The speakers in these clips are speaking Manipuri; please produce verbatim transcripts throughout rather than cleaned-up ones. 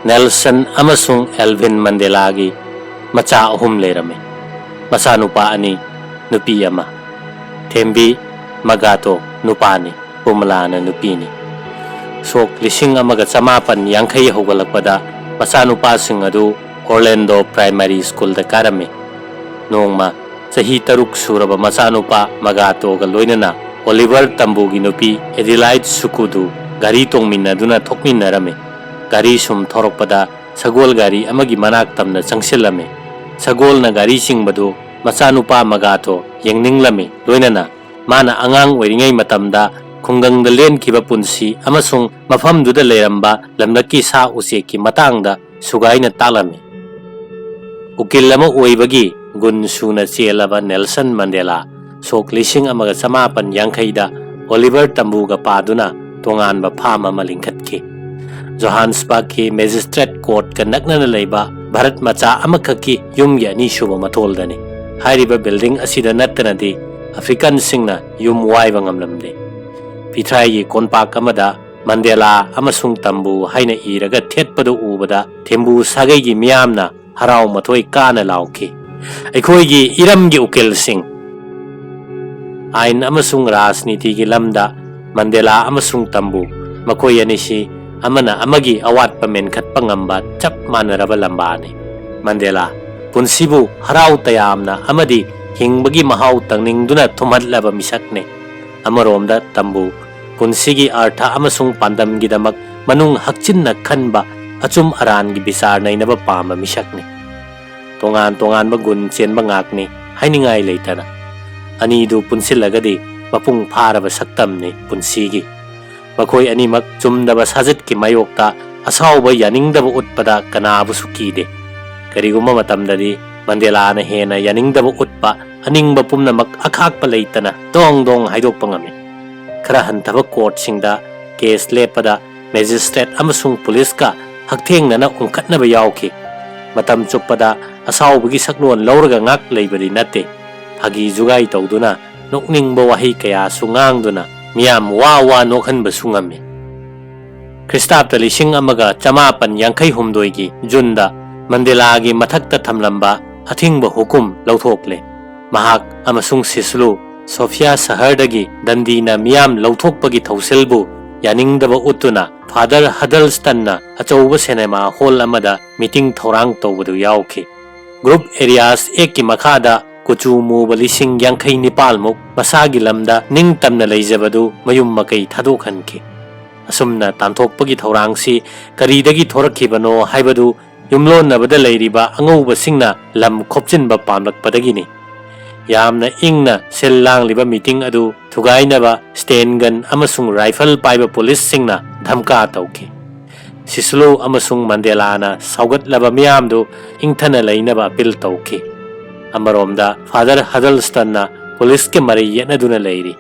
ꯅꯦꯜꯁꯟ ꯑꯃꯁꯨꯡ ꯑꯦꯜꯚꯤꯟ ꯃꯟꯗꯦꯂꯥꯒꯤ ꯃꯆꯥ ꯑꯍꯨꯝ ꯂꯩꯔꯝꯃꯤ꯫ ꯃꯆꯥꯅꯨꯄꯥ ꯑꯅꯤ, ꯅꯨꯄꯤ ꯑꯃ꯫ ꯊꯦꯝꯕꯤ ꯃꯒꯥꯇꯣ ꯅꯨꯄꯥꯅꯤ, ꯄꯨꯃꯂꯥꯅ ꯅꯨꯄꯤꯅꯤ꯫ ꯁꯣꯛ ꯂꯤꯁꯤꯡ ꯑꯃꯒ ꯆꯃꯥꯄꯟ ꯌꯥꯡꯈꯩ ꯍꯧꯒꯠꯂꯛꯄꯗ ꯃꯆꯥꯅꯨꯄꯥꯁꯤꯡ ꯑꯗꯨ ꯑꯣꯔꯂꯦꯟꯗꯣ ꯄ꯭ꯔꯥꯏꯃꯥꯔꯤ ꯁ꯭ꯀꯨꯜꯗ ꯀꯥꯔꯝꯃꯤ꯫ ꯅꯣꯡꯃ ꯆꯍꯤ ꯇꯔꯨꯛ ꯁꯨꯔꯕ ꯃꯆꯥꯅꯨꯄꯥ ꯃꯒꯥꯇꯣꯒ ꯂꯣꯏꯅꯅ ꯑꯣꯂꯤꯚꯔ ꯇꯝꯕꯨꯒꯤ ꯅꯨꯄꯤ ꯑꯦꯗꯤꯂꯥꯏꯗ ꯁꯨꯀꯨꯗꯨ ꯒꯥꯔꯤ ꯇꯣꯡꯃꯤꯟꯅꯗꯨꯅ ꯊꯣꯛꯃꯤꯟꯅꯔꯝꯃꯤ꯫ ꯒꯥꯔꯤ ꯁꯨꯝ ꯊꯧꯔꯛꯄꯗ ꯁꯒꯣꯜ ꯒꯥꯔꯤ ꯑꯃꯒꯤ ꯃꯅꯥꯛ ꯇꯝꯅ ꯆꯪꯁꯤꯜꯂꯝꯃꯤ꯫ ꯁꯒꯣꯜꯅ ꯒꯥꯔꯤ ꯆꯤꯡꯕꯗꯨ ꯃꯆꯥꯅꯨꯄꯥ ꯃꯒꯥꯇꯣ ꯌꯦꯡꯅꯤꯡꯂꯝꯃꯤ꯫ ꯂꯣꯏꯅꯅ ꯃꯥꯅ ꯑꯉꯥꯡ ꯑꯣꯏꯔꯤꯉꯩ ꯃꯇꯝꯗ ꯈꯨꯡꯒꯪꯗ ꯂꯦꯟꯈꯤꯕ ꯄꯨꯟꯁꯤ ꯑꯃꯁꯨꯡ ꯃꯐꯝꯗꯨꯗ ꯂꯩꯔꯝꯕ ꯂꯝꯂꯛꯀꯤ ꯁꯥ ꯎꯆꯦꯛꯀꯤ ꯃꯇꯥꯡꯗ ꯁꯨꯒꯥꯏꯅ ꯇꯥꯛꯂꯝꯃꯤ꯫ ꯎꯀꯤꯜ ꯑꯃ ꯑꯣꯏꯕꯒꯤ ꯒꯨꯟ ꯁꯨꯅ ꯆꯦꯜꯂꯕ ꯅꯦꯜꯁꯟ ꯃꯟꯗꯦꯂꯥ ꯁꯣꯛ ꯂꯤꯁꯤꯡ ꯑꯃꯒ ꯆꯃꯥꯄꯟ ꯌꯥꯡꯈꯩꯗ ꯑꯣꯂꯤꯚꯔ ꯇꯝꯕꯨꯒ ꯄꯥꯗꯨꯅ ꯇꯣꯉꯥꯟꯕ ꯐꯥꯝ ꯑꯃ ꯂꯤꯡꯈꯠꯈꯤ꯫ ꯖꯣꯍꯥꯟꯁꯕꯔꯒꯀꯤ ꯃꯦꯖꯤꯁꯇ꯭ꯔꯦꯠ ꯀꯣꯔꯠꯀ ꯅꯛꯅꯅ ꯂꯩꯕ ꯚꯥꯔꯠ ꯃꯆꯥ ꯑꯃꯈꯛꯀꯤ ꯌꯨꯝꯒꯤ ꯑꯅꯤꯁꯨꯕ ꯃꯊꯣꯜꯗꯅꯤ꯫ ꯍꯥꯏꯔꯤꯕ ꯕꯤꯜꯗꯤꯡ ꯑꯁꯤꯗ ꯅꯠꯇꯅꯗꯤ ꯑꯐ꯭ꯔꯤꯀꯟꯁꯤꯡꯅ ꯌꯨꯝ ꯋꯥꯏꯕ ꯉꯝꯂꯝꯗꯦ꯫ ꯐꯤꯊ꯭ꯔꯥꯏꯒꯤ ꯀꯣꯟꯄꯥꯛ ꯑꯃꯗ ꯃꯟꯗꯦꯂꯥ ꯑꯃꯁꯨꯡ ꯇꯝꯕꯨ ꯍꯥꯏꯅ ꯏꯔꯒ ꯊꯦꯠꯄꯗꯨ ꯎꯕꯗ ꯊꯦꯝꯕꯨ ꯁꯥꯒꯩꯒꯤ ꯃꯤꯌꯥꯝꯅ ꯍꯔꯥꯎ ꯃꯊꯣꯏ ꯀꯥꯅ ꯂꯥꯎꯈꯤ꯫ "ꯑꯩꯈꯣꯏꯒꯤ ꯏꯔꯝꯒꯤ ꯎꯀꯤꯜꯁꯤꯡ!" ꯑꯥꯏꯟ ꯑꯃꯁꯨꯡ ꯔꯥꯖꯅꯤꯇꯤꯒꯤ ꯂꯝꯗ ꯃꯟꯗꯦꯂꯥ ꯑꯃꯁꯨꯡ ꯇꯝꯕꯨ, ꯃꯈꯣꯏ ꯑꯅꯤꯁꯤ ꯑꯃꯅ ꯑꯃꯒꯤ ꯑꯋꯥꯠꯄ ꯃꯦꯟꯈꯠꯄ ꯉꯝꯕ ꯆꯞ ꯃꯥꯟꯅꯔꯕ ꯂꯝꯕꯥꯅꯤ꯫ ꯃꯟꯗꯦꯂꯥ, ꯄꯨꯟꯁꯤꯕꯨ ꯍꯔꯥꯎ ꯇꯌꯥꯝꯅ ꯑꯃꯗꯤ ꯍꯤꯡꯕꯒꯤ ꯃꯍꯥꯎ ꯇꯪꯅꯤꯡꯗꯨꯅ ꯊꯨꯝꯍꯠꯂꯕ ꯃꯤꯁꯛꯅꯤ꯫ ꯑꯃꯔꯣꯝꯗ ꯇꯝꯕꯨ, ꯄꯨꯟꯁꯤꯒꯤ ꯑꯔꯊ ꯑꯃꯁꯨꯡ ꯄꯥꯟꯗꯝꯒꯤꯗꯃꯛ ꯃꯅꯨꯡ ꯍꯛꯆꯤꯟꯅ ꯈꯟꯕ, ꯑꯆꯨꯝ ꯑꯔꯥꯟꯒꯤ ꯕꯤꯆꯥꯔ ꯅꯩꯅꯕ ꯄꯥꯝꯕ ꯃꯤꯁꯛꯅꯤ꯫ ꯇꯣꯉꯥꯟ ꯇꯣꯉꯥꯟꯕ ꯒꯨꯟ ꯆꯦꯟꯕ ꯉꯥꯛꯅꯤ, ꯍꯥꯏꯅꯤꯡꯉꯥꯏ ꯂꯩꯇꯅ꯫ ꯑꯅꯤꯗꯨ ꯄꯨꯟꯁꯤꯜꯂꯒꯗꯤ ꯃꯄꯨꯡ ꯐꯥꯔꯕ ꯁꯛꯇꯝꯅꯤ ꯄꯨꯟꯁꯤꯒꯤ꯫ ꯃꯈꯣꯏ ꯑꯅꯤꯃꯛ ꯆꯨꯝꯗꯕ ꯁꯥꯖꯠꯀꯤ ꯃꯥꯌꯣꯛꯇ ꯑꯁꯥꯎꯕ ꯌꯥꯅꯤꯡꯗꯕ ꯎꯠꯄꯗ ꯀꯅꯥꯕꯨꯁꯨ ꯀꯤꯗꯦ꯫ ꯀꯔꯤꯒꯨꯝꯕ ꯃꯇꯝꯗꯗꯤ ꯃꯟꯗꯦꯂꯥꯅ ꯍꯦꯟꯅ ꯌꯥꯅꯤꯡꯗꯕ ꯎꯠꯄ, ꯑꯅꯤꯡꯕ ꯄꯨꯝꯅꯃꯛ ꯑꯈꯥꯛꯄ ꯂꯩꯇꯅ ꯗꯣꯡ ꯗꯣꯡ ꯍꯥꯏꯗꯣꯛꯄ ꯉꯝꯃꯤ꯫ ꯈꯔ ꯍꯟꯊꯕ ꯀꯣꯔꯠꯁꯤꯡꯗ ꯀꯦꯁ ꯂꯦꯞꯄꯗ ꯃꯦꯖꯤꯁꯇ꯭ꯔꯦꯠ ꯑꯃꯁꯨꯡ ꯄꯨꯂꯤꯁꯀ ꯍꯛꯊꯦꯡꯅꯅ ꯎꯪꯈꯠꯅꯕ ꯌꯥꯎꯈꯤ꯫ ꯃꯇꯝ ꯆꯨꯞꯄꯗ ꯑꯁꯥꯎꯕꯒꯤ ꯁꯛꯂꯣꯟ ꯂꯧꯔꯒ ꯉꯥꯛ ꯂꯩꯕꯗꯤ ꯅꯠꯇꯦ꯫ ꯐꯥꯒꯤ ꯖꯨꯒꯥꯏ ꯇꯧꯗꯨꯅ, ꯅꯣꯛꯅꯤꯡꯕ ꯋꯥꯍꯩ ꯀꯌꯥꯁꯨ ꯉꯥꯡꯗꯨꯅ ꯃꯤꯌꯥꯝ ꯋꯥ ꯋꯥ ꯅꯣꯛꯍꯟꯕꯁꯨ ꯉꯝꯃꯤ꯫ ꯈ꯭ꯔꯤꯁꯇꯥꯕꯇ ꯂꯤꯁꯤꯡ ꯑꯃꯒ ꯆꯃꯥꯄꯟ ꯌꯥꯡꯈꯩ ꯍꯨꯝꯗꯣꯏꯒꯤ ꯖꯨꯟꯗ ꯃꯟꯗꯦꯂꯥꯒꯤ ꯃꯊꯛꯇ ꯊꯝꯂꯝꯕ ꯑꯊꯤꯡꯕ ꯍꯨꯀꯨꯝ ꯂꯧꯊꯣꯛꯂꯦ꯫ ꯃꯍꯥꯛ ꯑꯃꯁꯨꯡ ꯁꯤꯁꯂꯨ ꯁꯣꯐꯤꯌꯥ ꯁꯍꯔꯗꯒꯤ ꯗꯟꯗꯤꯅ ꯃꯤꯌꯥꯝ ꯂꯧꯊꯣꯛꯄꯒꯤ ꯊꯧꯁꯤꯜꯕꯨ ꯌꯥꯅꯤꯡꯗꯕ ꯎꯠꯇꯨꯅ ꯐꯥꯗꯔ ꯍꯗꯜꯁꯇꯟꯅ ꯑꯆꯧꯕ ꯁꯤꯅꯦꯃꯥ ꯍꯣꯜ ꯑꯃꯗ ꯃꯤꯇꯤꯡ ꯊꯧꯔꯥꯡ ꯇꯧꯕꯗꯨ ꯌꯥꯎꯈꯤ꯫ ꯒ꯭ꯔꯨꯞ ꯑꯦꯔꯤꯌꯥꯁ ꯑꯦꯛꯀꯤ ꯃꯈꯥꯗ ꯀꯨꯆꯨ ꯃꯨꯕ ꯂꯤꯁꯤꯡ ꯌꯥꯡꯈꯩ ꯅꯤꯄꯥꯜꯃꯨꯛ ꯃꯁꯥꯒꯤ ꯂꯝꯗ ꯅꯤꯡꯇꯝꯅ ꯂꯩꯖꯕꯗꯨ ꯃꯌꯨꯝ ꯃꯀꯩ ꯊꯥꯗꯣꯛꯍꯟꯈꯤ꯫ ꯑꯁꯨꯝꯅ ꯇꯥꯟꯊꯣꯛꯄꯒꯤ ꯊꯧꯔꯥꯡꯁꯤ ꯀꯔꯤꯗꯒꯤ ꯊꯣꯔꯛꯈꯤꯕꯅꯣ ꯍꯥꯏꯕꯗꯨ ꯌꯨꯝꯂꯣꯟꯅꯕꯗ ꯂꯩꯔꯤꯕ ꯑꯉꯧꯕꯁꯤꯡꯅ ꯂꯝ ꯈꯣꯞꯆꯤꯟꯕ ꯄꯥꯝꯂꯛꯄꯗꯒꯤꯅꯤ꯫ ꯌꯥꯝꯅ ꯏꯪꯅ ꯁꯤꯜ ꯂꯥꯡꯂꯤꯕ ꯃꯤꯇꯤꯡ ꯑꯗꯨ ꯊꯨꯒꯥꯏꯅꯕ ꯁ꯭ꯇꯦꯟꯒꯟ ꯑꯃꯁꯨꯡ ꯔꯥꯏꯐꯜ ꯄꯥꯏꯕ ꯄꯨꯂꯤꯁꯁꯤꯡꯅ ꯙꯝꯀꯥ ꯇꯧꯈꯤ꯫ ꯁꯤꯁꯂꯨ ꯑꯃꯁꯨꯡ ꯃꯟꯗꯦꯂꯥꯅ ꯁꯥꯎꯒꯠꯂꯕ ꯃꯤꯌꯥꯝꯗꯨ ꯏꯪꯊꯅ ꯂꯩꯅꯕ ꯑꯄꯤꯜ ꯇꯧꯈꯤ꯫ ꯑꯃꯔꯣꯝꯗ ꯐꯥꯗꯔ ꯍꯗꯜꯁꯇꯟꯅ ꯄꯨꯂꯤꯁꯀ ꯃꯔꯩ ꯌꯦꯠꯅꯗꯨꯅ ꯂꯩꯔꯤ꯫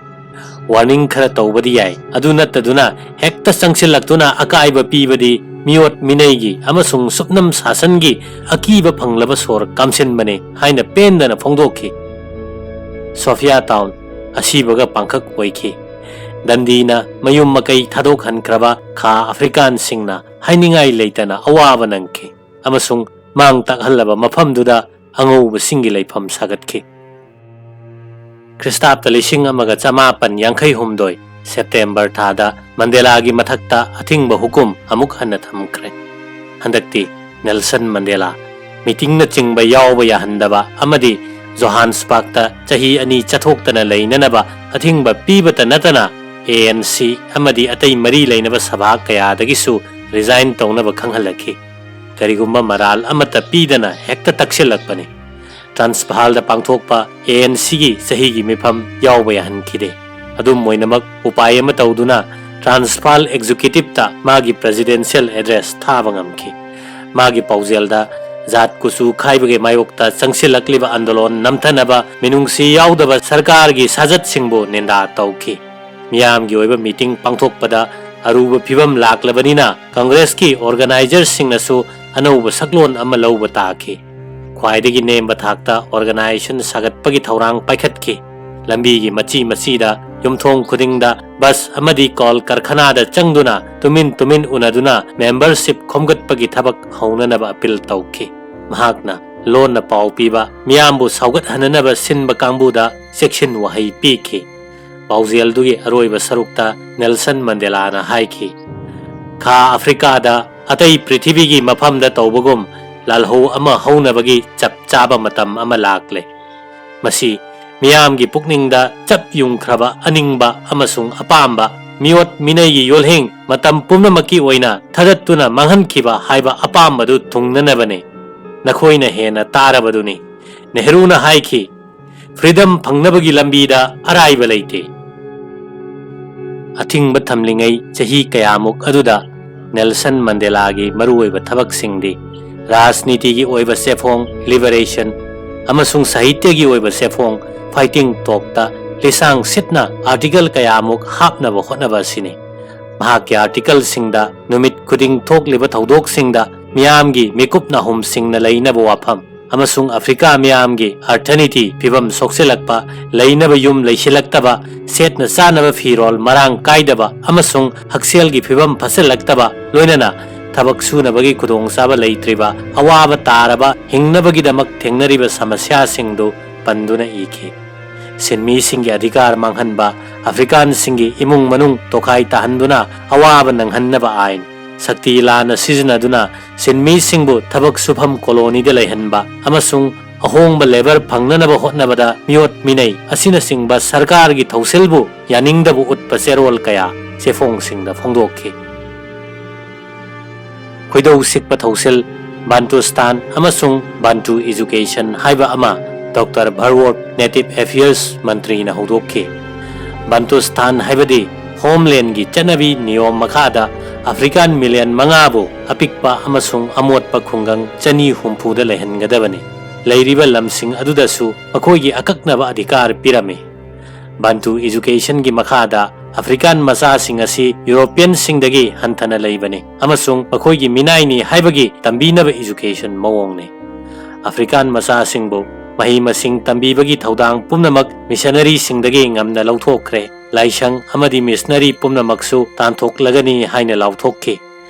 ꯋꯥꯔꯅꯤꯡ ꯈꯔ ꯇꯧꯕꯗꯤ ꯌꯥꯏ, ꯑꯗꯨ ꯅꯠꯇꯗꯨꯅ ꯍꯦꯛꯇ ꯆꯪꯁꯤꯜꯂꯛꯇꯨꯅ ꯑꯀꯥꯏꯕ ꯄꯤꯕꯗꯤ ꯃꯤꯑꯣꯠ ꯃꯤꯅꯩꯒꯤ ꯑꯃꯁꯨꯡ ꯁꯨꯞꯅꯝ ꯁꯥꯁꯟꯒꯤ ꯑꯀꯤꯕ ꯐꯪꯂꯕ ꯁꯣꯔ ꯀꯥꯝꯁꯤꯟꯕꯅꯤ ꯍꯥꯏꯅ ꯄꯦꯟꯗꯅ ꯐꯣꯡꯗꯣꯛꯈꯤ꯫ ꯁꯣꯐꯤꯌꯥ ꯇꯥꯎꯟ ꯑꯁꯤꯕꯒ ꯄꯥꯡꯈꯛ ꯑꯣꯏꯈꯤ꯫ ꯗꯟꯗꯤꯅ ꯃꯌꯨꯝ ꯃꯀꯩ ꯊꯥꯗꯣꯛꯍꯟꯈ꯭ꯔꯕ ꯈꯥ ꯑꯐ꯭ꯔꯤꯀꯥꯟꯁꯤꯡꯅ ꯍꯥꯏꯅꯤꯡꯉꯥꯏ ꯂꯩꯇꯅ ꯑꯋꯥꯕ ꯅꯪꯈꯤ ꯑꯃꯁꯨꯡ ꯃꯥꯡ ꯇꯥꯛꯍꯜꯂꯕ ꯃꯐꯝꯗꯨꯗ ꯑꯉꯧꯕꯁꯤꯡꯒꯤ ꯂꯩꯐꯝ ꯁꯥꯒꯠꯈꯤ꯫ ꯈ꯭ꯔꯤꯁꯇꯥꯕꯇ ꯂꯤꯁꯤꯡ ꯑꯃꯒ ꯆꯃꯥꯄꯟ ꯌꯥꯡꯈꯩ ꯍꯨꯝꯗꯣꯏ ꯁꯦꯞꯇꯦꯝꯕꯔ ꯊꯥꯗ ꯃꯟꯗꯦꯂꯥꯒꯤ ꯃꯊꯛꯇ ꯑꯊꯤꯡꯕ ꯍꯨꯀꯨꯝ ꯑꯃꯨꯛ ꯍꯟꯅ ꯊꯝꯈ꯭ꯔꯦ꯫ ꯍꯟꯗꯛꯇꯤ ꯅꯦꯜꯁꯟ ꯃꯟꯗꯦꯂꯥ ꯃꯤꯇꯤꯡꯅꯆꯤꯡꯕ ꯌꯥꯎꯕ ꯌꯥꯍꯟꯗꯕ ꯑꯃꯗꯤ ꯖꯣꯍꯥꯟꯁꯕꯔꯒꯇ ꯆꯍꯤ ꯑꯅꯤ ꯆꯠꯊꯣꯛꯇꯅ ꯂꯩꯅꯅꯕ ꯑꯊꯤꯡꯕ ꯄꯤꯕꯇ ꯅꯠꯇꯅ, ꯑꯦ ꯑꯦꯟ ꯁꯤ ꯑꯃꯗꯤ ꯑꯇꯩ ꯃꯔꯤ ꯂꯩꯅꯕ ꯁꯚꯥ ꯀꯌꯥꯗꯒꯤꯁꯨ ꯔꯤꯖꯥꯏꯟ ꯇꯧꯅꯕ ꯈꯪꯍꯜꯂꯛꯈꯤ꯫ ꯀꯔꯤꯒꯨꯝꯕ ꯃꯔꯥꯜ ꯑꯃꯠꯇ ꯄꯤꯗꯅ ꯍꯦꯛꯇ ꯇꯛꯁꯤꯜꯂꯛꯄꯅꯤ꯫ ꯇ꯭ꯔꯥꯟꯁꯚꯥꯜꯗ ꯄꯥꯡꯊꯣꯛꯄ ꯑꯦ ꯑꯦꯟ ꯁꯤꯒꯤ ꯆꯍꯤꯒꯤ ꯃꯤꯐꯝ ꯌꯥꯎꯕ ꯌꯥꯍꯟꯈꯤꯗꯦ꯫ ꯑꯗꯨꯝ ꯑꯣꯏꯅꯃꯛ, ꯎꯄꯥꯏ ꯑꯃ ꯇꯧꯗꯨꯅ ꯇ꯭ꯔꯥꯟꯁꯚꯥꯜ ꯑꯦꯛꯖꯤꯀ꯭ꯌꯨꯇꯤꯚꯇ ꯃꯥꯒꯤ ꯄ꯭ꯔꯦꯁꯤꯗꯦꯟꯁꯤꯌꯦꯜ ꯑꯦꯗ꯭ꯔꯦꯁ ꯊꯥꯕ ꯉꯝꯈꯤ꯫ ꯃꯥꯒꯤ ꯄꯥꯎꯖꯦꯜꯗ ꯖꯥꯠ ꯀꯨꯆꯨ ꯈꯥꯏꯕꯒꯤ ꯃꯥꯌꯣꯛꯇ ꯆꯪꯁꯤꯜꯂꯛꯂꯤꯕ ꯑꯟꯗꯣꯂꯣꯟ ꯅꯝꯊꯅꯕ ꯃꯤꯅꯨꯡꯁꯤ ꯌꯥꯎꯗꯕ ꯁꯔꯀꯥꯔꯒꯤ ꯁꯥꯖꯠꯁꯤꯡꯕꯨ ꯅꯤꯟꯗꯥ ꯇꯧꯈꯤ꯫ ꯃꯤꯌꯥꯝꯒꯤ ꯑꯣꯏꯕ ꯃꯤꯇꯤꯡ ꯄꯥꯡꯊꯣꯛꯄꯗ ꯑꯔꯨꯕ ꯐꯤꯚꯝ ꯂꯥꯛꯂꯕꯅꯤꯅ ꯀꯪꯒ꯭ꯔꯦꯁꯀꯤ ꯑꯣꯔꯒꯅꯥꯏꯖꯔꯁꯤꯡꯅꯁꯨ ꯑꯅꯧꯕ ꯁꯛꯂꯣꯟ ꯑꯃ ꯂꯧꯕ ꯇꯥꯈꯤ꯫ ꯈ꯭ꯋꯥꯏꯗꯒꯤ ꯅꯦꯝꯕ ꯊꯥꯛꯇ ꯑꯣꯔꯒꯅꯥꯏꯖꯦꯁꯟ ꯁꯥꯒꯠꯄꯒꯤ ꯊꯧꯔꯥꯡ ꯄꯥꯏꯈꯠꯈꯤ꯫ ꯂꯝꯕꯤꯒꯤ ꯃꯆꯤ ꯃꯆꯤꯗ ꯌꯨꯝꯊꯣꯡ ꯈꯨꯗꯤꯡꯗ ꯕꯁ ꯑꯃꯗꯤ ꯀꯣꯜ ꯀꯔꯈꯅꯥꯗ ꯆꯪꯗꯨꯅ ꯇꯨꯃꯤꯟ ꯇꯨꯃꯤꯟ ꯎꯅꯗꯨꯅ ꯃꯦꯝꯕꯔꯁꯤꯞ ꯈꯣꯝꯒꯠꯄꯒꯤ ꯊꯕꯛ ꯍꯧꯅꯅꯕ ꯑꯄꯤꯜ ꯇꯧꯈꯤ꯫ ꯃꯍꯥꯛꯅ ꯂꯣꯟꯅ ꯄꯥꯎ ꯄꯤꯕ, ꯃꯤꯌꯥꯝꯕꯨ ꯁꯧꯒꯠꯍꯟꯅꯅꯕ ꯁꯤꯟꯕ ꯀꯥꯡꯕꯨꯗ ꯆꯦꯛꯁꯤꯟ ꯋꯥꯍꯩ ꯄꯤꯈꯤ꯫ ꯄꯥꯎꯖꯦꯜꯗꯨꯒꯤ ꯑꯔꯣꯏꯕ ꯁꯔꯨꯛꯇ ꯅꯦꯜꯁꯟ ꯃꯟꯗꯦꯂꯥꯅ ꯍꯥꯏꯈꯤ, ꯈꯥ ꯑꯐ꯭ꯔꯤꯀꯥꯗ ꯑꯇꯩ ꯄ꯭ꯔꯤꯊꯤꯕꯤꯒꯤ ꯃꯐꯝꯗ ꯇꯧꯕꯒꯨꯝ ꯂꯥꯜꯍꯧ ꯑꯃ ꯍꯧꯅꯕꯒꯤ ꯆꯞ ꯆꯥꯕ ꯃꯇꯝ ꯑꯃ ꯂꯥꯛꯂꯦ꯫ ꯃꯁꯤ ꯃꯤꯌꯥꯝꯒꯤ ꯄꯨꯛꯅꯤꯡꯗ ꯆꯞ ꯌꯨꯡꯈ꯭ꯔꯕ ꯑꯅꯤꯡꯕ ꯑꯃꯁꯨꯡ ꯑꯄꯥꯝꯕ, ꯃꯤꯑꯣꯠ ꯃꯤꯅꯩꯒꯤ ꯌꯣꯜꯍꯤꯡ ꯃꯇꯝ ꯄꯨꯝꯅꯃꯛꯀꯤ ꯑꯣꯏꯅ ꯊꯥꯗꯠꯇꯨꯅ ꯃꯥꯡꯍꯟꯈꯤꯕ ꯍꯥꯏꯕ ꯑꯄꯥꯝꯕꯗꯨ ꯊꯨꯡꯅꯅꯕꯅꯤ꯫ ꯅꯈꯣꯏꯅ ꯍꯦꯟꯅ ꯇꯥꯔꯕꯗꯨꯅꯤ꯫ ꯅꯦꯍꯔꯨꯅ ꯍꯥꯏꯈꯤ, "ꯐ꯭ꯔꯤꯗꯝ ꯐꯪꯅꯕꯒꯤ ꯂꯝꯕꯤꯗ ꯑꯔꯥꯏꯕ ꯂꯩꯇꯦ"꯫ ꯑꯊꯤꯡꯕ ꯊꯝꯂꯤꯉꯩ ꯆꯍꯤ ꯀꯌꯥꯃꯨꯛ ꯑꯗꯨꯗ ꯅꯦꯜꯁꯟ ꯃꯟꯗꯦꯂꯥꯒꯤ ꯃꯔꯨꯑꯣꯏꯕ ꯊꯕꯛꯁꯤꯡꯗꯤ ꯔꯥꯖꯅꯤꯇꯤꯒꯤ ꯑꯣꯏꯕ ꯆꯦꯐꯣꯡ, ꯂꯤꯕꯔꯦꯁꯟ, ꯑꯃꯁꯨꯡ ꯁꯥꯍꯤꯇ꯭ꯌꯒꯤ ꯑꯣꯏꯕ ꯆꯦꯐꯣꯡ, ꯐꯥꯏꯇꯤꯡ ꯇꯣꯛꯇ ꯂꯤꯁꯥꯡ ꯁꯤꯠꯅ ꯑꯥꯔꯇꯤꯀꯜ ꯀꯌꯥꯃꯨꯛ ꯍꯥꯞꯅꯕ ꯍꯣꯠꯅꯕ ꯑꯁꯤꯅꯤ꯫ ꯃꯍꯥꯛꯀꯤ ꯑꯥꯔꯇꯤꯀꯜꯁꯤꯡꯗ ꯅꯨꯃꯤꯠ ꯈꯨꯗꯤꯡ ꯊꯣꯛꯂꯤꯕ ꯊꯧꯗꯣꯛꯁꯤꯡꯗ ꯃꯤꯌꯥꯝꯒꯤ ꯃꯤꯀꯨꯞ ꯅꯥꯍꯨꯝꯁꯤꯡꯅ ꯂꯩꯅꯕ ꯋꯥꯐꯝ, ꯑꯃꯁꯨꯡ ꯑꯐ꯭ꯔꯤꯀꯥ ꯃꯤꯌꯥꯝꯒꯤ ꯑꯔꯊꯅꯤꯇꯤ ꯐꯤꯕꯝ ꯁꯣꯛꯆꯤꯜꯂꯛꯄ, ꯂꯩꯅꯕ ꯌꯨꯝ ꯂꯩꯁꯤꯜꯂꯛꯇꯕ, ꯁꯦꯠꯅ ꯆꯥꯅꯕ ꯐꯤꯔꯣꯜ ꯃꯔꯥꯡ ꯀꯥꯏꯗꯕ, ꯑꯃꯁꯨꯡ ꯍꯛꯁꯦꯜꯒꯤ ꯐꯤꯕꯝ ꯐꯠꯆꯤꯜꯂꯛꯇꯕ, ꯂꯣꯏꯅꯅ ꯊꯕꯛ ꯁꯨꯅꯕꯒꯤ ꯈꯨꯗꯣꯡꯆꯥꯕ ꯂꯩꯇ꯭ꯔꯤꯕ, ꯑꯋꯥꯕ ꯇꯥꯔꯕ, ꯍꯤꯡꯅꯕꯒꯤꯗꯃꯛ ꯊꯦꯡꯅꯔꯤꯕ ꯁꯃꯁ꯭ꯌꯥꯁꯤꯡꯗꯨ ꯄꯟꯗꯨꯅ ꯏꯈꯤ꯫ ꯁꯤꯟꯃꯤꯁꯤꯡꯒꯤ ꯑꯙꯤꯀꯥꯔ ꯃꯥꯡꯍꯟꯕ, ꯑꯐ꯭ꯔꯤꯀꯥꯟꯁꯤꯡꯒꯤ ꯏꯃꯨꯡ ꯃꯅꯨꯡ ꯇꯣꯈꯥꯏ ꯇꯥꯍꯟꯗꯨꯅ ꯑꯋꯥꯕ ꯅꯪꯍꯟꯅꯕ ꯑꯥꯏꯟ, ꯁꯛꯇꯤ ꯂꯥꯟꯅ ꯁꯤꯖꯤꯟꯅꯗꯨꯅ ꯁꯤꯟꯃꯤꯁꯤꯡꯕꯨ ꯊꯕꯛ ꯁꯨꯐꯝ ꯀꯣꯂꯣꯅꯤꯗ ꯂꯩꯍꯟꯕ ꯑꯃꯁꯨꯡ ꯑꯍꯣꯡꯕ ꯂꯦꯕꯔ ꯐꯪꯅꯅꯕ ꯍꯣꯠꯅꯕꯗ ꯃꯤꯑꯣꯠ ꯃꯤꯅꯩ ꯑꯁꯤꯅꯆꯤꯡꯕ ꯁꯔꯀꯥꯔꯒꯤ ꯊꯧꯁꯤꯜꯕꯨ ꯌꯥꯅꯤꯡꯗꯕ ꯎꯠꯄ ꯆꯦꯔꯣꯜ ꯀꯌꯥ ꯆꯦꯐꯣꯡꯁꯤꯡꯗ ꯐꯣꯡꯗꯣꯛꯈꯤ꯫ ꯈꯣꯏꯗꯧ ꯁꯤꯛꯄ ꯊꯧꯁꯤꯜ ꯕꯥꯟꯇꯨꯁꯇꯥꯟ ꯑꯃꯁꯨꯡ ꯕꯥꯟꯇꯨ ꯏꯖꯨꯀꯦꯁꯟ ꯍꯥꯏꯕ ꯑꯃ ꯗꯣꯛꯇꯔ ꯚꯔꯋꯣꯔꯠ ꯅꯦꯇꯤꯚ ꯑꯦꯐꯤꯌꯔꯁ ꯃꯟꯇ꯭ꯔꯤꯅ ꯍꯧꯗꯣꯛꯈꯤ꯫ ꯕꯥꯟꯇꯨꯁꯇꯥꯟ ꯍꯥꯏꯕꯗꯤ ꯍꯣꯝꯂꯦꯟꯒꯤ ꯆꯠꯅꯕꯤ ꯅꯤꯌꯣꯝ ꯃꯈꯥꯗ ꯑꯐ꯭ꯔꯤꯀꯥꯟ ꯃꯤꯂꯤꯌꯟ ꯃꯉꯥꯕꯨ ꯑꯄꯤꯛꯄ ꯑꯃꯁꯨꯡ ꯑꯃꯣꯠꯄ ꯈꯨꯡꯒꯪ ꯆꯅꯤ ꯍꯨꯝꯐꯨꯗ ꯂꯩꯍꯟꯒꯗꯕꯅꯤ꯫ ꯂꯩꯔꯤꯕ ꯂꯝꯁꯤꯡ ꯑꯗꯨꯗꯁꯨ ꯃꯈꯣꯏꯒꯤ ꯑꯀꯛꯅꯕ ꯑꯙꯤꯀꯥꯔ ꯄꯤꯔꯝꯃꯤ꯫ ꯕꯥꯟꯇꯨ ꯏꯖꯨꯀꯦꯁꯟꯒꯤ ꯃꯈꯥꯗ ꯑꯐ꯭ꯔꯤꯀꯥꯟ ꯃꯆꯥꯁꯤꯡ ꯑꯁꯤ ꯌꯨꯔꯣꯄꯤꯌꯟꯁꯤꯡꯗꯒꯤ ꯍꯟꯊꯅ ꯂꯩꯕꯅꯤ ꯑꯃꯁꯨꯡ ꯃꯈꯣꯏꯒꯤ ꯃꯤꯅꯥꯏꯅꯤ ꯍꯥꯏꯕꯒꯤ ꯇꯝꯕꯤꯅꯕ ꯏꯖꯨꯀꯦꯁꯟ ꯃꯑꯣꯡꯅꯤ꯫ ꯑꯐ꯭ꯔꯤꯀꯥꯟ ꯃꯆꯥꯁꯤꯡꯕꯨ ꯃꯍꯩ ꯃꯁꯤꯡ ꯇꯝꯕꯤꯕꯒꯤ ꯊꯧꯗꯥꯡ ꯄꯨꯝꯅꯃꯛ ꯃꯤꯁꯅꯔꯤꯁꯤꯡꯗꯒꯤ ꯉꯝꯅ ꯂꯧꯊꯣꯛꯈ꯭ꯔꯦ꯫ ꯂꯥꯏꯁꯪ ꯑꯃꯗꯤ ꯃꯤꯁꯅꯔꯤ ꯄꯨꯝꯅꯃꯛꯁꯨ ꯇꯥꯟꯊꯣꯛꯂꯒꯅꯤ ꯍꯥꯏꯅ ꯂꯥꯎꯊꯣꯛꯈꯤ꯫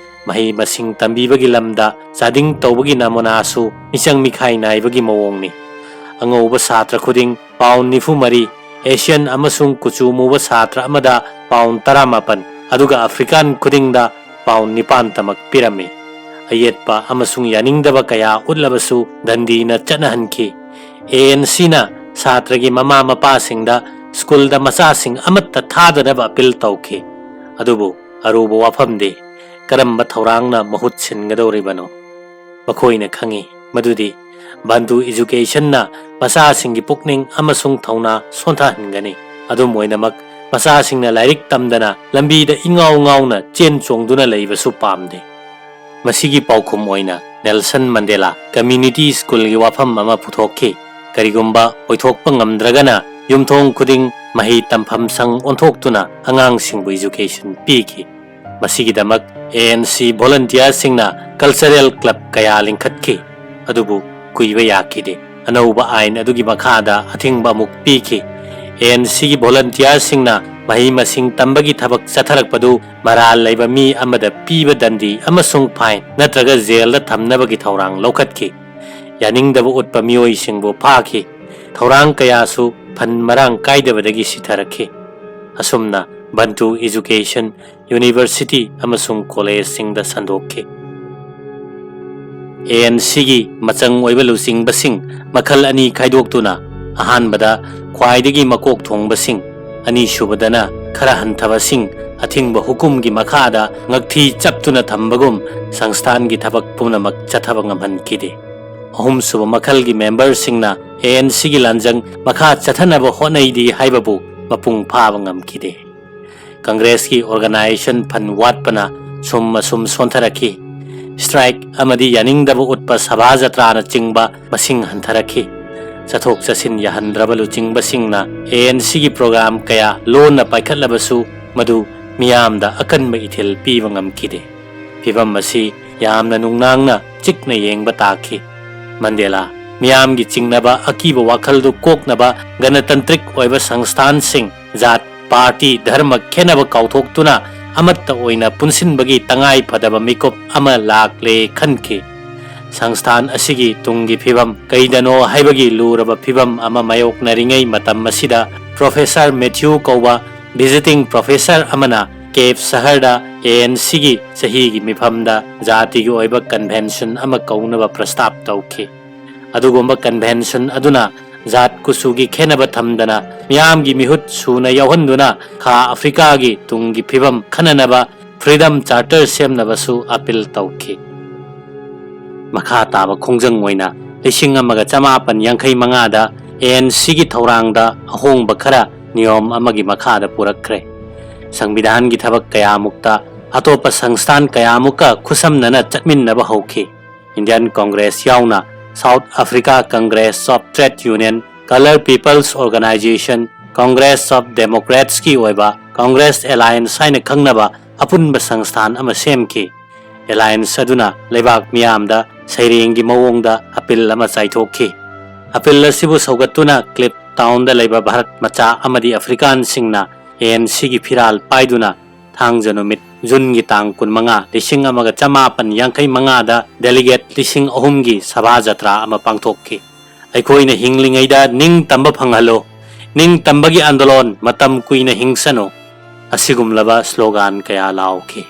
ꯃꯍꯩ ꯃꯁꯤꯡ ꯇꯝꯕꯤꯕꯒꯤ ꯂꯝꯗ ꯆꯥꯗꯤꯡ ꯇꯧꯕꯒꯤ ꯅꯃꯨꯅꯥꯁꯨ ꯃꯤꯆꯪ ꯃꯤꯈꯥꯏ ꯅꯥꯏꯕꯒꯤ ꯃꯑꯣꯡꯅꯤ꯫ ꯑꯉꯧꯕ ꯁꯥꯇ꯭ꯔ ꯈꯨꯗꯤꯡ ꯄꯥꯎꯟ ꯅꯤꯐꯨ ꯃꯔꯤ, ꯑꯦꯁꯤꯌꯥꯟ ꯑꯃꯁꯨꯡ ꯀꯨꯆꯨ ꯃꯨꯕ ꯁꯥꯇ꯭ꯔ ꯑꯃꯗ ꯄꯥꯎꯟ ꯇꯔꯥꯃꯥꯄꯟ, ꯑꯗꯨꯒ ꯑꯐ꯭ꯔꯤꯀꯥꯟ ꯈꯨꯗꯤꯡꯗ ꯄꯥꯎꯟ ꯅꯤꯄꯥꯟꯇꯃꯛ ꯄꯤꯔꯝꯃꯤ꯫ ꯑꯌꯦꯠꯄ ꯑꯃꯁꯨꯡ ꯌꯥꯅꯤꯡꯗꯕ ꯀꯌꯥ ꯎꯠꯂꯕꯁꯨ ꯗꯟꯗꯤꯅ ꯆꯠꯅꯍꯟꯈꯤ꯫ ꯑꯦ ꯑꯦꯟ ꯁꯤꯅ ꯁꯥꯇ꯭ꯔꯒꯤ ꯃꯃꯥ ꯃꯄꯥꯁꯤꯡꯗ ꯁ꯭ꯀꯨꯜꯗ ꯃꯆꯥꯁꯤꯡ ꯑꯃꯠꯇ ꯊꯥꯗꯅꯕ ꯑꯄꯤꯜ ꯇꯧꯈꯤ꯫ ꯑꯗꯨꯕꯨ ꯑꯔꯨꯕ ꯋꯥꯐꯝꯗꯤ ꯀꯔꯝꯕ ꯊꯧꯔꯥꯡꯅ ꯃꯍꯨꯠ ꯁꯤꯟꯒꯗꯧꯔꯤꯕꯅꯣ? ꯃꯈꯣꯏꯅ ꯈꯪꯏ ꯃꯗꯨꯗꯤ ꯕꯟꯇꯨ ꯏꯖꯨꯀꯦꯁꯟꯅ ꯃꯆꯥꯁꯤꯡꯒꯤ ꯄꯨꯛꯅꯤꯡ ꯑꯃꯁꯨꯡ ꯊꯧꯅꯥ ꯁꯣꯟꯊꯍꯟꯒꯅꯤ꯫ ꯑꯗꯨꯝ ꯑꯣꯏꯅꯃꯛ, ꯃꯆꯥꯁꯤꯡꯅ ꯂꯥꯏꯔꯤꯛ ꯇꯝꯗꯅ ꯂꯝꯕꯤꯗ ꯏꯉꯥꯎ ꯉꯥꯎꯅ ꯆꯦꯟ ꯆꯣꯡꯗꯨꯅ ꯂꯩꯕꯁꯨ ꯄꯥꯝꯗꯦ꯫ ꯃꯁꯤꯒꯤ ꯄꯥꯎꯈꯨꯝ ꯑꯣꯏꯅ ꯅꯦꯜꯁꯟ ꯃꯟꯗꯦꯂꯥ ꯀꯝꯃ꯭ꯌꯨꯅꯤꯇꯤ ꯁ꯭ꯀꯨꯜꯒꯤ ꯋꯥꯐꯝ ꯑꯃ ꯄꯨꯊꯣꯛꯈꯤ꯫ ꯀꯔꯤꯒꯨꯝꯕ ꯑꯣꯏꯊꯣꯛꯄ ꯉꯝꯗ꯭ꯔꯒꯅ, ꯌꯨꯝꯊꯣꯡ ꯈꯨꯗꯤꯡ ꯃꯍꯩ ꯇꯝꯐꯝ ꯁꯪ ꯑꯣꯟꯊꯣꯛꯇꯨꯅ ꯑꯉꯥꯡꯁꯤꯡꯕꯨ ꯏꯖꯨꯀꯦꯁꯟ ꯄꯤꯈꯤ꯫ ꯃꯁꯤꯒꯤꯗꯃꯛ A N C ꯚꯣꯂꯟꯇꯤꯌꯔꯁꯤꯡꯅ cultural club ꯀꯌꯥ ꯂꯤꯡꯈꯠꯈꯤ, ꯑꯗꯨꯕꯨ ꯀꯨꯏꯕ ꯌꯥꯈꯤꯗꯦ꯫ ꯑꯅꯧꯕ ꯑꯥꯏꯟ ꯑꯗꯨꯒꯤ ꯃꯈꯥꯗ ꯑꯊꯤꯡꯕ ꯑꯃꯨꯛ ꯄꯤꯈꯤ꯫ ꯑꯦ ꯑꯦꯟ ꯁꯤꯒꯤ ꯚꯣꯂꯟꯇꯤꯌꯔꯁꯤꯡꯅ ꯃꯍꯩ ꯃꯁꯤꯡ ꯇꯝꯕꯒꯤ ꯊꯕꯛ ꯆꯠꯊꯔꯛꯄꯗꯨ ꯃꯔꯥꯜ ꯂꯩꯕ ꯃꯤ ꯑꯃꯗ ꯄꯤꯕ ꯗꯟꯗꯤ ꯑꯃꯁꯨꯡ ꯐꯥꯏꯟ ꯅꯠꯇ꯭ꯔꯒ ꯖꯦꯜꯗ ꯊꯝꯅꯕꯒꯤ ꯊꯧꯔꯥꯡ ꯂꯧꯈꯠꯈꯤ꯫ ꯌꯥꯅꯤꯡꯗꯕ ꯎꯠꯄ ꯃꯤꯑꯣꯏꯁꯤꯡꯕꯨ ꯐꯥꯈꯤ꯫ ꯊꯧꯔꯥꯡ ꯀꯌꯥꯁꯨ ꯐꯟ ꯃꯔꯥꯡ ꯀꯥꯏꯗꯕꯗꯒꯤ ꯁꯤꯊꯔꯛꯈꯤ꯫ ꯑꯁꯨꯝꯅ ꯕꯟꯇꯨ ꯏꯖꯨꯀꯦꯁꯟ ꯌꯨꯅꯤꯚꯔꯁꯤꯇꯤ ꯑꯃꯁꯨꯡ ꯀꯣꯂꯦꯖꯁꯤꯡꯗ ꯁꯟꯗꯣꯛꯈꯤ꯫ ꯑꯦ ꯑꯦꯟ ꯁꯤꯒꯤ ꯃꯆꯪ ꯑꯣꯏꯕ ꯂꯨꯆꯤꯡꯕꯁꯤꯡ ꯃꯈꯜ ꯑꯅꯤ ꯈꯥꯏꯗꯣꯛꯇꯨꯅ, ꯑꯍꯥꯟꯕꯗ ꯈ꯭ꯋꯥꯏꯗꯒꯤ ꯃꯀꯣꯛ ꯊꯣꯡꯕꯁꯤꯡ, ꯑꯅꯤꯁꯨꯕꯗꯅ ꯈꯔ ꯍꯟꯊꯕꯁꯤꯡ ꯑꯊꯤꯡꯕ ꯍꯨꯀꯨꯝꯒꯤ ꯃꯈꯥꯗ ꯉꯛꯊꯤ ꯆꯞꯇꯨꯅ ꯊꯝꯕꯒꯨꯝ ꯁꯪꯁꯊꯥꯟꯒꯤ ꯊꯕꯛ ꯄꯨꯝꯅꯃꯛ ꯆꯠꯊꯕ ꯉꯝꯍꯟꯈꯤꯗꯦ꯫ ꯑꯍꯨꯝꯁꯨꯕ ꯃꯈꯜꯒꯤ ꯃꯦꯝꯕꯔꯁꯤꯡꯅ ꯑꯦ ꯑꯦꯟ ꯁꯤꯒꯤ ꯂꯥꯟꯖꯪ ꯃꯈꯥ ꯆꯠꯊꯅꯕ ꯍꯣꯠꯅꯩꯗꯤ ꯍꯥꯏꯕꯕꯨ ꯃꯄꯨꯡ ꯐꯥꯕ ꯉꯝꯈꯤꯗꯦ꯫ ꯀꯪꯒ꯭ꯔꯦꯁꯀꯤ ꯑꯣꯔꯒꯅꯥꯏꯖꯦꯁꯟ ꯐꯟ ꯋꯥꯠꯄꯅ ꯁꯨꯝ ꯑꯁꯨꯝ ꯁꯣꯟꯊꯔꯛꯈꯤ꯫ ꯁ꯭ꯇ꯭ꯔꯥꯏꯛ ꯑꯃꯗꯤ ꯌꯥꯅꯤꯡꯗꯕ ꯎꯠꯄ ꯁꯚꯥ ꯖꯇ꯭ꯔꯥꯅꯆꯤꯡꯕ ꯃꯁꯤꯡ ꯍꯟꯊꯔꯛꯈꯤ꯫ ꯆꯠꯊꯣꯛ ꯆꯠꯁꯤꯟ ꯌꯥꯍꯟꯗ꯭ꯔꯕ ꯂꯨꯆꯤꯡꯕꯁꯤꯡꯅ ꯑꯦ ꯑꯦꯟ ꯁꯤꯒꯤ ꯄ꯭ꯔꯣꯒ꯭ꯔꯥꯝ ꯀꯌꯥ ꯂꯣꯟꯅ ꯄꯥꯏꯈꯠꯂꯕꯁꯨ, ꯃꯗꯨ ꯃꯤꯌꯥꯝꯗ ꯑꯀꯟꯕ ꯏꯊꯤꯜ ꯄꯤꯕ ꯉꯝꯈꯤꯗꯦ꯫ ꯐꯤꯚꯝ ꯑꯁꯤ ꯌꯥꯝꯅ ꯅꯨꯡꯅꯥꯡꯅ ꯆꯤꯛꯅ ꯌꯦꯡꯕ ꯇꯥꯈꯤ꯫ ꯃꯟꯗꯦꯂꯥ ꯃꯤꯌꯥꯝꯒꯤ ꯆꯤꯡꯅꯕ ꯑꯀꯤꯕ ꯋꯥꯈꯜꯗꯨ ꯀꯣꯛꯅꯕ ꯒꯅꯇꯟꯇ꯭ꯔꯤꯛ ꯑꯣꯏꯕ ꯁꯪꯁꯊꯥꯟꯁꯤꯡ, ꯖꯥꯠ, ꯄꯥꯔꯇꯤ, ꯙꯔꯃ ꯈꯦꯠꯅꯕ ꯀꯥꯎꯊꯣꯛꯇꯨꯅ ꯑꯃꯠꯇ ꯑꯣꯏꯅ ꯄꯨꯟꯁꯤꯟꯕꯒꯤ ꯇꯉꯥꯏ ꯐꯗꯕ ꯃꯤꯀꯨꯞ ꯑꯃ ꯂꯥꯛꯂꯦ ꯈꯟꯈꯤ꯫ ꯁꯪꯁꯊꯥꯟ ꯑꯁꯤꯒꯤ ꯇꯨꯡꯒꯤ ꯐꯤꯕꯝ ꯀꯩꯗꯅꯣ ꯍꯥꯏꯕꯒꯤ ꯂꯨꯔꯕ ꯐꯤꯕꯝ ꯑꯃ ꯃꯥꯌꯣꯛꯅꯔꯤꯉꯩ ꯃꯇꯝ ꯑꯁꯤꯗ ꯄ꯭ꯔꯣꯐꯦꯁꯔ ꯃꯦꯊ꯭ꯌꯨ ꯀꯧꯕ ꯚꯤꯖꯤꯇꯤꯡ ꯄ꯭ꯔꯣꯐꯦꯁꯔ ꯑꯃꯅ ꯀꯦꯞ ꯁꯍꯔꯗ ꯑꯦ ꯑꯦꯟ ꯁꯤꯒꯤ ꯆꯍꯤꯒꯤ ꯃꯤꯐꯝꯗ ꯖꯥꯇꯤꯒꯤ ꯑꯣꯏꯕ ꯀꯟꯚꯦꯟꯁꯟ ꯑꯃ ꯀꯧꯅꯕ ꯄ꯭ꯔꯁꯇꯥꯞ ꯇꯧꯈꯤ꯫ ꯑꯗꯨꯒꯨꯝꯕ ꯀꯟꯚꯦꯟꯁꯟ ꯑꯗꯨꯅ ꯖꯥꯠ ꯀꯨꯆꯨꯒꯤ ꯈꯦꯟꯅꯕ ꯊꯝꯗꯅ ꯃꯤꯌꯥꯝꯒꯤ ꯃꯤꯍꯨꯠ ꯁꯨꯅ ꯌꯥꯎꯍꯟꯗꯨꯅ ꯈꯥ ꯑꯐ꯭ꯔꯤꯀꯥꯒꯤ ꯇꯨꯡꯒꯤ ꯐꯤꯕꯝ ꯈꯟꯅꯅꯕ ꯐ꯭ꯔꯤꯗꯝ ꯆꯥꯔꯇꯔ ꯁꯦꯝꯅꯕꯁꯨ ꯑꯄꯤꯜ ꯇꯧꯈꯤ꯫ ꯃꯈꯥ ꯇꯥꯕ ꯈꯣꯡꯖꯪ ꯑꯣꯏꯅ ꯂꯤꯁꯤꯡ ꯑꯃꯒ ꯆꯃꯥꯄꯟ ꯌꯥꯡꯈꯩ ꯃꯉꯥꯗ ꯑꯦ ꯑꯦꯟ ꯁꯤꯒꯤ ꯊꯧꯔꯥꯡꯗ ꯑꯍꯣꯡꯕ ꯈꯔ ꯅꯤꯌꯣꯝ ꯑꯃꯒꯤ ꯃꯈꯥꯗ ꯄꯨꯔꯛꯈ꯭ꯔꯦ꯫ ꯁꯪꯕꯤꯙꯥꯟꯒꯤ ꯊꯕꯛ ꯀꯌꯥꯃꯨꯛꯇ ꯑꯇꯣꯞꯄ ꯁꯪꯁꯊꯥꯟ ꯀꯌꯥꯃꯨꯛꯀ ꯈꯨꯠꯁꯝꯅꯅ ꯆꯠꯃꯤꯟꯅꯕ ꯍꯧꯈꯤ꯫ ꯏꯟꯗꯤꯌꯟ ꯀꯣꯡꯒ꯭ꯔꯦꯁ ꯌꯥꯎꯅ South Africa Congress of Trade Union, colour peoples organisation, Congress of ꯗꯦꯃꯣꯀ꯭ꯔꯦꯠꯁꯀꯤ ꯑꯣꯏꯕ ꯀꯣꯡꯒ꯭ꯔꯦꯁ ꯑꯦꯂꯥꯌꯟꯁ ꯍꯥꯏꯅ ꯈꯪꯅꯕ ꯑꯄꯨꯟꯕ ꯁꯪꯁꯊꯥꯟ ꯑꯃ ꯁꯦꯝꯈꯤ꯫ ꯑꯦꯂꯥꯌꯟꯁ ꯑꯗꯨꯅ ꯂꯩꯕꯥꯛ ꯃꯤꯌꯥꯝꯗ ꯁꯩꯔꯦꯡꯒꯤ ꯃꯑꯣꯡꯗ ꯑꯄꯤꯜ ꯑꯃ ꯆꯥꯏꯊꯣꯛꯈꯤ꯫ ꯑꯄꯤꯜ ꯑꯁꯤꯕꯨ ꯁꯧꯒꯠꯇꯨꯅ ꯀ꯭ꯂꯤꯞ ꯇꯥꯎꯟꯗ ꯂꯩꯕ ꯚꯥꯔꯠ ꯃꯆꯥ ꯑꯃꯗꯤ ꯑꯐ꯭ꯔꯤꯀꯥꯟꯁꯤꯡꯅ ꯑꯦ ꯑꯦꯟ ꯁꯤꯒꯤ ꯐꯤꯔꯥꯜ ꯄꯥꯏꯗꯨꯅ ꯊꯥꯡꯖ ꯅꯨꯃꯤꯠ, ꯖꯨꯟꯒꯤ ꯇꯥꯡ ꯀꯨꯟꯃꯉꯥ, ꯂꯤꯁꯤꯡ ꯑꯃꯒ ꯆꯃꯥꯄꯟ ꯌꯥꯡꯈꯩ ꯃꯉꯥꯗ ꯗꯦꯂꯤꯒꯦꯠ ꯂꯤꯁꯤꯡ ꯑꯍꯨꯝꯒꯤ ꯁꯚꯥ ꯖꯇ꯭ꯔꯥ ꯑꯃ ꯄꯥꯡꯊꯣꯛꯈꯤ꯫ "ꯑꯩꯈꯣꯏꯅ ꯍꯤꯡꯂꯤꯉꯩꯗ ꯅꯤꯡ ꯇꯝꯕ ꯐꯪꯍꯜꯂꯨ, ꯅꯤꯡ ꯇꯝꯕꯒꯤ ꯑꯥꯟꯗꯣꯂꯣꯟ ꯃꯇꯝ ꯀꯨꯏꯅ ꯍꯤꯡꯁꯅꯨ" ꯑꯁꯤꯒꯨꯝꯂꯕ ꯁ꯭ꯂꯣꯒꯥꯟ ꯀꯌꯥ ꯂꯥꯎꯈꯤ꯫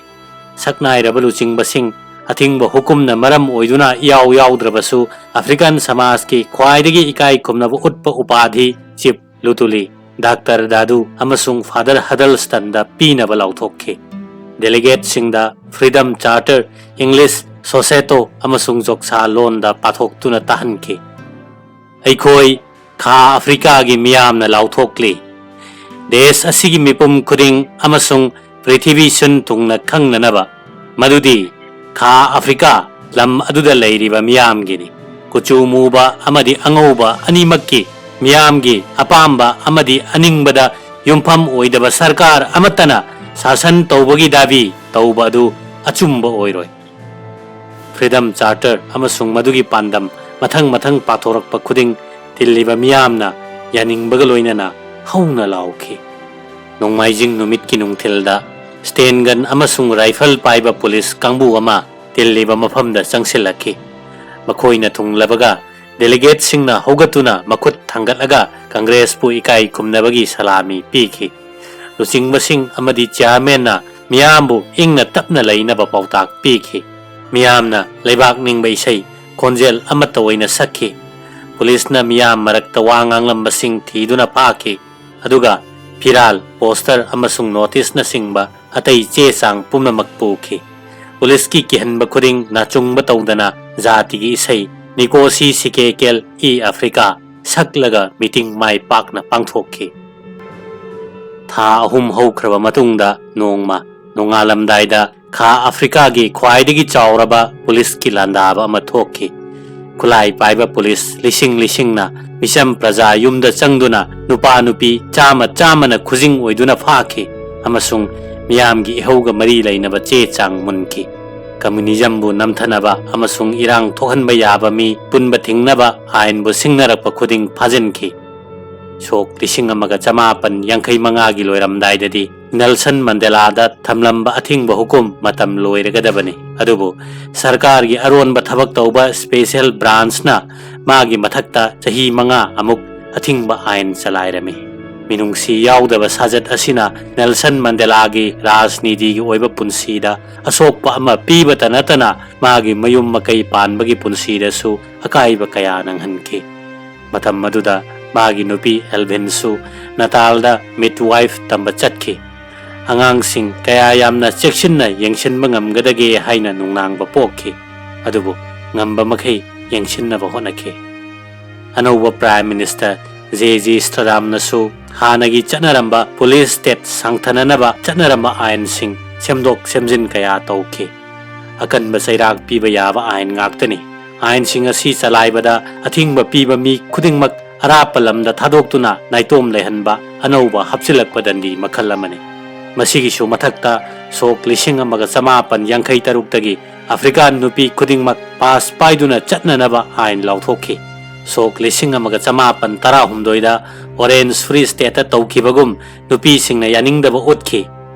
ꯁꯛꯅꯥꯏꯔꯕ ꯂꯨꯆꯤꯡꯕꯁꯤꯡ, ꯑꯊꯤꯡꯕ ꯍꯨꯀꯨꯝꯅ ꯃꯔꯝ ꯑꯣꯏꯗꯨꯅ ꯏꯌꯥꯎ ꯌꯥꯎꯗ꯭ꯔꯕꯁꯨ, ꯑꯐ꯭ꯔꯤꯀꯥꯟ ꯁꯃꯥꯖꯀꯤ ꯈ꯭ꯋꯥꯏꯗꯒꯤ ꯏꯀꯥꯏ ꯈꯨꯝꯅꯕ ꯎꯠꯄ ꯎꯄꯥꯙꯤ ꯆꯤꯞ ꯂꯨꯇꯨꯂꯤ, ꯗꯥꯛꯇꯔ ꯗꯥꯗꯨ ꯑꯃꯁꯨꯡ ꯐꯥꯗꯔ ꯍꯗꯜꯁꯇꯟꯗ ꯄꯤꯅꯕ ꯂꯥꯎꯊꯣꯛꯈꯤ꯫ ꯗꯦꯂꯤꯒꯦꯠꯁꯤꯡꯗ ꯐ꯭ꯔꯤꯗꯝ ꯆꯥꯔꯇꯔ, ꯏꯪꯂꯤꯁ, ꯁꯣꯁꯦꯇꯣ ꯑꯃꯁꯨꯡ ꯖꯣꯛꯁꯥ ꯂꯣꯟꯗ ꯄꯥꯊꯣꯛꯇꯨꯅ ꯇꯥꯍꯟꯈꯤ꯫ "ꯑꯩꯈꯣꯏ ꯈꯥ ꯑꯐ꯭ꯔꯤꯀꯥꯒꯤ ꯃꯤꯌꯥꯝꯅ ꯂꯥꯎꯊꯣꯛꯂꯤ꯫ ꯗꯦꯁ ꯑꯁꯤꯒꯤ ꯃꯤꯄꯨꯝ ꯈꯨꯗꯤꯡ ꯑꯃꯁꯨꯡ ꯄ꯭ꯔꯤꯊꯤꯕꯤ ꯁꯤꯟ ꯊꯨꯡꯅ ꯈꯪꯅꯅꯕ ꯃꯗꯨꯗꯤ ꯈꯥ ꯑꯐ꯭ꯔꯤꯀꯥ ꯂꯝ ꯑꯗꯨꯗ ꯂꯩꯔꯤꯕ ꯃꯤꯌꯥꯝꯒꯤꯅꯤ꯫ ꯀꯨꯆꯨ ꯃꯨꯕ ꯑꯃꯗꯤ ꯑꯉꯧꯕ ꯑꯅꯤꯃꯛꯀꯤ ꯃꯤꯌꯥꯝꯒꯤ ꯑꯄꯥꯝꯕ ꯑꯃꯗꯤ ꯑꯅꯤꯡꯕꯗ ꯌꯨꯝꯐꯝ ꯑꯣꯏꯗꯕ ꯁꯔꯀꯥꯔ ꯑꯃꯠꯇꯅ ꯁꯥꯁꯟ ꯇꯧꯕꯒꯤ ꯗꯥꯕꯤ ꯇꯧꯕ ꯑꯗꯨ ꯑꯆꯨꯝꯕ ꯑꯣꯏꯔꯣꯏ꯫ ꯐ꯭ꯔꯤꯗꯝ ꯆꯥꯔꯇꯔ ꯑꯃꯁꯨꯡ ꯃꯗꯨꯒꯤ ꯄꯥꯟꯗꯝ ꯃꯊꯪ ꯃꯊꯪ ꯄꯥꯊꯣꯔꯛꯄ ꯈꯨꯗꯤꯡ ꯇꯤꯜꯂꯤꯕ ꯃꯤꯌꯥꯝꯅ ꯌꯥꯅꯤꯡꯕꯒ ꯂꯣꯏꯅꯅ ꯍꯧꯅ ꯂꯥꯎꯈꯤ꯫ ꯅꯣꯡꯃꯥꯏꯖꯤꯡ ꯅꯨꯃꯤꯠꯀꯤ ꯅꯨꯡꯊꯤꯜꯗ ꯁ꯭ꯇꯦꯟꯒꯟ ꯑꯃꯁꯨꯡ ꯔꯥꯏꯐꯜ ꯄꯥꯏꯕ ꯄꯨꯂꯤꯁ ꯀꯥꯡꯕꯨ ꯑꯃ ꯇꯤꯜꯂꯤꯕ ꯃꯐꯝꯗ ꯆꯪꯁꯤꯜꯂꯛꯈꯤ꯫ ꯃꯈꯣꯏꯅ ꯊꯨꯡꯂꯕꯒ ꯗꯦꯂꯤꯒꯦꯠꯁꯤꯡꯅ ꯍꯧꯒꯠꯇꯨꯅ ꯃꯈꯨꯠ ꯊꯥꯡꯒꯠꯂꯒ ꯀꯪꯒ꯭ꯔꯦꯁꯄꯨ ꯏꯀꯥꯏ ꯈꯨꯝꯅꯕꯒꯤ ꯁꯂꯥꯃꯤ ꯄꯤꯈꯤ꯫ ꯂꯨꯆꯤꯡꯕꯁꯤꯡ ꯑꯃꯗꯤ ꯆꯤꯌꯥꯔꯃꯦꯟꯅ ꯃꯤꯌꯥꯝꯕꯨ ꯏꯪꯅ ꯇꯞꯅ ꯂꯩꯅꯕ ꯄꯥꯎꯇꯥꯛ ꯄꯤꯈꯤ꯫ ꯃꯤꯌꯥꯝꯅ ꯂꯩꯕꯥꯛ ꯅꯤꯡꯕ ꯏꯁꯩ ꯈꯣꯟꯖꯦꯜ ꯑꯃꯠꯇ ꯑꯣꯏꯅ ꯁꯛꯈꯤ꯫ ꯄꯨꯂꯤꯁꯅ ꯃꯤꯌꯥꯝ ꯃꯔꯛꯇ ꯋꯥ ꯉꯥꯡꯂꯝꯕꯁꯤꯡ ꯊꯤꯗꯨꯅ ꯐꯥꯈꯤ, ꯑꯗꯨꯒ ꯐꯤꯔꯥꯜ, ꯄꯣꯁꯇꯔ ꯑꯃꯁꯨꯡ ꯅꯣꯇꯤꯁꯅꯆꯤꯡꯕ ꯑꯇꯩ ꯆꯦ ꯆꯥꯡ ꯄꯨꯝꯅꯃꯛ ꯄꯨꯈꯤ꯫ ꯄꯨꯂꯤꯁꯀꯤ ꯀꯤꯍꯟꯕ ꯈꯨꯗꯤꯡ ꯅꯥꯆꯨꯡꯕ ꯇꯧꯗꯅ ꯖꯥꯇꯤꯒꯤ ꯏꯁꯩ ꯅꯤꯀꯣꯁꯤ ꯁꯤꯀꯦꯀꯦꯜ ꯏ ꯑꯐ꯭ꯔꯤꯀꯥ ꯁꯛꯂꯒ ꯃꯤꯇꯤꯡ ꯃꯥꯏ ꯄꯥꯛꯅ ꯄꯥꯡꯊꯣꯛꯈꯤ꯫ ꯊꯥ ꯑꯍꯨꯝ ꯍꯧꯈ꯭ꯔꯕ ꯃꯇꯨꯡꯗ ꯅꯣꯡꯃ ꯅꯣꯡꯉꯥꯜꯂꯝꯗꯥꯏꯗ ꯈꯥ ꯑꯐ꯭ꯔꯤꯀꯥꯒꯤ ꯈ꯭ꯋꯥꯏꯗꯒꯤ ꯆꯥꯎꯔꯕ ꯄꯨꯂꯤꯁꯀꯤ ꯂꯥꯟꯗꯥꯕ ꯑꯃ ꯊꯣꯛꯈꯤ꯫ ꯈꯨꯠꯂꯥꯏ ꯄꯥꯏꯕ ꯄꯨꯂꯤꯁ ꯂꯤꯁꯤꯡ ꯂꯤꯁꯤꯡꯅ ꯃꯤꯆꯝ ꯄ꯭ꯔꯖꯥ ꯌꯨꯝꯗ ꯆꯪꯗꯨꯅ ꯅꯨꯄꯥ ꯅꯨꯄꯤ ꯆꯥꯝꯃ ꯆꯥꯝꯃꯅ ꯈꯨꯖꯤꯡ ꯑꯣꯏꯗꯨꯅ ꯐꯥꯈꯤ ꯑꯃꯁꯨꯡ ꯃꯤꯌꯥꯝꯒꯤ ꯏꯍꯧꯒ ꯃꯔꯤ ꯂꯩꯅꯕ ꯆꯦ ꯆꯥꯡ ꯃꯨꯟꯈꯤ꯫ ꯀꯝꯃ꯭ꯌꯨꯅꯤꯖꯝꯕꯨ ꯅꯝꯊꯅꯕ ꯑꯃꯁꯨꯡ ꯏꯔꯥꯡ ꯊꯣꯛꯍꯟꯕ ꯌꯥꯕ ꯃꯤ ꯄꯨꯟꯕ ꯊꯤꯡꯅꯕ ꯑꯥꯏꯟꯕꯨ ꯁꯤꯡꯅꯔꯛꯄ ꯈꯨꯗꯤꯡ ꯐꯥꯖꯤꯟꯈꯤ꯫ ꯁꯣꯛ ꯂꯤꯁꯤꯡ ꯑꯃꯒ ꯆꯃꯥꯄꯟ ꯌꯥꯡꯈꯩ ꯃꯉꯥꯒꯤ ꯂꯣꯏꯔꯝꯗꯥꯏꯗꯗꯤ ꯅꯦꯜꯁꯟ ꯃꯟꯗꯦꯂꯥꯗ ꯊꯝꯂꯝꯕ ꯑꯊꯤꯡꯕ ꯍꯨꯀꯨꯝ ꯃꯇꯝ ꯂꯣꯏꯔꯒꯗꯕꯅꯤ꯫ ꯑꯗꯨꯕꯨ ꯁꯔꯀꯥꯔꯒꯤ ꯑꯔꯣꯟꯕ ꯊꯕꯛ ꯇꯧꯕ ꯁ꯭ꯄꯦꯁꯦꯜ ꯕ꯭ꯔꯥꯟꯁꯅ ꯃꯥꯒꯤ ꯃꯊꯛꯇ ꯆꯍꯤ ꯃꯉꯥ ꯑꯃꯨꯛ ꯑꯊꯤꯡꯕ ꯑꯥꯏꯟ ꯆꯂꯥꯏꯔꯝꯃꯤ꯫ ꯃꯤꯅꯨꯡꯁꯤ ꯌꯥꯎꯗꯕ ꯁꯥꯖꯠ ꯑꯁꯤꯅ ꯅꯦꯜꯁꯟ ꯃꯟꯗꯦꯂꯥꯒꯤ ꯔꯥꯖꯅꯤꯇꯤꯒꯤ ꯑꯣꯏꯕ ꯄꯨꯟꯁꯤꯗ ꯑꯁꯣꯛꯄ ꯑꯃ ꯄꯤꯕꯇ ꯅꯠꯇꯅ ꯃꯥꯒꯤ ꯃꯌꯨꯝ ꯃꯀꯩ ꯄꯥꯟꯕꯒꯤ ꯄꯨꯟꯁꯤꯗꯁꯨ ꯑꯀꯥꯏꯕ ꯀꯌꯥ ꯅꯪꯍꯟꯈꯤ꯫ ꯃꯇꯝ ꯑꯗꯨꯗ ꯃꯥꯒꯤ ꯅꯨꯄꯤ ꯑꯦꯜꯚꯤꯟꯁꯨ ꯅꯇꯥꯜꯗ ꯃꯤꯗꯋꯥꯏꯐ ꯇꯝꯕ ꯆꯠꯈꯤ꯫ ꯑꯉꯥꯡꯁꯤꯡ ꯀꯌꯥ ꯌꯥꯝꯅ ꯆꯦꯛꯁꯤꯟꯅ ꯌꯦꯡꯁꯤꯟꯕ ꯉꯝꯒꯗꯒꯦ ꯍꯥꯏꯅ ꯅꯨꯡꯅꯥꯡꯕ ꯄꯣꯛꯈꯤ, ꯑꯗꯨꯕꯨ ꯉꯝꯕ ꯃꯈꯩ ꯌꯦꯡꯁꯤꯟꯅꯕ ꯍꯣꯠꯅꯈꯤ꯫ ꯑꯅꯧꯕ ꯄ꯭ꯔꯥꯏꯝ ꯃꯤꯅꯤꯁꯇꯔ ꯖꯦ ꯖꯤ ꯁ꯭ꯇꯥꯗꯥꯝꯅꯁꯨ ꯍꯥꯟꯅꯒꯤ ꯆꯠꯅꯔꯝꯕ ꯄꯨꯂꯤꯁ ꯁ꯭ꯇꯦꯠ ꯁꯥꯡꯊꯅꯅꯕ ꯆꯠꯅꯔꯝꯕ ꯑꯥꯏꯟꯁꯤꯡ ꯁꯦꯝꯗꯣꯛ ꯁꯦꯝꯖꯤꯟ ꯀꯌꯥ ꯇꯧꯈꯤ꯫ ꯑꯀꯟꯕ ꯆꯩꯔꯥꯛ ꯄꯤꯕ ꯌꯥꯕ ꯑꯥꯏꯟ ꯉꯥꯛꯇꯅꯤ꯫ ꯑꯥꯏꯟꯁꯤꯡ ꯑꯁꯤ ꯆꯂꯥꯏꯕꯗ ꯑꯊꯤꯡꯕ ꯄꯤꯕ ꯃꯤ ꯈꯨꯗꯤꯡꯃꯛ ꯑꯔꯥꯞꯄ ꯂꯝꯗ ꯊꯥꯗꯣꯛꯇꯨꯅ ꯅꯥꯏꯇꯣꯝ ꯂꯩꯍꯟꯕ ꯑꯅꯧꯕ ꯍꯥꯞꯆꯤꯜꯂꯛꯄ ꯗꯟꯗꯤ ꯃꯈꯜ ꯑꯃꯅꯤ꯫ ꯃꯁꯤꯒꯤꯁꯨ ꯃꯊꯛꯇ ꯁꯣꯛ ꯂꯤꯁꯤꯡ ꯑꯃꯒ ꯆꯃꯥꯄꯟ ꯌꯥꯡꯈꯩ ꯇꯔꯨꯛꯇꯒꯤ ꯑꯐ꯭ꯔꯤꯀꯥꯟ ꯅꯨꯄꯤ ꯈꯨꯗꯤꯡꯃꯛ ꯄꯥꯁ ꯄꯥꯏꯗꯨꯅ ꯆꯠꯅꯅꯕ ꯑꯥꯏꯟ ꯂꯥꯎꯊꯣꯛꯈꯤ꯫ ꯁꯣꯛ ꯂꯤꯁꯤꯡ ꯑꯃꯒ ꯆꯃꯥꯄꯟ ꯇꯔꯥꯍꯨꯝꯗꯣꯏꯗ ꯑꯣꯔꯦꯟꯖ ꯐ꯭ꯔꯤ ꯁ꯭ꯇꯦꯠꯇ ꯇꯧꯈꯤꯕꯒꯨꯝ ꯅꯨꯄꯤꯁꯤꯡꯅ ꯌꯥꯅꯤꯡꯗꯕ ꯎꯠꯈꯤ꯫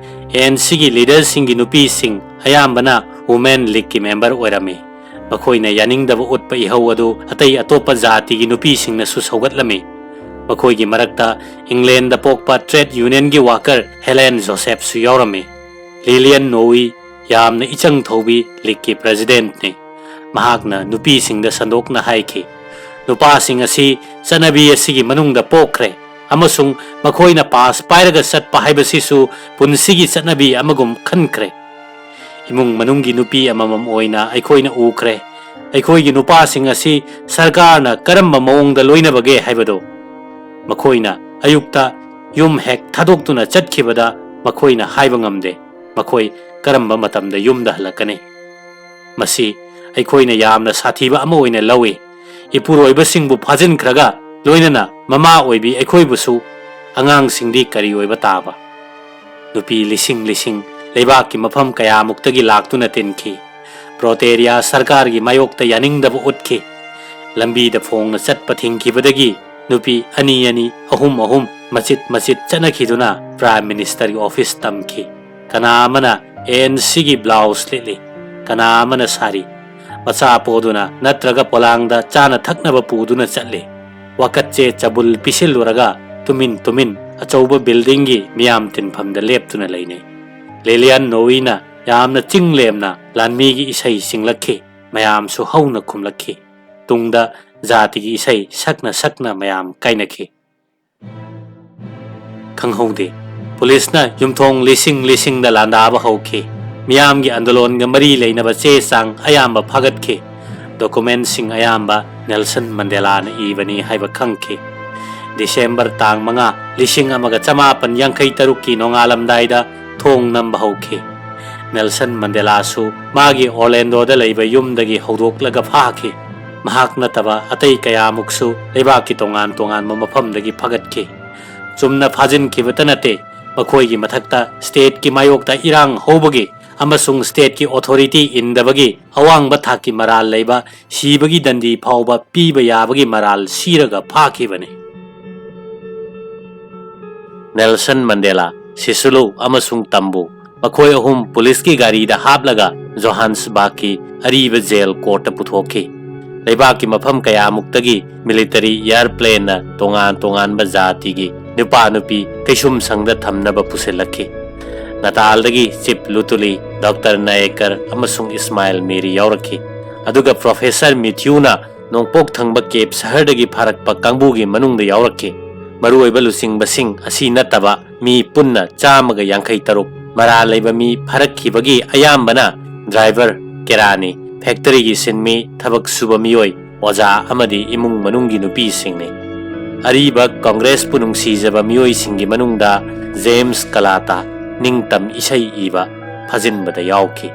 ꯑꯦ ꯑꯦꯟ ꯁꯤꯒꯤ ꯂꯤꯗꯔꯁꯤꯡꯒꯤ ꯅꯨꯄꯤꯁꯤꯡ ꯑꯌꯥꯝꯕꯅ ꯋꯨꯃꯦꯟ ꯂꯤꯒꯀꯤ ꯃꯦꯝꯕꯔ ꯑꯣꯏꯔꯝꯃꯤ꯫ ꯃꯈꯣꯏꯅ ꯌꯥꯅꯤꯡꯗꯕ ꯎꯠꯄ ꯏꯍꯧ ꯑꯗꯨ ꯑꯇꯩ ꯑꯇꯣꯞꯄ ꯖꯥꯇꯤꯒꯤ ꯅꯨꯄꯤꯁꯤꯡꯅꯁꯨ ꯁꯧꯒꯠꯂꯝꯃꯤ꯫ ꯃꯈꯣꯏꯒꯤ ꯃꯔꯛꯇ ꯏꯪꯂꯦꯟꯗ ꯄꯣꯛꯄ ꯇ꯭ꯔꯦꯗ ꯌꯨꯅꯤꯌꯟꯒꯤ ꯋꯥꯀꯔ ꯍꯦꯂꯦꯟ ꯖꯣꯁꯦꯐꯁꯨ ꯌꯥꯎꯔꯝꯃꯤ꯫ ꯂꯤꯂꯤꯌꯟ ꯅꯣꯋꯤ ꯌꯥꯝꯅ ꯏꯆꯪ ꯊꯧꯕꯤ ꯂꯤꯒꯀꯤ ꯄ꯭ꯔꯦꯁꯤꯗꯦꯟꯠꯅꯤ꯫ ꯃꯍꯥꯛꯅ ꯅꯨꯄꯤꯁꯤꯡꯗ ꯁꯟꯗꯣꯛꯅ ꯍꯥꯏꯈꯤ, "ꯅꯨꯄꯥꯁꯤꯡ ꯑꯁꯤ ꯆꯠꯅꯕꯤ ꯑꯁꯤꯒꯤ ꯃꯅꯨꯡꯗ ꯄꯣꯛꯈ꯭ꯔꯦ ꯑꯃꯁꯨꯡ ꯃꯈꯣꯏꯅ ꯄꯥꯁ ꯄꯥꯏꯔꯒ ꯆꯠꯄ ꯍꯥꯏꯕꯁꯤꯁꯨ ꯄꯨꯟꯁꯤꯒꯤ ꯆꯠꯅꯕꯤ ꯑꯃꯒꯨꯝ ꯈꯟꯈ꯭ꯔꯦ꯫ ꯏꯃꯨꯡ ꯃꯅꯨꯡꯒꯤ ꯅꯨꯄꯤ ꯑꯃꯃꯝ ꯑꯣꯏꯅ ꯑꯩꯈꯣꯏꯅ ꯎꯈ꯭ꯔꯦ꯫ ꯑꯩꯈꯣꯏꯒꯤ ꯅꯨꯄꯥꯁꯤꯡ ꯑꯁꯤ ꯁꯔꯀꯥꯔꯅ ꯀꯔꯝꯕ ꯃꯑꯣꯡꯗ ꯂꯣꯏꯅꯕꯒꯦ ꯍꯥꯏꯕꯗꯨ꯫ ꯃꯈꯣꯏꯅ ꯑꯌꯨꯛꯇ ꯌꯨꯝ ꯍꯦꯛ ꯊꯥꯗꯣꯛꯇꯨꯅ ꯆꯠꯈꯤꯕꯗ ꯃꯈꯣꯏꯅ ꯍꯥꯏꯕ ꯉꯝꯗꯦ ꯃꯈꯣꯏ ꯀꯔꯝꯕ ꯃꯇꯝꯗ ꯌꯨꯝꯗ ꯍꯜꯂꯛꯀꯅꯤ꯫ ꯃꯁꯤ ꯑꯩꯈꯣꯏꯅ ꯌꯥꯝꯅ ꯁꯥꯊꯤꯕ ꯑꯃ ꯑꯣꯏꯅ ꯂꯧꯏ꯫ ꯏꯄꯨꯔꯣꯏꯕꯁꯤꯡꯕꯨ ꯐꯥꯖꯤꯟꯈ꯭ꯔꯒ ꯂꯣꯏꯅꯅ ꯃꯃꯥ ꯑꯣꯏꯕꯤ ꯑꯩꯈꯣꯏꯕꯨꯁꯨ ꯑꯉꯥꯡꯁꯤꯡꯗꯤ ꯀꯔꯤ ꯑꯣꯏꯕ ꯇꯥꯕ?" ꯅꯨꯄꯤ ꯂꯤꯁꯤꯡ ꯂꯤꯁꯤꯡ ꯂꯩꯕꯥꯛꯀꯤ ꯃꯐꯝ ꯀꯌꯥꯃꯨꯛꯇꯒꯤ ꯂꯥꯛꯇꯨꯅ ꯇꯤꯟꯈꯤ꯫ ꯄ꯭ꯔꯣꯇꯦꯔꯤꯌꯥ ꯁꯔꯀꯥꯔꯒꯤ ꯃꯥꯌꯣꯛꯇ ꯌꯥꯅꯤꯡꯗꯕ ꯎꯠꯈꯤ꯫ ꯂꯝꯕꯤꯗ ꯐꯣꯡꯅ ꯆꯠꯄ ꯊꯤꯡꯈꯤꯕꯗꯒꯤ ꯅꯨꯄꯤ ꯑꯅꯤ ꯑꯅꯤ, ꯑꯍꯨꯝ ꯑꯍꯨꯝ, ꯃꯆꯤꯠ ꯃꯆꯤꯠ ꯆꯠꯅꯈꯤꯗꯨꯅ ꯄ꯭ꯔꯥꯏꯝ ꯃꯤꯅꯤꯁꯇꯔꯒꯤ ꯑꯣꯐꯤꯁ ꯇꯝꯈꯤ꯫ ꯀꯅꯥ ꯑꯃꯅ ꯑꯦ ꯑꯦꯟ ꯁꯤꯒꯤ ꯕ꯭ꯂꯥꯎꯁ ꯂꯤꯠꯂꯤ, ꯀꯅꯥ ꯑꯃꯅ ꯁꯥꯔꯤ꯫ ꯃꯆꯥ ꯄꯣꯗꯨꯅ ꯅꯠꯇ꯭ꯔꯒ ꯄꯣꯂꯥꯡꯗ ꯆꯥꯅ ꯊꯛꯅꯕ ꯄꯨꯗꯨꯅ ꯆꯠꯂꯤ꯫ ꯋꯥꯀꯠꯆꯦ ꯆꯕꯨꯜ ꯄꯤꯁꯤꯜꯂꯨꯔꯒ ꯇꯨꯃꯤꯟ ꯇꯨꯃꯤꯟ ꯑꯆꯧꯕ ꯕꯤꯜꯗꯤꯡꯒꯤ ꯃꯤꯌꯥꯝ ꯇꯤꯟꯐꯝꯗ ꯂꯦꯞꯇꯨꯅ ꯂꯩꯅꯩ꯫ ꯂꯤꯂꯤꯌꯟ ꯅꯣꯋꯤꯅ ꯌꯥꯝꯅ ꯆꯤꯡ ꯂꯦꯝꯅ ꯂꯥꯟꯃꯤꯒꯤ ꯏꯁꯩ ꯆꯤꯡꯂꯛꯈꯤ꯫ ꯃꯌꯥꯝꯁꯨ ꯍꯧꯅ ꯈꯨꯝꯂꯛꯈꯤ꯫ ꯇꯨꯡꯗ ꯖꯥꯇꯤꯒꯤ ꯏꯁꯩ ꯁꯛꯅ ꯁꯛꯅ ꯃꯌꯥꯝ ꯀꯥꯏꯅꯈꯤ꯫ ꯈꯪꯍꯧꯗꯦ꯫ ꯄꯨꯂꯤꯁꯅ ꯌꯨꯝꯊꯣꯡ ꯂꯤꯁꯤꯡ ꯂꯤꯁꯤꯡꯗ ꯂꯥꯟꯗꯥꯕ ꯍꯧꯈꯤ꯫ ꯃꯤꯌꯥꯝꯒꯤ ꯑꯟꯗꯣꯂꯣꯟꯒ ꯃꯔꯤ ꯂꯩꯅꯕ ꯆꯦ ꯆꯥꯡ ꯑꯌꯥꯝꯕ ꯐꯥꯒꯠꯈꯤ꯫ ꯗꯣꯀꯨꯃꯦꯟꯁꯤꯡ ꯑꯌꯥꯝꯕ ꯅꯦꯜꯁꯟ ꯃꯟꯗꯦꯂꯥꯅ ꯏꯕꯅꯤ ꯍꯥꯏꯕ ꯈꯪꯈꯤ꯫ ꯗꯤꯁꯦꯝꯕꯔ ꯇꯥꯡ ꯃꯉꯥ, ꯂꯤꯁꯤꯡ ꯑꯃꯒ ꯆꯃꯥꯄꯟ ꯌꯥꯡꯈꯩ ꯇꯔꯨꯛꯀꯤ ꯅꯣꯡꯉꯥꯜꯂꯝꯗꯥꯏꯗ ꯊꯣꯡ ꯅꯝꯕ ꯍꯧꯈꯤ꯫ ꯅꯦꯜꯁꯟ ꯃꯟꯗꯦꯂꯥꯁꯨ ꯃꯥꯒꯤ ꯑꯣꯔꯂꯦꯟꯗꯣꯗ ꯂꯩꯕ ꯌꯨꯝꯗꯒꯤ ꯍꯧꯗꯣꯛꯂꯒ ꯐꯥꯈꯤ꯫ ꯃꯍꯥꯛ ꯅꯠꯇꯕ ꯑꯇꯩ ꯀꯌꯥꯃꯨꯛꯁꯨ ꯂꯩꯕꯥꯛꯀꯤ ꯇꯣꯉꯥꯟ ꯇꯣꯉꯥꯟꯕ ꯃꯐꯝꯗꯒꯤ ꯐꯥꯒꯠꯈꯤ꯫ ꯆꯨꯝꯅ ꯐꯥꯖꯤꯟꯈꯤꯕꯇ ꯅꯠꯇꯦ, ꯃꯈꯣꯏꯒꯤ ꯃꯊꯛꯇ stateꯀꯤ ꯃꯥꯌꯣꯛꯇ ꯏꯔꯥꯡ ꯍꯧꯕꯒꯤ ꯑꯃꯁꯨꯡ stateꯀꯤ authority ꯏꯟꯗꯕꯒꯤ ꯑꯋꯥꯡꯕ ꯊꯥꯛꯀꯤ ꯃꯔꯥꯜ ꯂꯩꯕ ꯁꯤꯕꯒꯤ ꯗꯟꯗꯤ ꯐꯥꯎꯕ ꯄꯤꯕ ꯌꯥꯕꯒꯤ ꯃꯔꯥꯜ ꯁꯤꯔꯒ ꯐꯥꯈꯤꯕꯅꯤ꯫ ꯅꯦꯜꯁꯟ ꯃꯟꯗꯦꯂꯥ, ꯁꯤꯁꯨꯂꯨ ꯑꯃꯁꯨꯡ ꯇꯝꯕꯨ, ꯃꯈꯣꯏ ꯑꯍꯨꯝ ꯄꯨꯂꯤꯁꯀꯤ ꯒꯥꯔꯤꯗ ꯍꯥꯞꯂꯒ ꯖꯣꯍꯥꯟꯁꯕꯥꯔꯒꯀꯤ ꯑꯔꯤꯕ ꯖꯦꯜ ꯀꯣꯔꯠꯇ ꯄꯨꯊꯣꯛꯈꯤ꯫ ꯂꯩꯕꯥꯛꯀꯤ ꯃꯐꯝ ꯀꯌꯥꯃꯨꯛꯇꯒꯤ military airplaneꯅ ꯇꯣꯉꯥꯟ ꯇꯣꯉꯥꯟꯕ ꯖꯥꯇꯤꯒꯤ ꯅꯨꯄꯥ ꯅꯨꯄꯤ ꯀꯩꯁꯨꯝꯁꯪꯗ ꯊꯝꯅꯕ ꯄꯨꯁꯤꯜꯂꯛꯈꯤ꯫ ꯅꯇꯥꯜꯗꯒꯤ ꯆꯤꯞ ꯂꯨꯇꯨꯂꯤ, ꯗꯣꯛꯇꯔ ꯅꯥꯌꯦꯀꯔ ꯑꯃꯁꯨꯡ ꯏꯁꯃꯥꯏꯜ ꯃꯤꯔꯤ ꯌꯥꯎꯔꯛꯈꯤ꯫ ꯑꯗꯨꯒ ꯄ꯭ꯔꯣꯐꯦꯁꯔ ꯃꯤꯊ꯭ꯌꯨꯅ ꯅꯣꯡꯄꯣꯛ ꯊꯪꯕ ꯀꯦꯞ ꯁꯍꯔꯗꯒꯤ ꯐꯥꯔꯛꯄ ꯀꯥꯡꯕꯨꯒꯤ ꯃꯅꯨꯡꯗ ꯌꯥꯎꯔꯛꯈꯤ꯫ ꯃꯔꯨꯑꯣꯏꯕ ꯂꯨꯆꯤꯡꯕꯁꯤꯡ ꯑꯁꯤ ꯅꯠꯇꯕ ꯃꯤ ꯄꯨꯟꯅ ꯆꯥꯝꯃꯒ ꯌꯥꯡꯈꯩ ꯇꯔꯨꯛ꯫ ꯃꯔꯥꯜ ꯂꯩꯕ ꯃꯤ ꯐꯥꯔꯛꯈꯤꯕꯒꯤ ꯑꯌꯥꯝꯕꯅ ꯗ꯭ꯔꯥꯏꯚꯔ, ꯀꯦꯔꯥꯅꯤ, ꯐꯦꯛꯇꯔꯤꯒꯤ ꯁꯤꯟꯃꯤ, ꯊꯕꯛ ꯁꯨꯕ ꯃꯤꯑꯣꯏ, ꯑꯣꯖꯥ ꯑꯃꯗꯤ ꯏꯃꯨꯡ ꯃꯅꯨꯡꯒꯤ ꯅꯨꯄꯤꯁꯤꯡꯅꯤ꯫ ꯑꯔꯤꯕ ꯀꯪꯒ꯭ꯔꯦꯁꯄꯨ ꯅꯨꯡꯁꯤꯖꯕ ꯃꯤꯑꯣꯏꯁꯤꯡꯒꯤ ꯃꯅꯨꯡꯗ ꯖꯦꯝꯁ ꯀꯂꯥꯇꯥ, ꯅꯤꯡꯇꯝ ꯏꯁꯩ ꯏꯕ, ꯐꯥꯖꯤꯟꯕꯗ ꯌꯥꯎꯈꯤ꯫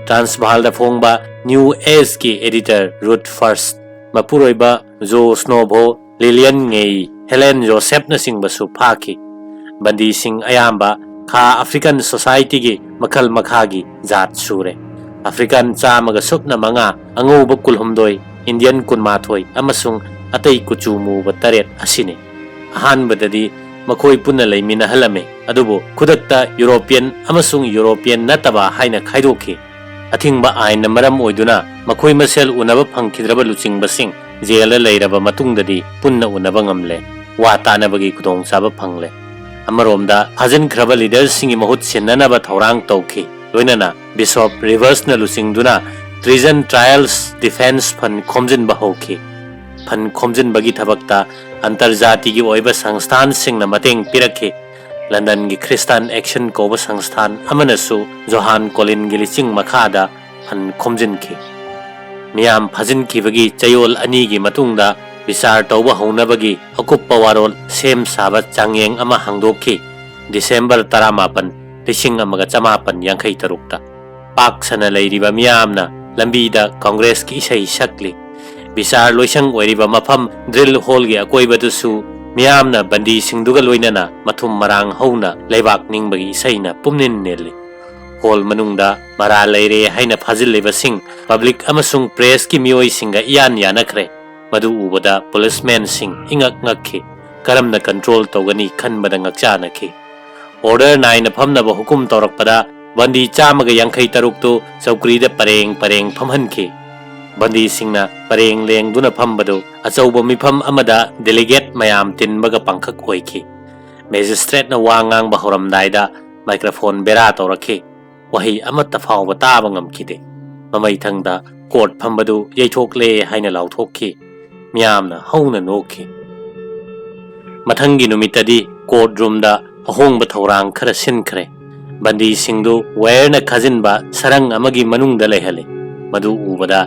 ꯇ꯭ꯔꯥꯟꯁꯚꯥꯜꯗ ꯐꯣꯡꯕ ꯅ꯭ꯌꯨ ꯑꯦꯖꯀꯤ editor ꯔꯨꯠ ꯐꯔꯁ, ꯃꯄꯨꯔꯣꯏꯕ ꯖꯣ ꯁ꯭ꯅꯣꯚꯣ, ꯂꯤꯂꯤꯌꯟ ꯉꯦꯏ, ꯍꯦꯂꯦꯟ ꯖꯣꯁꯦꯐꯅꯆꯤꯡꯕꯁꯨ ꯐꯥꯈꯤ꯫ ꯕꯟꯗꯤꯁꯤꯡ ꯑꯌꯥꯝꯕ ꯈꯥ ꯑꯐ꯭ꯔꯤꯀꯟ societyꯒꯤ ꯃꯈꯜ ꯃꯈꯥꯒꯤ ꯖꯥꯠ ꯁꯨꯔꯦ꯫ ꯑꯐ꯭ꯔꯤꯀꯥꯟ ꯆꯥꯝꯃꯒ ꯁꯨꯞꯅ ꯃꯉꯥ, ꯑꯉꯧꯕ ꯀꯨꯟꯍꯨꯝꯗꯣꯏ, ꯏꯟꯗꯤꯌꯟ ꯀꯨꯟꯃꯥꯊꯣꯏ ꯑꯃꯁꯨꯡ ꯑꯇꯩ ꯀꯨꯆꯨ ꯃꯨꯕ ꯇꯔꯦꯠ ꯑꯁꯤꯅꯤ꯫ ꯑꯍꯥꯟꯕꯗꯗꯤ ꯃꯈꯣꯏ ꯄꯨꯟꯅ ꯂꯩꯃꯤꯟꯅꯍꯜꯂꯝꯃꯤ, ꯑꯗꯨꯕꯨ ꯈꯨꯗꯛꯇ ꯌꯨꯔꯣꯄꯤꯌꯟ ꯑꯃꯁꯨꯡ ꯌꯨꯔꯣꯄꯤꯌꯟ ꯅꯠꯇꯕ ꯍꯥꯏꯅ ꯈꯥꯏꯗꯣꯛꯈꯤ꯫ ꯑꯊꯤꯡꯕ ꯑꯥꯏꯟꯅ ꯃꯔꯝ ꯑꯣꯏꯗꯨꯅ ꯃꯈꯣꯏ ꯃꯁꯦꯜ ꯎꯅꯕ ꯐꯪꯈꯤꯗ꯭ꯔꯕ ꯂꯨꯆꯤꯡꯕꯁꯤꯡ ꯖꯦꯜꯗ ꯂꯩꯔꯕ ꯃꯇꯨꯡꯗꯗꯤ ꯄꯨꯟꯅ ꯎꯅꯕ ꯉꯝꯂꯦ꯫ ꯋꯥ ꯇꯥꯅꯕꯒꯤ ꯈꯨꯗꯣꯡꯆꯥꯕ ꯐꯪꯂꯦ꯫ ꯑꯃꯔꯣꯝꯗ ꯐꯥꯖꯤꯟꯈ꯭ꯔꯕ leaderꯁꯤꯡꯒꯤ ꯃꯍꯨꯠ ꯁꯤꯟꯅꯅꯕ ꯊꯧꯔꯥꯡ ꯇꯧꯈꯤ꯫ ꯂꯣꯏꯅꯅ ꯕꯤꯁꯣꯞ ꯔꯤꯚꯔꯁꯅ ꯂꯨꯆꯤꯡꯗꯨꯅ treason trials defense fund ꯈꯣꯝꯖꯤꯟꯕ ꯍꯧꯈꯤ꯫ Fund ꯈꯣꯝꯖꯤꯟꯕꯒꯤ ꯊꯕꯛꯇ ꯑꯟꯇꯔꯖꯥꯇꯤꯒꯤ ꯑꯣꯏꯕ ꯁꯪꯁꯊꯥꯟꯁꯤꯡꯅ ꯃꯇꯦꯡ ꯄꯤꯔꯛꯈꯤ꯫ ꯂꯟꯗꯟꯒꯤ Christian Action ꯀꯧꯕ ꯁꯪꯁꯊꯥꯟ ꯑꯃꯅꯁꯨ ꯖꯣꯍꯥꯟ ꯀꯣꯂꯤꯟꯒꯤ ꯂꯤꯆꯤꯡ ꯃꯈꯥꯗ fund ꯈꯣꯝꯖꯤꯟꯈꯤ꯫ ꯃꯤꯌꯥꯝ ꯐꯥꯖꯤꯟꯈꯤꯕꯒꯤ ꯆꯌꯣꯜ ꯑꯅꯤꯒꯤ ꯃꯇꯨꯡꯗ ꯕꯤꯆꯥꯔ ꯇꯧꯕ ꯍꯧꯅꯕꯒꯤ ꯑꯀꯨꯞꯄ ꯋꯥꯔꯣꯜ ꯁꯦꯝ ꯁꯥꯕ ꯆꯥꯡꯌꯦꯡ ꯑꯃ ꯍꯥꯡꯗꯣꯛꯈꯤ꯫ ꯗꯤꯁꯦꯝꯕꯔ ꯇꯔꯥꯃꯥꯄꯟ, ꯂꯤꯁꯤꯡ ꯑꯃꯒ ꯆꯃꯥꯄꯟ ꯌꯥꯡꯈꯩ ꯇꯔꯨꯛꯇ꯫ ꯄꯥꯛ ꯁꯟꯅ ꯂꯩꯔꯤꯕ ꯃꯤꯌꯥꯝꯅ ꯂꯝꯕꯤꯗ ꯀꯪꯒ꯭ꯔꯦꯁꯀꯤ ꯏꯁꯩ ꯁꯛꯂꯤ꯫ ꯕꯤꯆꯥꯔ ꯂꯣꯏꯁꯪ ꯑꯣꯏꯔꯤꯕ ꯃꯐꯝ ꯗ꯭ꯔꯤꯜ ꯍꯣꯜꯒꯤ ꯑꯀꯣꯏꯕꯗꯁꯨ ꯃꯤꯌꯥꯝꯅ ꯕꯟꯗꯤꯁꯤꯡꯗꯨꯒ ꯂꯣꯏꯅꯅ ꯃꯊꯨꯝ ꯃꯔꯥꯡ ꯍꯧꯅ ꯂꯩꯕꯥꯛ ꯅꯤꯡꯕꯒꯤ ꯏꯁꯩꯅ ꯄꯨꯝꯅꯤꯟ ꯅꯤꯜꯂꯤ꯫ ꯍꯣꯜ ꯃꯅꯨꯡꯗ ꯃꯔꯥꯜ ꯂꯩꯔꯦ ꯍꯥꯏꯅ ꯐꯥꯖꯤꯜꯂꯤꯕꯁꯤꯡ ꯄꯕ꯭ꯂꯤꯛ ꯑꯃꯁꯨꯡ ꯄ꯭ꯔꯦꯁꯀꯤ ꯃꯤꯑꯣꯏꯁꯤꯡꯒ ꯏꯌꯥꯟ ꯌꯥꯅꯈ꯭ꯔꯦ꯫ ꯃꯗꯨ ꯎꯕꯗ ꯄꯨꯂꯤꯁꯃꯦꯟꯁꯤꯡ ꯏꯉꯛ ꯉꯛꯈꯤ꯫ ꯀꯔꯝꯅ ꯀꯟꯇ꯭ꯔꯣꯜ ꯇꯧꯒꯅꯤ ꯈꯟꯕꯗ ꯉꯛꯆꯥꯅꯈꯤ꯫ ꯑꯣꯔꯗꯔ ꯅꯥꯏꯅ ꯐꯝꯅꯕ ꯍꯨꯀꯨꯝ ꯇꯧꯔꯛꯄꯗ ꯕꯟꯗꯤ ꯆꯥꯝꯃꯒ ꯌꯥꯡꯈꯩ ꯇꯔꯨꯛꯇꯨ ꯆꯧꯀ꯭ꯔꯤꯗ ꯄꯔꯦꯡ ꯄꯔꯦꯡ ꯐꯝꯍꯟꯈꯤ꯫ ꯕꯟꯗꯤꯁꯤꯡꯅ ꯄꯔꯦꯡ ꯂꯦꯡꯗꯨꯅ ꯐꯝꯕꯗꯨ ꯑꯆꯧꯕ ꯃꯤꯐꯝ ꯑꯃꯗ ꯗꯦꯂꯤꯒꯦꯠ ꯃꯌꯥꯝ ꯇꯤꯟꯕꯒ ꯄꯥꯡꯈꯛ ꯑꯣꯏꯈꯤ꯫ ꯃꯦꯖꯤꯁꯇ꯭ꯔꯦꯠꯅ ꯋꯥ ꯉꯥꯡꯕ ꯍꯧꯔꯝꯗꯥꯏꯗ ꯃꯥꯏꯀ꯭ꯔꯣꯐꯣꯟ ꯕꯦꯔꯥ ꯇꯧꯔꯛꯈꯤ꯫ ꯋꯥꯍꯩ ꯑꯃꯠꯇ ꯐꯥꯎꯕ ꯇꯥꯕ ꯉꯝꯈꯤꯗꯦ꯫ ꯃꯃꯩꯊꯪꯗ ꯀꯣꯔꯠ ꯐꯝꯕꯗꯨ ꯌꯩꯊꯣꯛꯂꯦ ꯍꯥꯏꯅ ꯂꯥꯎꯊꯣꯛꯈꯤ꯫ ꯃꯤꯌꯥꯝꯅ ꯍꯧꯅ ꯅꯣꯛꯈꯤ꯫ ꯃꯊꯪꯒꯤ ꯅꯨꯃꯤꯠꯇꯗꯤ ꯀꯣꯔꯠ ꯔꯨꯝꯗ ꯑꯍꯣꯡꯕ ꯊꯧꯔꯥꯡ ꯈꯔ ꯁꯤꯟꯈ꯭ꯔꯦ꯫ ꯕꯟꯗꯤꯁꯤꯡꯗꯨ ꯋꯥꯌꯔꯅ ꯈꯥꯖꯤꯟꯕ ꯁꯔꯪ ꯑꯃꯒꯤ ꯃꯅꯨꯡꯗ ꯂꯩꯍꯜꯂꯤ꯫ ꯃꯗꯨ ꯎꯕꯗ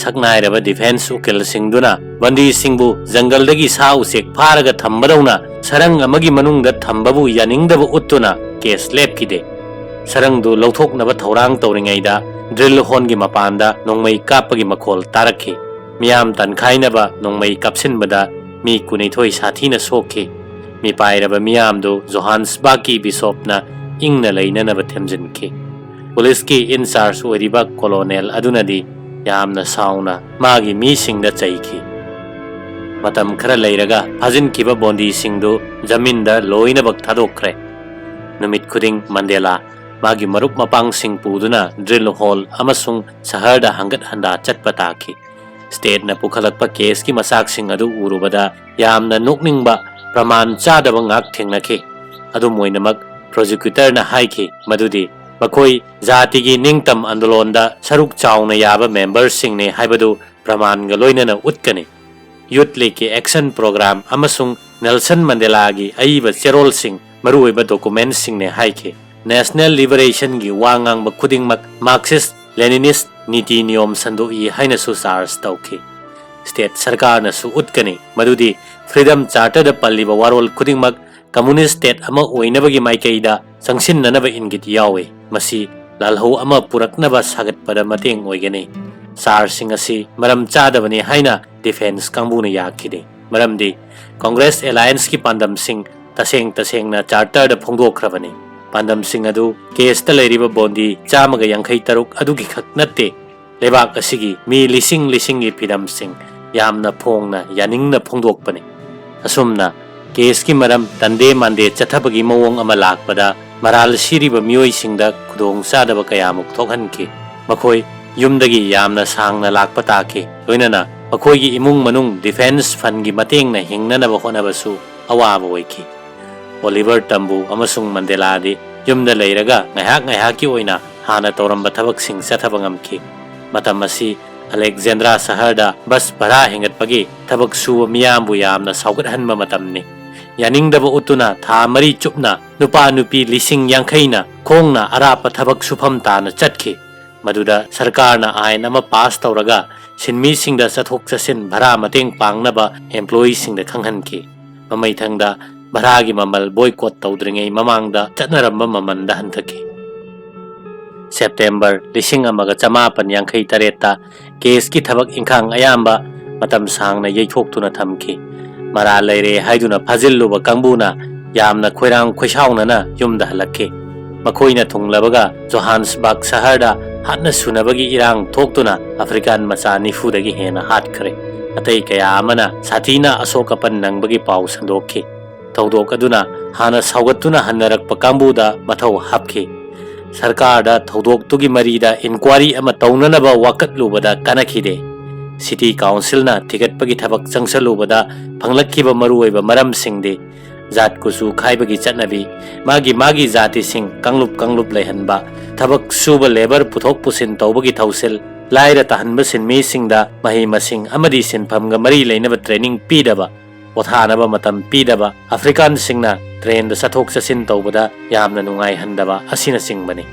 ꯁꯛꯅꯥꯏꯔꯕ ꯗꯤꯐꯦꯟꯁ ꯎꯀꯤꯜꯁꯤꯡꯗꯨꯅ ꯕꯟꯗꯤꯁꯤꯡꯕꯨ ꯖꯪꯒꯜꯗꯒꯤ ꯁꯥ ꯎꯆꯦꯛ ꯐꯥꯔꯒ ꯊꯝꯕꯗꯧꯅ ꯁꯔꯪ ꯑꯃꯒꯤ ꯃꯅꯨꯡꯗ ꯊꯝꯕꯕꯨ ꯌꯥꯅꯤꯡꯗꯕ ꯎꯠꯇꯨꯅ ꯀꯦꯁ ꯂꯦꯞꯈꯤꯗꯦ꯫ ꯁꯔꯪꯗꯨ ꯂꯧꯊꯣꯛꯅꯕ ꯊꯧꯔꯥꯡ ꯇꯧꯔꯤꯉꯩꯗ ꯗ꯭ꯔꯤꯜ ꯍꯣꯜꯒꯤ ꯃꯄꯥꯟꯗ ꯅꯣꯡꯃꯩ ꯀꯥꯞꯄꯒꯤ ꯃꯈꯣꯜ ꯇꯥꯔꯛꯈꯤ꯫ ꯃꯤꯌꯥꯝ ꯇꯥꯟꯈꯥꯏꯅꯕ ꯅꯣꯡꯃꯩ ꯀꯥꯞꯁꯤꯟꯕꯗ ꯃꯤ ꯀꯨꯟꯅꯤꯊꯣꯏ ꯁꯥꯊꯤꯅ ꯁꯣꯛꯈꯤ꯫ ꯃꯤꯄꯥꯏꯔꯕ ꯃꯤꯌꯥꯝꯗꯨ ꯖꯣꯍꯥꯟꯁꯕꯥꯔꯒꯀꯤ ꯕꯤꯁꯣꯞꯅ ꯏꯪꯅ ꯂꯩꯅꯅꯕ ꯊꯦꯝꯖꯤꯟꯈꯤ꯫ ꯄꯨꯂꯤꯁꯀꯤ ꯏꯟꯆꯥꯔꯖ ꯑꯣꯏꯔꯤꯕ ꯀꯣꯂꯣꯅꯦꯜ ꯑꯗꯨꯅꯗꯤ ꯌꯥꯝꯅ ꯁꯥꯎꯅ ꯃꯥꯒꯤ ꯃꯤꯁꯤꯡꯗ ꯆꯩꯈꯤ꯫ ꯃꯇꯝ ꯈꯔ ꯂꯩꯔꯒ ꯐꯥꯖꯤꯟꯈꯤꯕ ꯕꯣꯟꯗꯤꯁꯤꯡꯗꯨ ꯖꯃꯤꯟꯗ ꯂꯣꯏꯅꯃꯛ ꯊꯥꯗꯣꯛꯈ꯭ꯔꯦ꯫ ꯅꯨꯃꯤꯠ ꯈꯨꯗꯤꯡ ꯃꯟꯗꯦꯂꯥ ꯃꯥꯒꯤ ꯃꯔꯨꯞ ꯃꯄꯥꯡꯁꯤꯡ ꯄꯨꯗꯨꯅ ꯗ꯭ꯔꯤꯜ ꯍꯣꯜ ꯑꯃꯁꯨꯡ ꯁꯍꯔꯗ ꯍꯪꯒꯠ ꯍꯟꯗꯥ ꯆꯠꯄ ꯇꯥꯈꯤ꯫ ꯁ꯭ꯇꯦꯠꯅ ꯄꯨꯈꯠꯂꯛꯄ ꯀꯦꯁꯀꯤ ꯃꯆꯥꯛꯁꯤꯡ ꯑꯗꯨ ꯎꯔꯨꯕꯗ ꯌꯥꯝꯅ ꯅꯣꯛꯅꯤꯡꯕ ꯄ꯭ꯔꯃꯥꯟ ꯆꯥꯗꯕ ꯉꯥꯛ ꯊꯦꯡꯅꯈꯤ꯫ ꯑꯗꯨꯝ ꯑꯣꯏꯅꯃꯛ, ꯄ꯭ꯔꯣꯁꯤꯀ꯭ꯌꯨꯇꯔꯅ ꯍꯥꯏꯈꯤ ꯃꯗꯨꯗꯤ ꯃꯈꯣꯏ ꯖꯥꯇꯤꯒꯤ ꯅꯤꯡꯇꯝ ꯑꯟꯗꯣꯂꯣꯟꯗ ꯁꯔꯨꯛ ꯆꯥꯎꯅ ꯌꯥꯕ ꯃꯦꯝꯕꯔꯁꯤꯡꯅꯤ ꯍꯥꯏꯕꯗꯨ ꯄ꯭ꯔꯃꯥꯟꯒ ꯂꯣꯏꯅꯅ ꯎꯠꯀꯅꯤ꯫ ꯌꯨꯠ ꯂꯤꯒꯀꯤ ꯑꯦꯛꯁꯟ ꯄ꯭ꯔꯣꯒ꯭ꯔꯥꯝ ꯑꯃꯁꯨꯡ ꯅꯦꯜꯁꯟ ꯃꯟꯗꯦꯂꯥꯒꯤ ꯑꯏꯕ ꯆꯦꯔꯣꯜꯁꯤꯡ ꯃꯔꯨꯑꯣꯏꯕ ꯗꯣꯀꯨꯃꯦꯟꯠꯁꯤꯡꯅꯤ ꯍꯥꯏꯈꯤ꯫ ꯅꯦꯁꯅꯦꯜ ꯂꯤꯕꯔꯦꯁꯟꯒꯤ ꯋꯥ ꯉꯥꯡꯕ ꯈꯨꯗꯤꯡꯃꯛ ꯃꯥꯔꯛꯁꯤꯁ ꯂꯦꯅꯤꯅꯤꯁ ꯅꯤꯇꯤ ꯅꯤꯌꯣꯝ ꯁꯟꯗꯣꯛꯏ ꯍꯥꯏꯅꯁꯨ ꯆꯥꯔꯖ ꯇꯧꯈꯤ꯫ ꯁ꯭ꯇꯦꯠ ꯁꯔꯀꯥꯔꯅꯁꯨ ꯎꯠꯀꯅꯤ ꯃꯗꯨꯗꯤ ꯐ꯭ꯔꯤꯗꯝ ꯆꯥꯔꯇꯔꯗ ꯄꯜꯂꯤꯕ ꯋꯥꯔꯣꯜ ꯈꯨꯗꯤꯡꯃꯛ ꯀꯝꯃꯨꯅꯤꯁ꯭ꯠ ꯁ꯭ꯇꯦꯠ ꯑꯃ ꯑꯣꯏꯅꯕꯒꯤ ꯃꯥꯏꯀꯩꯗ ꯆꯪꯁꯤꯟꯅꯅꯕ ꯏꯪꯒꯤꯠ ꯌꯥꯎꯏ꯫ ꯃꯁꯤ ꯂꯥꯜꯍꯧ ꯑꯃ ꯄꯨꯔꯛꯅꯕ ꯁꯥꯒꯠꯄꯗ ꯃꯇꯦꯡ ꯑꯣꯏꯒꯅꯤ꯫ ꯆꯥꯔꯖꯁꯤꯡ ꯑꯁꯤ ꯃꯔꯝ ꯆꯥꯗꯕꯅꯤ ꯍꯥꯏꯅ ꯗꯤꯐꯦꯟꯁ ꯀꯥꯡꯕꯨꯅ ꯌꯥꯈꯤꯗꯦ꯫ ꯃꯔꯝꯗꯤ ꯀꯣꯡꯒ꯭ꯔꯦꯁ ꯑꯦꯂꯥꯌꯟꯁꯀꯤ ꯄꯥꯟꯗꯝꯁꯤꯡ ꯇꯁꯦꯡ ꯇꯁꯦꯡꯅ ꯆꯥꯔꯇꯔꯗ ꯐꯣꯡꯗꯣꯛꯈ꯭ꯔꯕꯅꯤ꯫ ꯄꯥꯟꯗꯝꯁꯤꯡ ꯑꯗꯨ ꯀꯦꯁꯇ ꯂꯩꯔꯤꯕ ꯕꯣꯟꯗꯤ ꯆꯥꯝꯃꯒ ꯌꯥꯡꯈꯩ ꯇꯔꯨꯛ ꯑꯗꯨꯒꯤꯈꯛ ꯅꯠꯇꯦ, ꯂꯩꯕꯥꯛ ꯑꯁꯤꯒꯤ ꯃꯤ ꯂꯤꯁꯤꯡ ꯂꯤꯁꯤꯡꯒꯤ ꯐꯤꯗꯝꯁꯤꯡ ꯌꯥꯝꯅ ꯐꯣꯡꯅ ꯌꯥꯅꯤꯡꯅ ꯐꯣꯡꯗꯣꯛꯄꯅꯤ꯫ ꯑꯁꯨꯝꯅ ꯀꯦꯁꯀꯤ ꯃꯔꯝ ꯇꯟꯗꯦ ꯃꯥꯟꯗꯦ ꯆꯠꯊꯕꯒꯤ ꯃꯑꯣꯡ ꯑꯃ ꯂꯥꯛꯄꯗ ꯃꯔꯥꯜ ꯁꯤꯔꯤꯕ ꯃꯤꯑꯣꯏꯁꯤꯡꯗ ꯈꯨꯗꯣꯡ ꯆꯥꯗꯕ ꯀꯌꯥꯃꯨꯛ ꯊꯣꯛꯍꯟꯈꯤ꯫ ꯃꯈꯣꯏ ꯌꯨꯝꯗꯒꯤ ꯌꯥꯝꯅ ꯁꯥꯡꯅ ꯂꯥꯛꯄ ꯇꯥꯈꯤ꯫ ꯂꯣꯏꯅꯅ ꯃꯈꯣꯏꯒꯤ ꯏꯃꯨꯡ ꯃꯅꯨꯡ ꯗꯤꯐꯦꯟꯁ ꯐꯟꯒꯤ ꯃꯇꯦꯡꯅ ꯍꯤꯡꯅꯅꯕ ꯍꯣꯠꯅꯕꯁꯨ ꯑꯋꯥꯕ ꯑꯣꯏꯈꯤ꯫ ꯑꯣꯂꯤꯚꯔ ꯇꯝꯕꯨ ꯑꯃꯁꯨꯡ ꯃꯟꯗꯦꯂꯥꯗꯤ ꯌꯨꯝꯗ ꯂꯩꯔꯒ ꯉꯥꯏꯍꯥꯛ ꯉꯥꯏꯍꯥꯛꯀꯤ ꯑꯣꯏꯅ ꯍꯥꯟꯅ ꯇꯧꯔꯝꯕ ꯊꯕꯛꯁꯤꯡ ꯆꯠꯊꯕ ꯉꯝꯈꯤ꯫ ꯃꯇꯝ ꯑꯁꯤ ꯑꯂꯦꯛꯖꯦꯟꯗ꯭ꯔꯥ ꯁꯍꯔꯗ ꯕꯁ ꯚꯔꯥ ꯍꯦꯟꯒꯠꯄꯒꯤ ꯊꯕꯛ ꯁꯨꯕ ꯃꯤꯌꯥꯝꯕꯨ ꯌꯥꯝꯅ ꯁꯥꯎꯒꯠꯍꯟꯕ ꯃꯇꯝꯅꯤ꯫ ꯌꯥꯅꯤꯡꯗꯕ ꯎꯠꯇꯨꯅ ꯊꯥ ꯃꯔꯤ ꯆꯨꯞꯅ ꯅꯨꯄꯥ ꯅꯨꯄꯤ ꯂꯤꯁꯤꯡ ꯌꯥꯡꯈꯩꯅ ꯈꯣꯡꯅ ꯑꯔꯥꯞꯄ ꯊꯕꯛ ꯁꯨꯐꯝ ꯇꯥꯅ ꯆꯠꯈꯤ꯫ ꯃꯗꯨꯗ ꯁꯔꯀꯥꯔꯅ ꯑꯥꯏꯟ ꯑꯃ ꯄꯥꯁ ꯇꯧꯔꯒ ꯁꯤꯟꯃꯤꯁꯤꯡꯗ ꯆꯠꯊꯣꯛ ꯆꯠꯁꯤꯟ ꯚꯔꯥ ꯃꯇꯦꯡ ꯄꯥꯡꯅꯕ ꯑꯦꯝꯄ꯭ꯂꯣꯌꯤꯁꯤꯡꯗ ꯈꯪꯍꯟꯈꯤ꯫ ꯃꯃꯩꯊꯪꯗ ꯚꯔꯥꯒꯤ ꯃꯃꯜ ꯕꯣꯏꯀꯣꯠ ꯇꯧꯗ꯭ꯔꯤꯉꯩ ꯃꯃꯥꯡꯗ ꯆꯠꯅꯔꯝꯕ ꯃꯃꯜꯗ ꯍꯟꯊꯈꯤ꯫ ꯁꯦꯞꯇꯦꯝꯕꯔ ꯂꯤꯁꯤꯡ ꯑꯃꯒ ꯆꯃꯥꯄꯟ ꯌꯥꯡꯈꯩ ꯇꯔꯦꯠꯇ ꯀꯦꯁꯀꯤ ꯊꯕꯛ ꯏꯪꯈꯥꯡ ꯑꯌꯥꯝꯕ ꯃꯇꯝ ꯁꯥꯡꯅ ꯌꯩꯊꯣꯛꯇꯨꯅ ꯊꯝꯈꯤ꯫ ꯃꯔꯥꯜ ꯂꯩꯔꯦ ꯍꯥꯏꯗꯨꯅ ꯐꯥꯖꯤꯜꯂꯨꯕ ꯀꯥꯡꯕꯨꯅ ꯌꯥꯝꯅ ꯈꯣꯏꯔꯥꯡ ꯈꯣꯏꯁꯥꯎꯅꯅ ꯌꯨꯝꯗ ꯍꯜꯂꯛꯈꯤ꯫ ꯃꯈꯣꯏꯅ ꯊꯨꯡꯂꯕꯒ ꯖꯣꯍꯥꯟꯁꯕꯔꯒ ꯁꯍꯔꯗ ꯍꯥꯠꯅ ꯁꯨꯅꯕꯒꯤ ꯏꯔꯥꯡ ꯊꯣꯛꯇꯨꯅ ꯑꯐ꯭ꯔꯤꯀꯥꯟ ꯃꯆꯥ ꯅꯤꯐꯨꯗꯒꯤ ꯍꯦꯟꯅ ꯍꯥꯠꯈ꯭ꯔꯦ꯫ ꯑꯇꯩ ꯀꯌꯥ ꯑꯃꯅ ꯁꯥꯊꯤꯅ ꯑꯁꯣꯛ ꯑꯄꯟ ꯅꯪꯕꯒꯤ ꯄꯥꯎ ꯁꯟꯗꯣꯛꯈꯤ꯫ ꯊꯧꯗꯣꯛ ꯑꯗꯨꯅ ꯍꯥꯟꯅ ꯁꯥꯎꯒꯠꯇꯨꯅ ꯍꯟꯅꯔꯛꯄ ꯀꯥꯡꯕꯨꯗ ꯃꯊꯧ ꯍꯥꯞꯈꯤ꯫ ꯁꯔꯀꯥꯔꯗ ꯊꯧꯗꯣꯛꯇꯨꯒꯤ ꯃꯔꯤꯗ ꯏꯟꯀ꯭ꯋꯥꯔꯤ ꯑꯃ ꯇꯧꯅꯅꯕ ꯋꯥꯀꯠꯂꯨꯕꯗ ꯀꯥꯟꯅꯈꯤꯗꯦ꯫ ꯁꯤꯇꯤ ꯀꯥꯎꯟꯁꯤꯜꯅ ꯊꯤꯒꯠꯄꯒꯤ ꯊꯕꯛ ꯆꯪꯁꯜꯂꯨꯕꯗ ꯐꯪꯂꯛꯈꯤꯕ ꯃꯔꯨꯑꯣꯏꯕ ꯃꯔꯝꯁꯤꯡꯗꯤ ꯖꯥꯠ ꯀꯨꯆꯨ ꯈꯥꯏꯕꯒꯤ ꯆꯠꯅꯕꯤ, ꯃꯥꯒꯤ ꯃꯥꯒꯤ ꯖꯥꯇꯤꯁꯤꯡ ꯀꯥꯡꯂꯨꯞ ꯀꯥꯡꯂꯨꯞ ꯂꯩꯍꯟꯕ, ꯊꯕꯛ ꯁꯨꯕ ꯂꯦꯕꯔ ꯄꯨꯊꯣꯛ ꯄꯨꯁꯤꯟ ꯇꯧꯕꯒꯤ ꯊꯧꯁꯤꯜ, ꯂꯥꯏꯔ ꯇꯥꯍꯟꯕ ꯁꯤꯟꯃꯤꯁꯤꯡꯗ ꯃꯍꯩ ꯃꯁꯤꯡ ꯑꯃꯗꯤ ꯁꯤꯟꯐꯝꯒ ꯃꯔꯤ ꯂꯩꯅꯕ ꯇ꯭ꯔꯦꯅꯤꯡ ꯄꯤꯗꯕ, ꯄꯣꯊꯥꯅꯕ ꯃꯇꯝ ꯄꯤꯗꯕ, ꯑꯐ꯭ꯔꯤꯀꯥꯟꯁꯤꯡꯅ ꯇ꯭ꯔꯦꯟꯗ ꯆꯠꯊꯣꯛ ꯆꯠꯁꯤꯟ ꯇꯧꯕꯗ ꯌꯥꯝꯅ ꯅꯨꯡꯉꯥꯏꯍꯟꯗꯕ ꯑꯁꯤꯅꯆꯤꯡꯕꯅꯤ꯫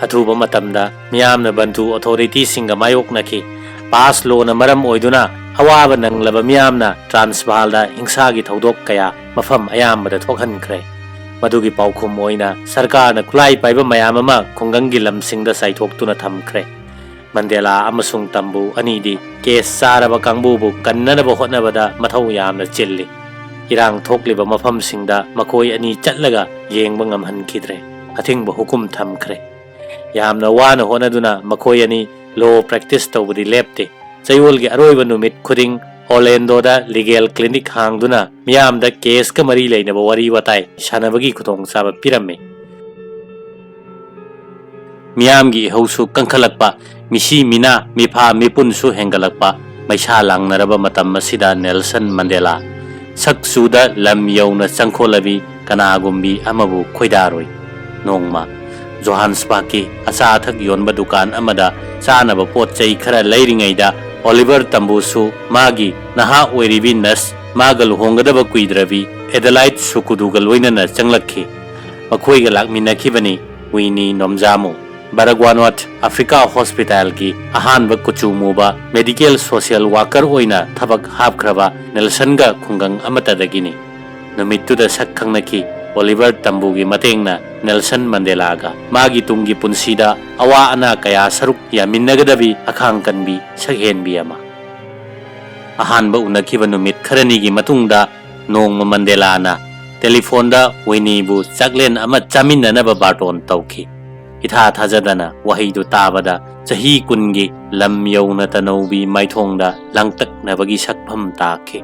ꯑꯊꯨꯕ ꯃꯇꯝꯗ ꯃꯤꯌꯥꯝꯅ ꯕꯟꯇꯨ ꯑꯣꯊꯣꯔꯤꯇꯤꯁꯤꯡꯒ ꯃꯥꯌꯣꯛꯅꯈꯤ꯫ ꯄꯥꯁ ꯂꯣꯅ ꯃꯔꯝ ꯑꯣꯏꯗꯨꯅ ꯑꯋꯥꯕ ꯅꯪꯂꯕ ꯃꯤꯌꯥꯝꯅ ꯇ꯭ꯔꯥꯟꯁꯚꯥꯜꯗ ꯍꯤꯡꯁꯥꯒꯤ ꯊꯧꯗꯣꯛ ꯀꯌꯥ ꯃꯐꯝ ꯑꯌꯥꯝꯕꯗ ꯊꯣꯛꯍꯟꯈ꯭ꯔꯦ꯫ ꯃꯗꯨꯒꯤ ꯄꯥꯎꯈꯨꯝ ꯑꯣꯏꯅ ꯁꯔꯀꯥꯔꯅ ꯈꯨꯠꯂꯥꯏ ꯄꯥꯏꯕ ꯃꯌꯥꯝ ꯑꯃ ꯈꯨꯡꯒꯪꯒꯤ ꯂꯝꯁꯤꯡꯗ ꯆꯥꯏꯊꯣꯛꯇꯨꯅ ꯊꯝꯈ꯭ꯔꯦ꯫ ꯃꯟꯗꯦꯂꯥ ꯑꯃꯁꯨꯡ ꯇꯝꯕꯨ ꯑꯅꯤꯗꯤ ꯀꯦꯁ ꯆꯥꯔꯕ ꯀꯥꯡꯕꯨꯕꯨ ꯀꯟꯅꯅꯕ ꯍꯣꯠꯅꯕꯗ ꯃꯊꯧ ꯌꯥꯝꯅ ꯆꯤꯜꯂꯤ꯫ ꯏꯔꯥꯡ ꯊꯣꯛꯂꯤꯕ ꯃꯐꯝꯁꯤꯡꯗ ꯃꯈꯣꯏ ꯑꯅꯤ ꯆꯠꯂꯒ ꯌꯦꯡꯕ ꯉꯝꯍꯟꯈꯤꯗ꯭ꯔꯦ꯫ ꯑꯊꯤꯡꯕ ꯍꯨꯀꯨꯝ ꯊꯝꯈ꯭ꯔꯦ꯫ ꯌꯥꯝꯅ ꯋꯥꯅ ꯍꯣꯠꯅꯗꯨꯅ ꯃꯈꯣꯏ ꯑꯅꯤ ꯂꯣ ꯄ꯭ꯔꯦꯛꯇꯤꯁ ꯇꯧꯕꯗꯤ ꯂꯦꯞꯇꯦ꯫ ꯆꯌꯣꯜꯒꯤ ꯑꯔꯣꯏꯕ ꯅꯨꯃꯤꯠ ꯈꯨꯗꯤꯡ ꯑꯣꯔꯂꯦꯟꯗꯣꯗ ꯂꯤꯒꯦꯜ ꯀ꯭ꯂꯤꯅꯤꯛ ꯍꯥꯡꯗꯨꯅ ꯃꯤꯌꯥꯝꯗ ꯀꯦꯁꯀ ꯃꯔꯤ ꯂꯩꯅꯕ ꯋꯥꯔꯤ ꯋꯥꯇꯥꯏ ꯁꯥꯟꯅꯕꯒꯤ ꯈꯨꯗꯣꯡꯆꯥꯕ ꯄꯤꯔꯝꯃꯤ꯫ ꯃꯤꯌꯥꯝꯒꯤ ꯏꯍꯧꯁꯨ ꯀꯟꯈꯠꯂꯛꯄ, ꯃꯤꯁꯤ ꯃꯤꯅꯥ, ꯃꯤꯐꯥ ꯃꯤꯄꯨꯟꯁꯨ ꯍꯦꯟꯒꯠꯂꯛꯄ, ꯃꯩꯁꯥ ꯂꯥꯡꯅꯔꯕ ꯃꯇꯝ ꯑꯁꯤꯗ ꯅꯦꯜꯁꯟ ꯃꯟꯗꯦꯂꯥ ꯁꯛ ꯆꯨꯗ ꯂꯝ ꯌꯧꯅ ꯆꯪꯈꯣꯠꯂꯕꯤ ꯀꯅꯥꯒꯨꯝꯕꯤ ꯑꯃꯕꯨ ꯈꯣꯏꯗꯥꯔꯨꯏ꯫ ꯅꯣꯡꯃ ꯖꯣꯍꯥꯟꯁꯕꯔꯒꯀꯤ ꯑꯆꯥ ꯑꯊꯛ ꯌꯣꯟꯕ ꯗꯨꯀꯥꯟ ꯑꯃꯗ ꯆꯥꯅꯕ ꯄꯣꯠ ꯆꯩ ꯈꯔ ꯂꯩꯔꯤꯉꯩꯗ, ꯑꯣꯂꯤꯚꯔ ꯇꯝꯕꯨꯁꯨ ꯃꯥꯒꯤ ꯅꯍꯥ ꯑꯣꯏꯔꯤꯕꯤ ꯅꯔꯁ, ꯃꯥꯒ ꯂꯨꯍꯣꯡꯒꯗꯕ ꯀꯨꯏꯗ꯭ꯔꯕꯤ ꯑꯦꯗꯦꯂꯥꯏꯠ ꯁꯨꯀꯨꯗꯨꯒ ꯂꯣꯏꯅꯅ ꯆꯪꯂꯛꯈꯤ꯫ ꯃꯈꯣꯏꯒ ꯂꯥꯛꯃꯤꯟꯅꯈꯤꯕꯅꯤ ꯋꯤꯅꯤ ꯅꯣꯝꯖꯥꯃꯨ, ꯕꯔꯒ꯭ꯋꯥꯅꯣꯠ ꯑꯐ꯭ꯔꯤꯀꯥ ꯍꯣꯁꯄꯤꯇꯥꯜꯒꯤ ꯑꯍꯥꯟꯕ ꯀꯨꯆꯨ ꯃꯨꯕ ꯃꯦꯗꯤꯀꯦꯜ ꯁꯣꯁꯤꯌꯦꯜ ꯋꯥꯀꯔ ꯑꯣꯏꯅ ꯊꯕꯛ ꯍꯥꯞꯈ꯭ꯔꯕ ꯅꯦꯜꯁꯟꯒ ꯈꯨꯡꯒꯪ ꯑꯃꯠꯇꯗꯒꯤꯅꯤ꯫ ꯅꯨꯃꯤꯠꯇꯨꯗ ꯁꯛ ꯈꯪꯅꯈꯤ꯫ ꯑꯣꯂꯤꯚꯔ ꯇꯝꯕꯨꯒꯤ ꯃꯇꯦꯡꯅ ꯅꯦꯜꯁꯟ ꯃꯟꯗꯦꯂꯥꯒ ꯃꯥꯒꯤ ꯇꯨꯡꯒꯤ ꯄꯨꯟꯁꯤꯗ ꯑꯋꯥ ꯑꯅꯥ ꯀꯌꯥ ꯁꯔꯨꯛ ꯌꯥꯃꯤꯟꯅꯒꯗꯕꯤ ꯑꯈꯥꯡ ꯀꯟꯕꯤ ꯁꯛꯍꯦꯟꯕꯤ ꯑꯃ꯫ ꯑꯍꯥꯟꯕ ꯎꯅꯈꯤꯕ ꯅꯨꯃꯤꯠ ꯈꯔꯅꯤꯒꯤ ꯃꯇꯨꯡꯗ ꯅꯣꯡꯃ ꯃꯟꯗꯦꯂꯥꯅ ꯇꯦꯂꯤꯐꯣꯟꯗ ꯋꯤꯅꯤꯕꯨ ꯆꯥꯛꯂꯦꯟ ꯑꯃ ꯆꯥꯃꯤꯟꯅꯅꯕ ꯕꯥꯔꯇꯣꯟ ꯇꯧꯈꯤ꯫ ꯏꯊꯥ ꯊꯥꯖꯗꯅ ꯋꯥꯍꯩꯗꯨ ꯇꯥꯕꯗ ꯆꯍꯤ ꯀꯨꯟꯒꯤ ꯂꯝ ꯌꯧꯅ ꯇꯅꯧꯕꯤ ꯃꯥꯏꯊꯣꯡꯗ ꯂꯥꯡꯇꯛꯅꯕꯒꯤ ꯁꯛꯐꯝ ꯇꯥꯈꯤ꯫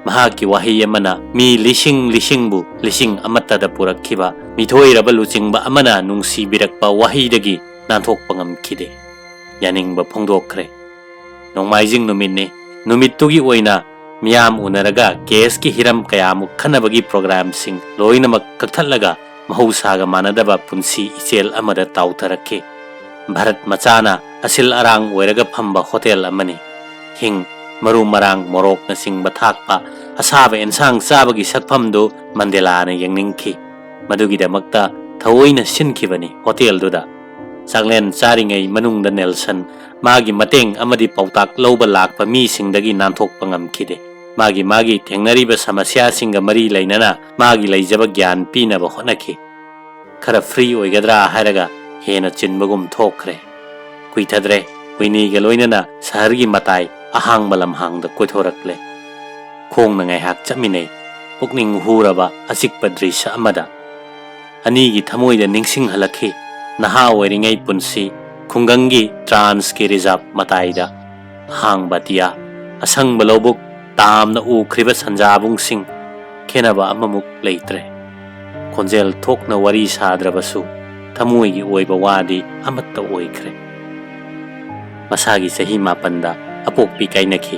ꯃꯍꯥꯛꯀꯤ ꯋꯥꯍꯩ ꯑꯃꯅ ꯃꯤ ꯂꯤꯁꯤꯡ ꯂꯤꯁꯤꯡꯕꯨ ꯂꯤꯁꯤꯡ ꯑꯃꯠꯇꯗ ꯄꯨꯔꯛꯈꯤꯕ ꯃꯤꯊꯣꯏꯔꯕ ꯂꯨꯆꯤꯡꯕ ꯑꯃꯅ ꯅꯨꯡꯁꯤꯕꯤꯔꯛꯄ ꯋꯥꯍꯩꯗꯒꯤ ꯅꯥꯟꯊꯣꯛꯄ ꯉꯝꯈꯤꯗꯦ꯫ ꯌꯥꯅꯤꯡꯕ ꯐꯣꯡꯗꯣꯛꯈ꯭ꯔꯦ꯫ ꯅꯣꯡꯃꯥꯏꯖꯤꯡ ꯅꯨꯃꯤꯠꯅꯤ꯫ ꯅꯨꯃꯤꯠꯇꯨꯒꯤ ꯑꯣꯏꯅ ꯃꯤꯌꯥꯝ ꯎꯅꯔꯒ ꯀꯦꯁꯀꯤ ꯍꯤꯔꯝ ꯀꯌꯥꯃꯨꯛ ꯈꯟꯅꯕꯒꯤ ꯄ꯭ꯔꯣꯒ꯭ꯔꯥꯝꯁꯤꯡ ꯂꯣꯏꯅꯃꯛ ꯀꯛꯊꯠꯂꯒ ꯃꯍꯧꯁꯥꯒ ꯃꯥꯟꯅꯗꯕ ꯄꯨꯟꯁꯤ ꯏꯆꯦꯜ ꯑꯃꯗ ꯇꯥꯎꯊꯔꯛꯈꯤ꯫ ꯚꯥꯔꯠ ꯃꯆꯥꯅ ꯑꯁꯤꯜ ꯑꯔꯥꯡ ꯑꯣꯏꯔꯒ ꯐꯝꯕ ꯍꯣꯇꯦꯜ ꯑꯃꯅꯤ꯫ ꯍꯤꯡ, ꯃꯔꯨ ꯃꯔꯥꯡ, ꯃꯣꯔꯣꯛꯅꯆꯤꯡꯕ ꯊꯥꯛꯄ ꯑꯁꯥꯕ ꯑꯦꯟꯁꯥꯡ ꯆꯥꯕꯒꯤ ꯁꯛꯐꯝꯗꯨ ꯃꯟꯗꯦꯂꯥꯅ ꯌꯦꯡꯅꯤꯡꯈꯤ꯫ ꯃꯗꯨꯒꯤꯗꯃꯛꯇ ꯊꯑꯣꯏꯅ ꯁꯤꯟꯈꯤꯕꯅꯤ ꯍꯣꯇꯦꯜꯗꯨꯗ꯫ ꯆꯥꯛꯂꯦꯟ ꯆꯥꯔꯤꯉꯩ ꯃꯅꯨꯡꯗ ꯅꯦꯜꯁꯟ ꯃꯥꯒꯤ ꯃꯇꯦꯡ ꯑꯃꯗꯤ ꯄꯥꯎꯇꯥꯛ ꯂꯧꯕ ꯂꯥꯛꯄ ꯃꯤꯁꯤꯡꯗꯒꯤ ꯅꯥꯟꯊꯣꯛꯄ ꯉꯝꯈꯤꯗꯦ꯫ ꯃꯥꯒꯤ ꯃꯥꯒꯤ ꯊꯦꯡꯅꯔꯤꯕ ꯁꯃꯁ꯭ꯌꯥꯁꯤꯡꯒ ꯃꯔꯤ ꯂꯩꯅꯅ ꯃꯥꯒꯤ ꯂꯩꯖꯕ ꯒ꯭ꯌꯥꯟ ꯄꯤꯅꯕ ꯍꯣꯠꯅꯈꯤ꯫ ꯈꯔ ꯐ꯭ꯔꯤ ꯑꯣꯏꯒꯗ꯭ꯔꯥ ꯍꯥꯏꯔꯒ ꯍꯦꯟꯅ ꯆꯤꯟꯕꯒꯨꯝ ꯊꯣꯛꯈ꯭ꯔꯦ꯫ ꯀꯨꯏꯊꯗ꯭ꯔꯦ꯫ ꯋꯤꯅꯤꯒ ꯂꯣꯏꯅꯅ ꯁꯍꯔꯒꯤ ꯃꯇꯥꯏ ꯑꯍꯥꯡꯕ ꯂꯝꯍꯥꯡꯗ ꯀꯣꯏꯊꯣꯔꯛꯂꯦ꯫ ꯈꯣꯡꯅ ꯉꯥꯏꯍꯥꯛ ꯆꯠꯃꯤꯟꯅꯩ, ꯄꯨꯛꯅꯤꯡ ꯍꯨꯔꯕ ꯑꯆꯤꯛꯄ ꯗ꯭ꯔꯤꯁ꯭ꯌ ꯑꯃꯗ꯫ ꯑꯅꯤꯒꯤ ꯊꯃꯣꯏꯗ ꯅꯤꯡꯁꯤꯡꯍꯜꯂꯛꯈꯤ ꯅꯍꯥ ꯑꯣꯏꯔꯤꯉꯩ ꯄꯨꯟꯁꯤ, ꯈꯨꯡꯒꯪꯒꯤ ꯇ꯭ꯔꯥꯟꯁꯀꯤ ꯔꯤꯖꯥꯔꯚ ꯃꯇꯥꯏꯗ꯫ ꯑꯍꯥꯡꯕ ꯑꯇꯤꯌꯥ, ꯑꯁꯪꯕ ꯂꯧꯕꯨꯛ, ꯇꯥꯝꯅ ꯎꯈ꯭ꯔꯤꯕ ꯁꯟꯖꯥꯕꯨꯡꯁꯤꯡ, ꯈꯦꯟꯅꯕ ꯑꯃꯃꯨꯛ ꯂꯩꯇ꯭ꯔꯦ꯫ ꯈꯣꯟꯖꯦꯜ ꯊꯣꯛꯅ ꯋꯥꯔꯤ ꯁꯥꯗ꯭ꯔꯕꯁꯨ ꯊꯃꯣꯏꯒꯤ ꯑꯣꯏꯕ ꯋꯥꯗꯤ ꯑꯃꯠꯇ ꯑꯣꯏꯈ꯭ꯔꯦ꯫ ꯃꯁꯥꯒꯤ ꯆꯍꯤ ꯃꯥꯄꯟꯗ ꯑꯄꯣꯛꯄꯤ ꯀꯥꯏꯅꯈꯤ꯫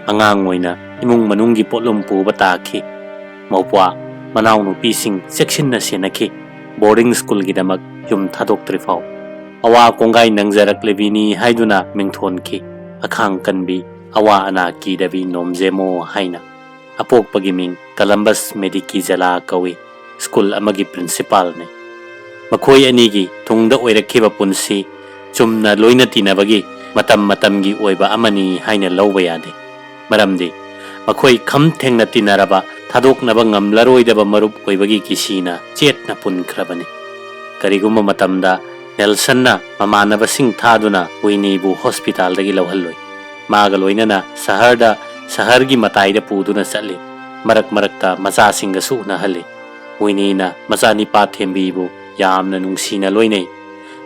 ꯑꯉꯥꯡ ꯑꯣꯏꯅ ꯏꯃꯨꯡ ꯃꯅꯨꯡꯒꯤ ꯄꯣꯠꯂꯨꯝ ꯄꯨꯕ ꯇꯥꯈꯤ꯫ ꯃꯧꯄ꯭ꯋꯥ, ꯃꯅꯥꯎꯅꯨꯄꯤꯁꯤꯡ ꯆꯦꯛꯁꯤꯟꯅ ꯁꯦꯟꯅꯈꯤ꯫ ꯕꯣꯔꯗꯤꯡ ꯁ꯭ꯀꯨꯜꯒꯤꯗꯃꯛ ꯌꯨꯝ ꯊꯥꯗꯣꯛꯇ꯭ꯔꯤꯐꯥꯎ꯫ ꯑꯋꯥ ꯀꯣꯡꯒꯥꯏ ꯅꯪꯖꯔꯛꯂꯤꯕꯤꯅꯤ ꯍꯥꯏꯗꯨꯅ ꯃꯤꯡꯊꯣꯟꯈꯤ꯫ ꯑꯈꯥꯡ ꯀꯟꯕꯤ, ꯑꯋꯥ ꯑꯅꯥ ꯀꯤꯗꯕꯤ ꯅꯣꯝꯖꯦꯃꯣ ꯍꯥꯏꯅ꯫ ꯑꯄꯣꯛꯄꯒꯤ ꯃꯤꯡ ꯀꯂꯝꯕꯁ ꯃꯦꯗꯤꯀꯤꯖꯦꯂꯥ ꯀꯧꯏ꯫ ꯁ꯭ꯀꯨꯜ ꯑꯃꯒꯤ ꯄ꯭ꯔꯤꯟꯁꯤꯄꯥꯜꯅꯤ꯫ ꯃꯈꯣꯏ ꯑꯅꯤꯒꯤ ꯇꯨꯡꯗ ꯑꯣꯏꯔꯛꯈꯤꯕ ꯄꯨꯟꯁꯤ ꯆꯨꯝꯅ ꯂꯣꯏꯅ ꯇꯤꯟꯅꯕꯒꯤ ꯃꯇꯝ ꯃꯇꯝꯒꯤ ꯑꯣꯏꯕ ꯑꯃꯅꯤ ꯍꯥꯏꯅ ꯂꯧꯕ ꯌꯥꯗꯦ꯫ ꯃꯔꯝꯗꯤ ꯃꯈꯣꯏ ꯈꯝ ꯊꯦꯡꯅ ꯇꯤꯟꯅꯔꯕ, ꯊꯥꯗꯣꯛꯅꯕ ꯉꯝꯂꯔꯣꯏꯗꯕ ꯃꯔꯨꯞ ꯑꯣꯏꯕꯒꯤ ꯀꯤꯁꯤꯅ ꯆꯦꯠꯅ ꯄꯨꯟꯈ꯭ꯔꯕꯅꯤ꯫ ꯀꯔꯤꯒꯨꯝꯕ ꯃꯇꯝꯗ ꯅꯦꯜꯁꯟꯅ ꯃꯃꯥꯟꯅꯕꯁꯤꯡ ꯊꯥꯗꯨꯅ ꯋꯤꯅꯤꯕꯨ ꯍꯣꯁꯄꯤꯇꯥꯜꯗꯒꯤ ꯂꯧꯍꯜꯂꯨꯏ꯫ ꯃꯥꯒ ꯂꯣꯏꯅꯅ ꯁꯍꯔꯗ, ꯁꯍꯔꯒꯤ ꯃꯇꯥꯏꯗ ꯄꯨꯗꯨꯅ ꯆꯠꯂꯤ꯫ ꯃꯔꯛ ꯃꯔꯛꯇ ꯃꯆꯥꯁꯤꯡꯒꯁꯨ ꯎꯅꯍꯜꯂꯤ꯫ ꯋꯤꯅꯤꯅ ꯃꯆꯥꯅꯤꯄꯥ ꯊꯦꯝꯕꯤꯕꯨ ꯌꯥꯝꯅ ꯅꯨꯡꯁꯤꯅ ꯂꯣꯏꯅꯩ꯫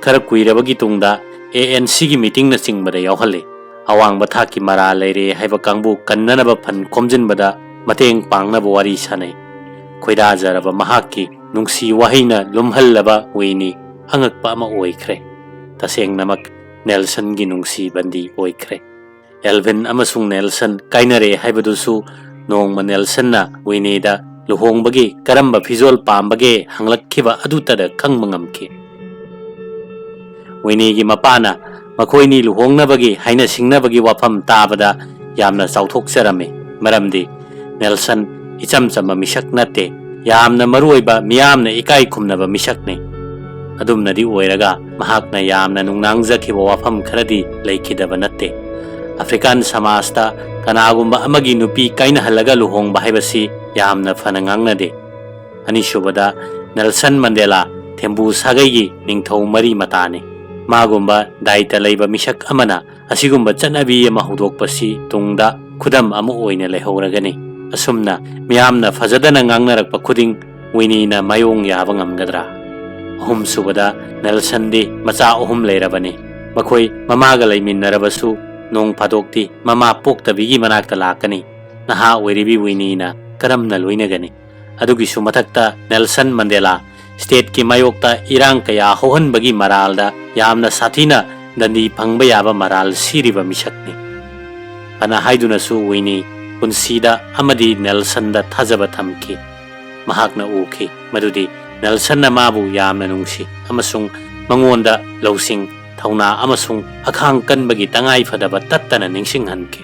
ꯈꯔ ꯀꯨꯏꯔꯕꯒꯤ ꯇꯨꯡꯗ ꯑꯦ ꯑꯦꯟ ꯁꯤꯒꯤ ꯃꯤꯇꯤꯡꯅꯆꯤꯡꯕꯗ ꯌꯥꯎꯍꯜꯂꯤ꯫ ꯑꯋꯥꯡꯕ ꯊꯥꯛꯀꯤ ꯃꯔꯥꯜ ꯂꯩꯔꯦ ꯍꯥꯏꯕ ꯀꯥꯡꯕꯨ ꯀꯟꯅꯅꯕ ꯐꯟ ꯈꯣꯝꯖꯤꯟꯕꯗ ꯃꯇꯦꯡ ꯄꯥꯡꯅꯕ ꯋꯥꯔꯤ ꯁꯥꯅꯩ꯫ ꯈꯣꯏꯗꯥꯖꯔꯕ ꯃꯍꯥꯛꯀꯤ ꯅꯨꯡꯁꯤ ꯋꯥꯍꯩꯅ ꯂꯨꯝꯍꯜꯂꯕ ꯋꯤꯅꯤ ꯑꯉꯛꯄ ꯑꯃ ꯑꯣꯏꯈ꯭ꯔꯦ꯫ ꯇꯁꯦꯡꯅꯃꯛ ꯅꯦꯜꯁꯟꯒꯤ ꯅꯨꯡꯁꯤꯕꯟꯗꯤ ꯑꯣꯏꯈ꯭ꯔꯦ꯫ ꯑꯦꯜꯚꯤꯟ ꯑꯃꯁꯨꯡ ꯅꯦꯜꯁꯟ ꯀꯥꯏꯅꯔꯦ ꯍꯥꯏꯕꯗꯨꯁꯨ ꯅꯣꯡꯃ ꯅꯦꯜꯁꯟꯅ ꯋꯤꯅꯤꯗ ꯂꯨꯍꯣꯡꯕꯒꯤ ꯀꯔꯝꯕ ꯐꯤꯖꯣꯜ ꯄꯥꯝꯕꯒꯦ ꯍꯪꯂꯛꯈꯤꯕ ꯑꯗꯨꯇꯗ ꯈꯪꯕ ꯉꯝꯈꯤ꯫ ꯋꯤꯅꯤꯒꯤ ꯃꯄꯥꯅ ꯃꯈꯣꯏꯅꯤ ꯂꯨꯍꯣꯡꯅꯕꯒꯤ ꯍꯥꯏꯅ ꯁꯤꯡꯅꯕꯒꯤ ꯋꯥꯐꯝ ꯇꯥꯕꯗ ꯌꯥꯝꯅ ꯆꯥꯎꯊꯣꯛꯆꯔꯝꯃꯤ, ꯃꯔꯝꯗꯤ ꯅꯦꯜꯁꯟ ꯏꯆꯝ ꯆꯝꯕ ꯃꯤꯁꯛ ꯅꯠꯇꯦ, ꯌꯥꯝꯅ ꯃꯔꯨꯑꯣꯏꯕ, ꯃꯤꯌꯥꯝꯅ ꯏꯀꯥꯏ ꯈꯨꯝꯅꯕ ꯃꯤꯁꯛꯅꯤ꯫ ꯑꯗꯨꯝꯅꯗꯤ ꯑꯣꯏꯔꯒ, ꯃꯍꯥꯛꯅ ꯌꯥꯝꯅ ꯅꯨꯡꯅꯥꯡꯖꯈꯤꯕ ꯋꯥꯐꯝ ꯈꯔꯗꯤ ꯂꯩꯈꯤꯗꯕ ꯅꯠꯇꯦ꯫ ꯑꯐ꯭ꯔꯤꯀꯥꯟ ꯁꯃꯥꯖꯇ ꯀꯅꯥꯒꯨꯝꯕ ꯑꯃꯒꯤ ꯅꯨꯄꯤ ꯀꯥꯏꯅꯍꯜꯂꯒ ꯂꯨꯍꯣꯡꯕ ꯍꯥꯏꯕꯁꯤ ꯌꯥꯝꯅ ꯐꯅ ꯉꯥꯡꯅꯗꯦ꯫ ꯑꯅꯤꯁꯨꯕꯗ, ꯅꯦꯜꯁꯟ ꯃꯟꯗꯦꯂꯥ ꯊꯦꯝꯕꯨ ꯁꯥꯒꯩꯒꯤ ꯅꯤꯡꯊꯧ ꯃꯔꯤ ꯃꯇꯥꯅꯤ꯫ ꯃꯥꯒꯨꯝꯕ ꯗꯥꯏꯇ ꯂꯩꯕ ꯃꯤꯁꯛ ꯑꯃꯅ ꯑꯁꯤꯒꯨꯝꯕ ꯆꯠꯅꯕꯤ ꯑꯃ ꯍꯧꯗꯣꯛꯄꯁꯤ ꯇꯨꯡꯗ ꯈꯨꯗꯝ ꯑꯃ ꯑꯣꯏꯅ ꯂꯩꯍꯧꯔꯒꯅꯤ꯫ ꯑꯁꯨꯝꯅ ꯃꯤꯌꯥꯝꯅ ꯐꯖꯗꯅ ꯉꯥꯡꯅꯔꯛꯄ ꯈꯨꯗꯤꯡ ꯋꯤꯅꯤꯅ ꯃꯥꯌꯣꯡ ꯌꯥꯕ ꯉꯝꯒꯗ꯭ꯔꯥ? ꯑꯍꯨꯝꯁꯨꯕꯗ, ꯅꯦꯜꯁꯟꯗꯤ ꯃꯆꯥ ꯑꯍꯨꯝ ꯂꯩꯔꯕꯅꯤ꯫ ꯃꯈꯣꯏ ꯃꯃꯥꯒ ꯂꯩꯃꯤꯟꯅꯔꯕꯁꯨ ꯅꯣꯡ ꯐꯥꯗꯣꯛꯇꯤ ꯃꯃꯥ ꯄꯣꯛꯇꯕꯤꯒꯤ ꯃꯅꯥꯛꯇ ꯂꯥꯛꯀꯅꯤ꯫ ꯅꯍꯥ ꯑꯣꯏꯔꯤꯕꯤ ꯋꯤꯅꯤꯅ ꯀꯔꯝꯅ ꯂꯣꯏꯅꯒꯅꯤ? ꯑꯗꯨꯒꯤꯁꯨ ꯃꯊꯛꯇ ꯅꯦꯜꯁꯟ ꯃꯟꯗꯦꯂꯥ ꯁ꯭ꯇꯦꯠꯀꯤ ꯃꯥꯌꯣꯛꯇ ꯏꯔꯥꯡ ꯀꯌꯥ ꯍꯧꯍꯟꯕꯒꯤ ꯃꯔꯥꯜꯗ ꯌꯥꯝꯅ ꯁꯥꯊꯤꯅ ꯗꯟꯗꯤ ꯐꯪꯕ ꯌꯥꯕ ꯃꯔꯥꯜ ꯁꯤꯔꯤꯕ ꯃꯤꯁꯛꯅꯤ꯫ ꯐꯅ ꯍꯥꯏꯗꯨꯅꯁꯨ ꯋꯤꯅꯤ ꯄꯨꯟꯁꯤꯗ ꯑꯃꯗꯤ ꯅꯦꯜꯁꯟꯗ ꯊꯥꯖꯕ ꯊꯝꯈꯤ꯫ ꯃꯍꯥꯛꯅ ꯎꯈꯤ ꯃꯗꯨꯗꯤ ꯅꯦꯜꯁꯟꯅ ꯃꯥꯕꯨ ꯌꯥꯝꯅ ꯅꯨꯡꯁꯤ ꯑꯃꯁꯨꯡ ꯃꯉꯣꯟꯗ ꯂꯧꯁꯤꯡ, ꯊꯧꯅꯥ ꯑꯃꯁꯨꯡ ꯑꯈꯥꯡ ꯀꯟꯕꯒꯤ ꯇꯉꯥꯏ ꯐꯗꯕ ꯇꯠꯇꯅ ꯅꯤꯡꯁꯤꯡꯍꯟꯈꯤ꯫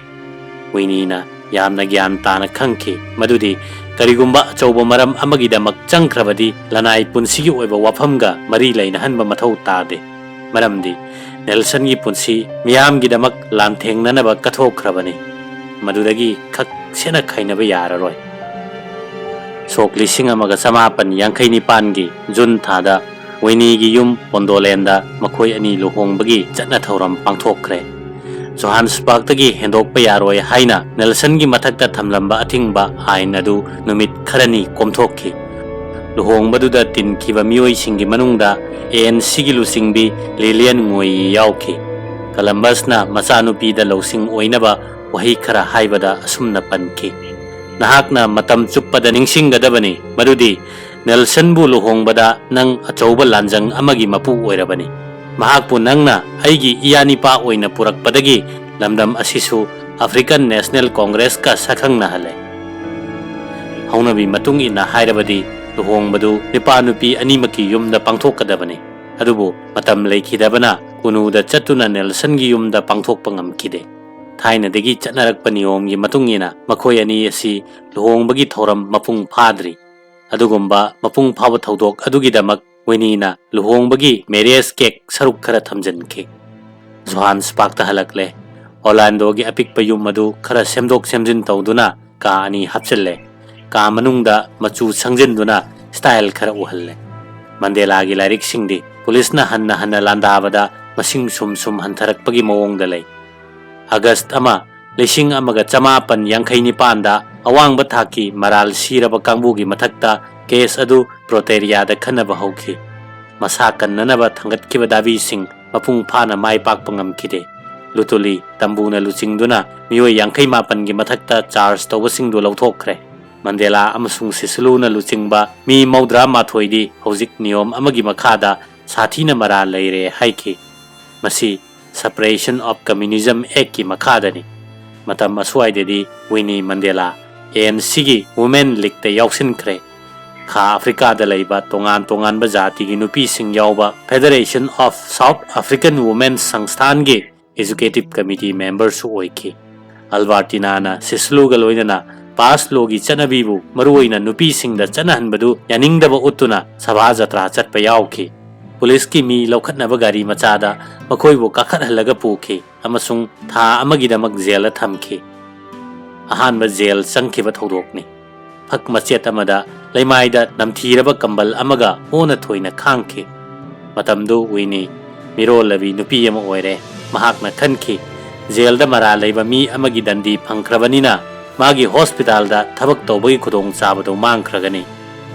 ꯋꯤꯅꯤꯅ ꯌꯥꯝꯅ ꯒ꯭ꯌꯥꯟ ꯇꯥꯅ ꯈꯪꯈꯤ ꯃꯗꯨꯗꯤ ꯀꯔꯤꯒꯨꯝꯕ ꯑꯆꯧꯕ ꯃꯔꯝ ꯑꯃꯒꯤꯗꯃꯛ ꯆꯪꯈ꯭ꯔꯕꯗꯤ ꯂꯅꯥꯏ ꯄꯨꯟꯁꯤꯒꯤ ꯑꯣꯏꯕ ꯋꯥꯐꯝꯒ ꯃꯔꯤ ꯂꯩꯅꯍꯟꯕ ꯃꯊꯧ ꯇꯥꯗꯦ꯫ ꯃꯔꯝꯗꯤ ꯅꯦꯜꯁꯟꯒꯤ ꯄꯨꯟꯁꯤ ꯃꯤꯌꯥꯝꯒꯤꯗꯃꯛ ꯂꯥꯟꯊꯦꯡꯅꯅꯕ ꯀꯠꯊꯣꯛꯈ꯭ꯔꯕꯅꯤ꯫ ꯃꯗꯨꯗꯒꯤ ꯈꯛ ꯁꯦꯠꯅ ꯈꯥꯏꯅꯕ ꯌꯥꯔꯔꯣꯏ꯫ ꯁꯣꯛ ꯂꯤꯁꯤꯡ ꯑꯃꯒ ꯆꯃꯥꯄꯟ ꯌꯥꯡꯈꯩ ꯅꯤꯄꯥꯟꯒꯤ ꯖꯨꯟ ꯊꯥꯗ ꯋꯤꯅꯤꯒꯤ ꯌꯨꯝ ꯄꯣꯟꯗꯣꯂꯦꯟꯗ ꯃꯈꯣꯏ ꯑꯅꯤ ꯂꯨꯍꯣꯡꯕꯒꯤ ꯆꯠꯅ ꯊꯧꯔꯝ ꯄꯥꯡꯊꯣꯛꯈ꯭ꯔꯦ꯫ ꯖꯣꯍꯥꯟꯁꯕꯔꯒꯇꯒꯤ ꯍꯦꯟꯗꯣꯛꯄ ꯌꯥꯔꯣꯏ ꯍꯥꯏꯅ ꯅꯦꯜꯁꯟꯒꯤ ꯃꯊꯛꯇ ꯊꯝꯂꯝꯕ ꯑꯊꯤꯡꯕ ꯑꯥꯏꯟ ꯑꯗꯨ ꯅꯨꯃꯤꯠ ꯈꯔꯅꯤ ꯀꯣꯝꯊꯣꯛꯈꯤ꯫ ꯂꯨꯍꯣꯡꯕꯗꯨꯗ ꯇꯤꯟꯈꯤꯕ ꯃꯤꯑꯣꯏꯁꯤꯡꯒꯤ ꯃꯅꯨꯡꯗ ꯑꯦ ꯑꯦꯟ ꯁꯤꯒꯤ ꯂꯨꯆꯤꯡꯕꯤ ꯂꯤꯂꯤꯌꯟ ꯉꯣꯏꯌꯤ ꯌꯥꯎꯈꯤ꯫ ꯀꯂꯝꯕꯁꯅ ꯃꯆꯥꯅꯨꯄꯤꯗ ꯂꯧꯁꯤꯡ ꯑꯣꯏꯅꯕ ꯋꯥꯍꯩ ꯈꯔ ꯍꯥꯏꯕꯗ ꯑꯁꯨꯝꯅ ꯄꯟꯈꯤ, "ꯅꯍꯥꯛꯅ ꯃꯇꯝ ꯆꯨꯞꯄꯗ ꯅꯤꯡꯁꯤꯡꯒꯗꯕꯅꯤ ꯃꯗꯨꯗꯤ ꯅꯦꯜꯁꯟꯕꯨ ꯂꯨꯍꯣꯡꯕꯗ ꯅꯪ ꯑꯆꯧꯕ ꯂꯥꯟꯖꯪ ꯑꯃꯒꯤ ꯃꯄꯨ ꯑꯣꯏꯔꯕꯅꯤ꯫ ꯃꯍꯥꯛꯄꯨ ꯅꯪꯅ ꯑꯩꯒꯤ ꯏꯌꯥꯅꯤꯄꯥ ꯑꯣꯏꯅ ꯄꯨꯔꯛꯄꯗꯒꯤ ꯂꯝꯗꯝ ꯑꯁꯤꯁꯨ ꯑꯐ꯭ꯔꯤꯀꯟ ꯅꯦꯁꯅꯦꯜ ꯀꯣꯡꯒ꯭ꯔꯦꯁꯀ ꯁꯛꯈꯪꯅꯍꯜꯂꯦ꯫" ꯍꯧꯅꯕꯤ ꯃꯇꯨꯡ ꯏꯟꯅ ꯍꯥꯏꯔꯕꯗꯤ ꯂꯨꯍꯣꯡꯕꯗꯨ ꯅꯨꯄꯥ ꯅꯨꯄꯤ ꯑꯅꯤꯃꯛꯀꯤ ꯌꯨꯝꯗ ꯄꯥꯡꯊꯣꯛꯀꯗꯕꯅꯤ꯫ ꯑꯗꯨꯕꯨ ꯃꯇꯝ ꯂꯩꯈꯤꯗꯕꯅ ꯀꯨꯅꯨꯗ ꯆꯠꯇꯨꯅ ꯅꯦꯜꯁꯟꯒꯤ ꯌꯨꯝꯗ ꯄꯥꯡꯊꯣꯛꯄ ꯉꯝꯈꯤꯗꯦ꯫ ꯊꯥꯏꯅꯗꯒꯤ ꯆꯠꯅꯔꯛꯄ ꯅꯤꯌꯣꯝꯒꯤ ꯃꯇꯨꯡ ꯏꯟꯅ ꯃꯈꯣꯏ ꯑꯅꯤ ꯑꯁꯤ ꯂꯨꯍꯣꯡꯕꯒꯤ ꯊꯧꯔꯝ ꯃꯄꯨꯡ ꯐꯥꯗ꯭ꯔꯤ꯫ ꯑꯗꯨꯒꯨꯝꯕ ꯃꯄꯨꯡ ꯐꯥꯕ ꯊꯧꯗꯣꯛ ꯑꯗꯨꯒꯤꯗꯃꯛ ꯋꯤꯅꯤꯅ ꯂꯨꯍꯣꯡꯕꯒꯤ ꯃꯦꯔꯤꯌꯦꯖ ꯀꯦꯛ ꯁꯔꯨꯛ ꯈꯔ ꯊꯝꯖꯤꯟꯈꯤ꯫ ꯖꯣꯍꯥꯟꯁꯕꯔꯒꯇ ꯍꯜꯂꯛꯂꯦ꯫ ꯑꯣꯔꯂꯥꯟꯗꯣꯒꯤ ꯑꯄꯤꯛꯄ ꯌꯨꯝ ꯑꯗꯨ ꯈꯔ ꯁꯦꯝꯗꯣꯛ ꯁꯦꯝꯖꯤꯟ ꯇꯧꯗꯨꯅ ꯀꯥ ꯑꯅꯤ ꯍꯥꯞꯆꯤꯜꯂꯦ꯫ ꯀꯥ ꯃꯅꯨꯡꯗ ꯃꯆꯨ ꯁꯪꯖꯤꯟꯗꯨꯅ ꯁ꯭ꯇꯥꯏꯜ ꯈꯔ ꯎꯍꯜꯂꯦ꯫ ꯃꯟꯗꯦꯂꯥꯒꯤ ꯂꯥꯏꯔꯤꯛꯁꯤꯡꯗꯤ ꯄꯨꯂꯤꯁꯅ ꯍꯟꯅ ꯍꯟꯅ ꯂꯥꯟꯗꯥꯕꯗ ꯃꯁꯤꯡ ꯁꯨꯝ ꯁꯨꯝ ꯍꯟꯊꯔꯛꯄꯒꯤ ꯃꯑꯣꯡꯗ ꯂꯩ꯫ ꯑꯥꯒꯁ꯭ꯠ ꯑꯃ, ꯂꯤꯁꯤꯡ ꯑꯃꯒ ꯆꯃꯥꯄꯟ ꯌꯥꯡꯈꯩ ꯅꯤꯄꯥꯟꯗ ꯑꯋꯥꯡꯕ ꯊꯥꯛꯀꯤ ꯃꯔꯥꯜ ꯁꯤꯔꯕ ꯀꯥꯡꯕꯨꯒꯤ ꯃꯊꯛꯇ ꯀꯦꯁ ꯑꯗꯨ ꯄ꯭ꯔꯣꯇꯦꯔꯤꯌꯥꯗ ꯈꯟꯅꯕ ꯍꯧꯈꯤ꯫ ꯃꯁꯥ ꯀꯟꯅꯅꯕ ꯊꯥꯡꯒꯠꯈꯤꯕ ꯗꯥꯕꯤꯁꯤꯡ ꯃꯄꯨꯡ ꯐꯥꯅ ꯃꯥꯏ ꯄꯥꯛꯄ ꯉꯝꯈꯤꯗꯦ꯫ ꯂꯨꯇꯨꯂꯤ ꯇꯝꯕꯨꯅ ꯂꯨꯆꯤꯡꯗꯨꯅ ꯃꯤꯑꯣꯏ ꯌꯥꯡꯈꯩ ꯃꯥꯄꯟꯒꯤ ꯃꯊꯛꯇ ꯆꯥꯔꯖ ꯇꯧꯕꯁꯤꯡꯗꯨ ꯂꯧꯊꯣꯛꯈ꯭ꯔꯦ꯫ ꯃꯟꯗꯦꯂꯥ ꯑꯃꯁꯨꯡ ꯁꯤꯁꯂꯨꯅ ꯂꯨꯆꯤꯡꯕ ꯃꯤ ꯃꯧꯗ꯭ꯔꯥ ꯃꯥꯊꯣꯏꯗꯤ ꯍꯧꯖꯤꯛ ꯅꯤꯌꯣꯝ ꯑꯃꯒꯤ ꯃꯈꯥꯗ ꯁꯥꯊꯤꯅ ꯃꯔꯥꯜ ꯂꯩꯔꯦ ꯍꯥꯏꯈꯤ꯫ ꯃꯁꯤ Separation of Communism Act ꯀꯤ ꯃꯈꯥꯗꯅꯤ꯫ ꯃꯇꯝ ꯑꯁ꯭ꯋꯥꯏꯗꯗꯤ ꯋꯤꯅꯤ ꯃꯟꯗꯦꯂꯥ ꯑꯦ ꯑꯦꯟ ꯁꯤꯒꯤ Women League ꯇ ꯌꯥꯎꯁꯤꯟꯈ꯭ꯔꯦ꯫ ꯈꯥ ꯑꯐ꯭ꯔꯤꯀꯥꯗ ꯂꯩꯕ ꯇꯣꯉꯥꯟ ꯇꯣꯉꯥꯟꯕ ꯖꯥꯇꯤꯒꯤ ꯅꯨꯄꯤꯁꯤꯡ ꯌꯥꯎꯕ Federation of South African Women ꯁꯪꯁꯊꯥꯟꯒꯤ Executive Committee member ꯁꯨ ꯑꯣꯏꯈꯤ꯫ ꯑꯜꯕꯥꯔꯇꯤꯅꯥꯅ ꯁꯤꯁꯂꯨꯒ ꯂꯣꯏꯅꯅ ꯄꯥꯁ ꯂꯣꯒꯤ ꯆꯠꯅꯕꯤꯕꯨ, ꯃꯔꯨꯑꯣꯏꯅ ꯅꯨꯄꯤꯁꯤꯡꯗ ꯆꯠꯅꯍꯟꯕꯗꯨ ꯌꯥꯅꯤꯡꯗꯕ ꯎꯠꯇꯨꯅ ꯁꯚꯥ ꯖꯇ꯭ꯔꯥ ꯆꯠꯄ ꯌꯥꯎꯈꯤ꯫ ꯄꯨꯂꯤꯁꯀꯤ ꯃꯤ ꯂꯧꯈꯠꯅꯕ ꯒꯥꯔꯤ ꯃꯆꯥꯗ ꯃꯈꯣꯏꯕꯨ ꯀꯥꯈꯠꯍꯜꯂꯒ ꯄꯨꯈꯤ ꯑꯃꯁꯨꯡ ꯊꯥ ꯑꯃꯒꯤꯗꯃꯛ ꯖꯦꯜꯗ ꯊꯝꯈꯤ꯫ ꯑꯍꯥꯟꯕ ꯖꯦꯜ ꯆꯪꯈꯤꯕ ꯊꯧꯗꯣꯛꯅꯤ꯫ ꯐꯛ ꯃꯆꯦꯠ ꯑꯃꯗ ꯂꯩꯃꯥꯏꯗ ꯅꯝꯊꯤꯔꯕ ꯀꯝꯕꯜ ꯑꯃꯒ ꯑꯣꯟꯅ ꯊꯣꯏꯅ ꯈꯥꯡꯈꯤ꯫ ꯃꯇꯝꯗꯨ ꯋꯤꯅꯤ ꯃꯤꯔꯣꯜꯂꯕꯤ ꯅꯨꯄꯤ ꯑꯃ ꯑꯣꯏꯔꯦ꯫ ꯃꯍꯥꯛꯅ ꯈꯟꯈꯤ, ꯖꯦꯜꯗ ꯃꯔꯥꯜ ꯂꯩꯕ ꯃꯤ ꯑꯃꯒꯤ ꯗꯟꯗꯤ ꯐꯪꯈ꯭ꯔꯕꯅꯤꯅ ꯃꯥꯒꯤ ꯍꯣꯁꯄꯤꯇꯥꯜꯗ ꯊꯕꯛ ꯇꯧꯕꯒꯤ ꯈꯨꯗꯣꯡꯆꯥꯕꯗꯨ ꯃꯥꯡꯈ꯭ꯔꯒꯅꯤ꯫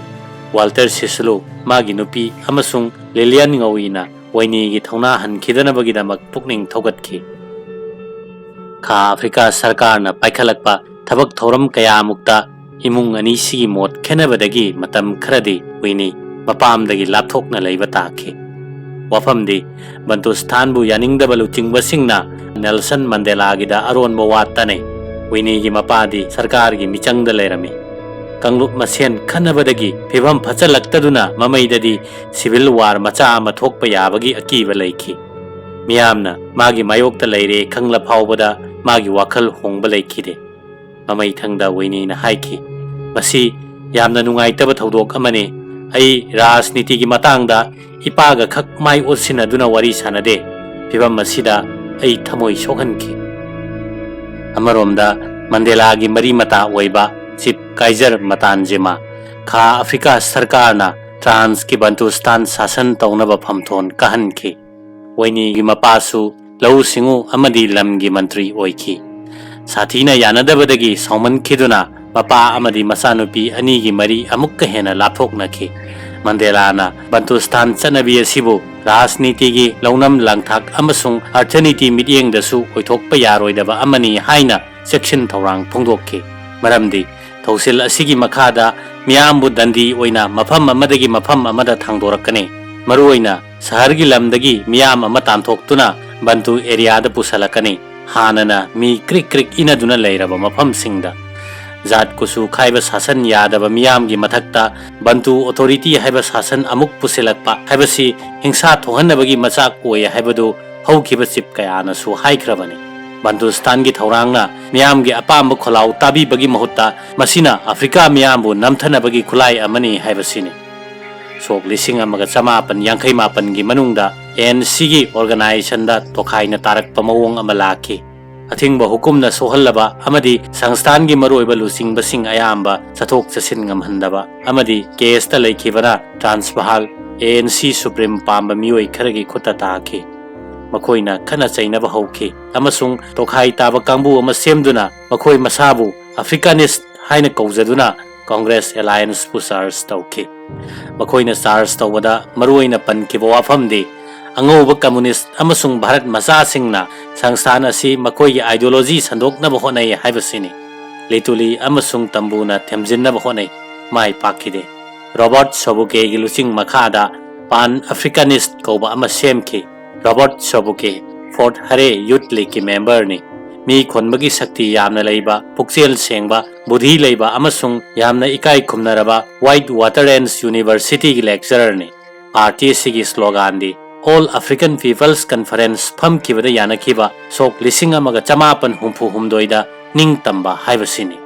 ꯋꯥꯜꯇꯔ ꯁꯤꯁꯂꯨ, ꯃꯥꯒꯤ ꯅꯨꯄꯤ, ꯑꯃꯁꯨꯡ ꯂꯤꯂꯤꯌꯟ ꯉꯧꯏꯅ ꯋꯤꯅꯤꯒꯤ ꯊꯧꯅꯥ ꯍꯟꯈꯤꯗꯅꯕꯒꯤꯗꯃꯛ ꯄꯨꯛꯅꯤꯡ ꯊꯧꯒꯠꯈꯤ꯫ ꯈꯥ ꯑꯐ꯭ꯔꯤꯀꯥ ꯁꯔꯀꯥꯔꯅ ꯄꯥꯏꯈꯠꯂꯛꯄ ꯊꯕꯛ ꯊꯧꯔꯝ ꯀꯌꯥꯃꯨꯛꯇ ꯏꯃꯨꯡ ꯑꯅꯤꯁꯤꯒꯤ ꯃꯣꯠ ꯈꯦꯟꯅꯕꯗꯒꯤ ꯃꯇꯝ ꯈꯔꯗꯤ ꯋꯤꯅꯤ ꯃꯄꯥꯝꯗꯒꯤ ꯂꯥꯞꯊꯣꯛꯅ ꯂꯩꯕ ꯇꯥꯈꯤ꯫ ꯋꯥꯐꯝꯗꯤ, ꯕꯟꯇꯨꯁꯊꯥꯟꯕꯨ ꯌꯥꯅꯤꯡꯗꯕ ꯂꯨꯆꯤꯡꯕꯁꯤꯡꯅ ꯅꯦꯜꯁꯟ ꯃꯟꯗꯦꯂꯥꯒꯤꯗ ꯑꯔꯣꯟꯕ ꯋꯥ ꯇꯥꯅꯩ꯫ ꯋꯤꯅꯤꯒꯤ ꯃꯄꯥꯗꯤ ꯁꯔꯀꯥꯔꯒꯤ ꯃꯤꯆꯪꯗ ꯂꯩꯔꯝꯃꯤ꯫ ꯀꯥꯡꯂꯨꯞ ꯃꯁꯦꯟ ꯈꯠꯅꯕꯗꯒꯤ ꯐꯤꯚꯝ ꯐꯠꯆꯜꯂꯛꯇꯗꯨꯅ ꯃꯃꯩꯗꯗꯤ ꯁꯤꯚꯤꯜ ꯋꯥꯔ ꯃꯆꯥ ꯑꯃ ꯊꯣꯛꯄ ꯌꯥꯕꯒꯤ ꯑꯀꯤꯕ ꯂꯩꯈꯤ꯫ ꯃꯤꯌꯥꯝꯅ ꯃꯥꯒꯤ ꯃꯥꯌꯣꯛꯇ ꯂꯩꯔꯦ ꯈꯪꯂ ꯐꯥꯎꯕꯗ ꯃꯥꯒꯤ ꯋꯥꯈꯜ ꯍꯣꯡꯕ ꯂꯩꯈꯤꯗꯦ꯫ ꯃꯃꯩꯊꯪꯗ ꯋꯤꯅꯤꯅ ꯍꯥꯏꯈꯤ, "ꯃꯁꯤ ꯌꯥꯝꯅ ꯅꯨꯡꯉꯥꯏꯇꯕ ꯊꯧꯗꯣꯛ ꯑꯃꯅꯤ꯫ ꯑꯩ ꯔꯥꯖꯅꯤꯇꯤꯒꯤ ꯃꯇꯥꯡꯗ ꯏꯄꯥꯒ ꯈꯛ ꯃꯥꯏ ꯑꯣꯠꯁꯤꯟꯅꯗꯨꯅ ꯋꯥꯔꯤ ꯁꯥꯟꯅꯗꯦ꯫ ꯐꯤꯚꯝ ꯑꯁꯤꯗ ꯑꯩ ꯊꯃꯣꯏ ꯁꯣꯛꯍꯟꯈꯤ꯫" ꯑꯃꯔꯣꯝꯗ ꯃꯟꯗꯦꯂꯥꯒꯤ ꯃꯔꯤ ꯃꯇꯥ ꯑꯣꯏꯕ ꯆꯤꯐ ꯀꯥꯏꯖꯔ ꯃꯇꯥꯟꯖꯦꯃꯥ, ꯈꯥ ꯑꯐ꯭ꯔꯤꯀꯥ ꯁꯔꯀꯥꯔꯅ ꯐ꯭ꯔꯥꯟꯁꯀꯤ ꯕꯟꯇꯨꯁꯇꯥꯟ ꯁꯥꯁꯟ ꯇꯧꯅꯕ ꯐꯝꯊꯣꯟ ꯀꯥꯍꯟꯈꯤ꯫ ꯋꯦꯅꯤꯒꯤ ꯃꯄꯥꯁꯨ ꯂꯧꯎ ꯁꯤꯡꯎ ꯑꯃꯗꯤ ꯂꯝꯒꯤ ꯃꯟꯇ꯭ꯔꯤ ꯑꯣꯏꯈꯤ꯫ ꯁꯥꯊꯤꯅ ꯌꯥꯅꯗꯕꯗꯒꯤ ꯁꯥꯎꯃꯟꯈꯤꯗꯨꯅ ꯃꯄꯥ ꯑꯃꯗꯤ ꯃꯆꯥꯅꯨꯄꯤ ꯑꯅꯤꯒꯤ ꯃꯔꯤ ꯑꯃꯨꯛꯀ ꯍꯦꯟꯅ ꯂꯥꯞꯊꯣꯛꯅꯈꯤ꯫ ꯃꯟꯗꯦꯂꯥꯅ ꯕꯟꯇꯨꯁꯇꯥꯟ ꯆꯠꯅꯕꯤ ꯑꯁꯤꯕꯨ ꯔꯥꯖꯅꯤꯇꯤꯒꯤ ꯂꯧꯅꯝ ꯂꯥꯡꯊꯥꯛ ꯑꯃꯁꯨꯡ ꯑꯔꯊꯅꯤꯇꯤ ꯃꯤꯠꯌꯦꯡꯗꯁꯨ ꯑꯣꯏꯊꯣꯛꯄ ꯌꯥꯔꯣꯏꯗꯕ ꯑꯃꯅꯤ ꯍꯥꯏꯅ ꯆꯦꯛꯁꯤꯟ ꯊꯧꯔꯥꯡ ꯐꯣꯡꯗꯣꯛꯈꯤ꯫ ꯃꯔꯝꯗꯤ ꯊꯧꯁꯤꯜ ꯑꯁꯤꯒꯤ ꯃꯈꯥꯗ ꯃꯤꯌꯥꯝꯕꯨ ꯗꯟꯗꯤ ꯑꯣꯏꯅ ꯃꯐꯝ ꯑꯃꯗꯒꯤ ꯃꯐꯝ ꯑꯃꯗ ꯊꯥꯡꯗꯣꯔꯛꯀꯅꯤ꯫ ꯃꯔꯨꯑꯣꯏꯅ ꯁꯍꯔꯒꯤ ꯂꯝꯗꯒꯤ ꯃꯤꯌꯥꯝ ꯑꯃ ꯇꯥꯟꯊꯣꯛꯇꯨꯅ ꯕꯟꯇꯨ ꯑꯦꯔꯤꯌꯥꯗ ꯄꯨꯁꯜꯂꯛꯀꯅꯤ꯫ ꯍꯥꯟꯅꯅ ꯃꯤ ꯀ꯭ꯔꯤꯛ ꯀ꯭ꯔꯤꯛ ꯏꯅꯗꯨꯅ ꯂꯩꯔꯕ ꯃꯐꯝꯁꯤꯡꯗ꯫ ꯖꯥꯠ ꯀꯨꯆꯨ ꯈꯥꯏꯕ ꯁꯥꯁꯟ ꯌꯥꯗꯕ ꯃꯤꯌꯥꯝꯒꯤ ꯃꯊꯛꯇ ꯕꯟꯇꯨ ꯑꯣꯊꯣꯔꯤꯇꯤ ꯍꯥꯏꯕ ꯁꯥꯁꯟ ꯑꯃꯨꯛ ꯄꯨꯁꯤꯜꯂꯛꯄ ꯍꯥꯏꯕꯁꯤ ꯍꯤꯡꯁꯥ ꯊꯣꯛꯍꯟꯅꯕꯒꯤ ꯃꯆꯥꯛ ꯑꯣꯏ ꯍꯥꯏꯕꯗꯨ ꯍꯧꯈꯤꯕ ꯆꯤꯞ ꯀꯌꯥꯅꯁꯨ ꯍꯥꯏꯈ꯭ꯔꯕꯅꯤ꯫ ꯕꯟꯇꯨꯁꯇꯥꯟꯒꯤ ꯊꯧꯔꯥꯡꯅ ꯃꯤꯌꯥꯝꯒꯤ ꯑꯄꯥꯝꯕ ꯈꯣꯜꯂꯥꯎ ꯇꯥꯕꯤꯕꯒꯤ ꯃꯍꯨꯠꯇ ꯃꯁꯤꯅ ꯑꯐ꯭ꯔꯤꯀꯥ ꯃꯤꯌꯥꯝꯕꯨ ꯅꯝꯊꯅꯕꯒꯤ ꯈꯨꯠꯂꯥꯏ ꯑꯃꯅꯤ ꯍꯥꯏꯕꯁꯤꯅꯤ꯫ ꯁꯣꯛ ꯂꯤꯁꯤꯡ ꯑꯃꯒ ꯆꯃꯥꯄꯟ ꯌꯥꯡꯈꯩ ꯃꯥꯄꯟꯒꯤ ꯃꯅꯨꯡꯗ ꯑꯦ ꯑꯦꯟ ꯁꯤꯒꯤ ꯑꯣꯔꯒꯅꯥꯏꯖꯦꯁꯟꯗ ꯇꯣꯈꯥꯏꯅ ꯇꯥꯔꯛꯄ ꯃꯑꯣꯡ ꯑꯃ ꯂꯥꯛꯈꯤ꯫ ꯑꯊꯤꯡꯕ ꯍꯨꯀꯨꯝꯅ ꯁꯣꯛꯍꯜꯂꯕ ꯑꯃꯗꯤ ꯁꯪꯁꯊꯥꯟꯒꯤ ꯃꯔꯨꯑꯣꯏꯕ ꯂꯨꯆꯤꯡꯕꯁꯤꯡ ꯑꯌꯥꯝꯕ ꯆꯠꯊꯣꯛ ꯆꯠꯁꯤꯟ ꯉꯝꯍꯟꯗꯕ ꯑꯃꯗꯤ ꯀꯦꯁꯇ ꯂꯩꯈꯤꯕꯅ ꯇ꯭ꯔꯥꯟꯁꯚꯥꯜ ꯑꯦ ꯑꯦꯟ ꯁꯤ ꯁꯨꯄ꯭ꯔꯤꯝ ꯄꯥꯝꯕ ꯃꯤꯑꯣꯏ ꯈꯔꯒꯤ ꯈꯨꯠꯇ ꯇꯥꯈꯤ꯫ ꯃꯈꯣꯏꯅ ꯈꯠꯅ ꯆꯩꯅꯕ ꯍꯧꯈꯤ ꯑꯃꯁꯨꯡ ꯇꯣꯈꯥꯏ ꯇꯥꯕ ꯀꯥꯡꯕꯨ ꯑꯃ ꯁꯦꯝꯗꯨꯅ ꯃꯈꯣꯏ ꯃꯁꯥꯕꯨ ꯑꯐ꯭ꯔꯤꯀꯥꯅꯤꯁ ꯍꯥꯏꯅ ꯀꯧꯖꯗꯨꯅ ꯀꯣꯡꯒ꯭ꯔꯦꯁ ꯑꯦꯂꯥꯌꯟꯁꯄꯨ ꯆꯥꯔꯖ ꯇꯧꯈꯤ꯫ ꯃꯈꯣꯏꯅ ꯆꯥꯔꯖ ꯇꯧꯕꯗ ꯃꯔꯨꯑꯣꯏꯅ ꯄꯟꯈꯤꯕ ꯋꯥꯐꯝꯗꯤ ꯑꯉꯧꯕ ꯀꯝꯃꯨꯅꯤꯁ ꯑꯃꯁꯨꯡ ꯚꯥꯔꯠ ꯃꯆꯥꯁꯤꯡꯅ ꯁꯪꯁꯊꯥꯟ ꯑꯁꯤ ꯃꯈꯣꯏꯒꯤ ꯑꯥꯏꯗꯤꯌꯣꯂꯣꯖꯤ ꯁꯟꯗꯣꯛꯅꯕ ꯍꯣꯠꯅꯩ ꯍꯥꯏꯕꯁꯤꯅꯤ꯫ ꯂꯤꯇꯨꯂꯤ ꯑꯃꯁꯨꯡ ꯇꯝꯕꯨꯅ ꯊꯦꯝꯖꯤꯟꯅꯕ ꯍꯣꯠꯅꯩ, ꯃꯥꯏ ꯄꯥꯛꯈꯤꯗꯦ꯫ ꯔꯣꯕꯔꯠ ꯁꯣꯕꯨꯀꯦꯒꯤ ꯂꯨꯆꯤꯡ ꯃꯈꯥꯗ ꯄꯥꯟ ꯑꯐ꯭ꯔꯤꯀꯥꯅꯤꯁ ꯀꯧꯕ ꯑꯃ ꯁꯦꯝꯈꯤ꯫ ꯔꯣꯕꯔꯠ ꯁꯣꯕꯨꯀꯦ ꯐꯣꯔꯠ ꯍꯔꯦ ꯌꯨꯠ ꯂꯤꯒꯀꯤ ꯃꯦꯝꯕꯔꯅꯤ꯫ ꯃꯤ ꯈꯣꯟꯕꯒꯤ ꯁꯛꯇꯤ ꯌꯥꯝꯅ ꯂꯩꯕ, ꯄꯨꯛꯆꯦꯜ ꯁꯦꯡꯕ, ꯕꯨꯙꯤ ꯂꯩꯕ ꯑꯃꯁꯨꯡ ꯌꯥꯝꯅ ꯏꯀꯥꯏ ꯈꯨꯝꯅꯔꯕ ꯋꯥꯏꯠ ꯋꯥꯇꯔ ꯑꯦꯟꯁ ꯌꯨꯅꯤꯚꯔꯁꯤꯇꯤꯒꯤ ꯂꯦꯛꯆꯔꯔꯅꯤ꯫ ꯄꯥꯔꯇꯤ ꯑꯁꯤꯒꯤ ꯁ꯭ꯂꯣꯒꯥꯟꯗꯤ All African People's Conference ꯐꯝꯈꯤꯕꯗ ꯌꯥꯅꯈꯤꯕ ꯁꯣꯛ ꯂꯤꯁꯤꯡ ꯑꯃꯒ ꯆꯃꯥꯄꯟ ꯍꯨꯝꯐꯨ ꯍꯨꯝꯗꯣꯏꯗ ꯅꯤꯡꯇꯝꯕ ꯍꯥꯏꯕꯁꯤꯅꯤ꯫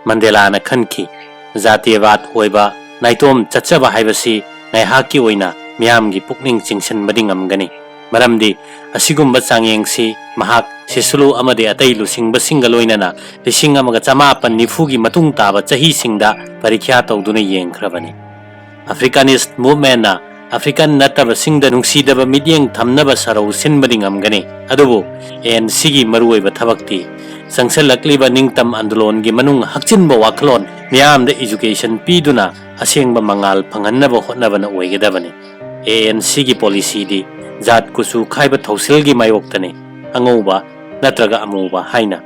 ꯃꯟꯗꯦꯂꯥꯅ ꯈꯟꯈꯤ, ꯖꯥꯇꯤꯌꯕꯥꯗ ꯑꯣꯏꯕ ꯅꯥꯏꯇꯣꯝ ꯆꯠꯆꯕ ꯍꯥꯏꯕꯁꯤ ꯉꯥꯏꯍꯥꯛꯀꯤ ꯑꯣꯏꯅ ꯃꯤꯌꯥꯝꯒꯤ ꯄꯨꯛꯅꯤꯡ ꯆꯤꯡꯁꯤꯟꯕꯗꯤ ꯉꯝꯒꯅꯤ, ꯃꯔꯝꯗꯤ ꯑꯁꯤꯒꯨꯝꯕ ꯆꯥꯡꯌꯦꯡꯁꯤ ꯃꯍꯥꯛ ꯁꯤꯁꯨꯂꯨ ꯑꯃꯗꯤ ꯑꯇꯩ ꯂꯨꯆꯤꯡꯕꯁꯤꯡꯒ ꯂꯣꯏꯅꯅ ꯂꯤꯁꯤꯡ ꯑꯃꯒ ꯆꯃꯥꯄꯟ ꯅꯤꯐꯨꯒꯤ ꯃꯇꯨꯡ ꯇꯥꯕ ꯆꯍꯤꯁꯤꯡꯗ ꯄꯔꯤꯈ꯭ꯌꯥ ꯇꯧꯗꯨꯅ ꯌꯦꯡꯈ꯭ꯔꯕꯅꯤ꯫ Africanist movementꯅ African ꯅꯠꯇꯕꯁꯤꯡꯗ ꯅꯨꯡꯁꯤꯗꯕ ꯃꯤꯠꯌꯦꯡ ꯊꯝꯅꯕ ꯁꯔꯧ ꯁꯤꯟꯕꯗꯤ ꯉꯝꯒꯅꯤ, ꯑꯗꯨꯕꯨ A N Cꯒꯤ ꯃꯔꯨꯑꯣꯏꯕ ꯊꯕꯛꯇꯤ ꯆꯪꯁꯤꯜꯂꯛꯂꯤꯕ ꯅꯤꯡꯇꯝ ꯑꯟꯗꯣꯂꯣꯟꯒꯤ ꯃꯅꯨꯡ ꯍꯛꯆꯤꯟꯕ ꯋꯥꯈꯜꯂꯣꯟ ꯃꯤꯌꯥꯝꯗ education ꯄꯤꯗꯨꯅ ꯑꯁꯦꯡꯕ ꯃꯉꯥꯜ ꯐꯪꯍꯟꯅꯕ ꯍꯣꯠꯅꯕꯅ ꯑꯣꯏꯒꯗꯕꯅꯤ꯫ A N Cꯒꯤ policyꯗꯤ ꯖꯥꯠ ꯀꯨꯆꯨ ꯈꯥꯏꯕ ꯊꯧꯁꯤꯜꯒꯤ ꯃꯥꯌꯣꯛꯇꯅꯤ, ꯑꯉꯧꯕ ꯅꯠꯇ꯭ꯔꯒ ꯑꯃꯨꯕ ꯍꯥꯏꯅ꯫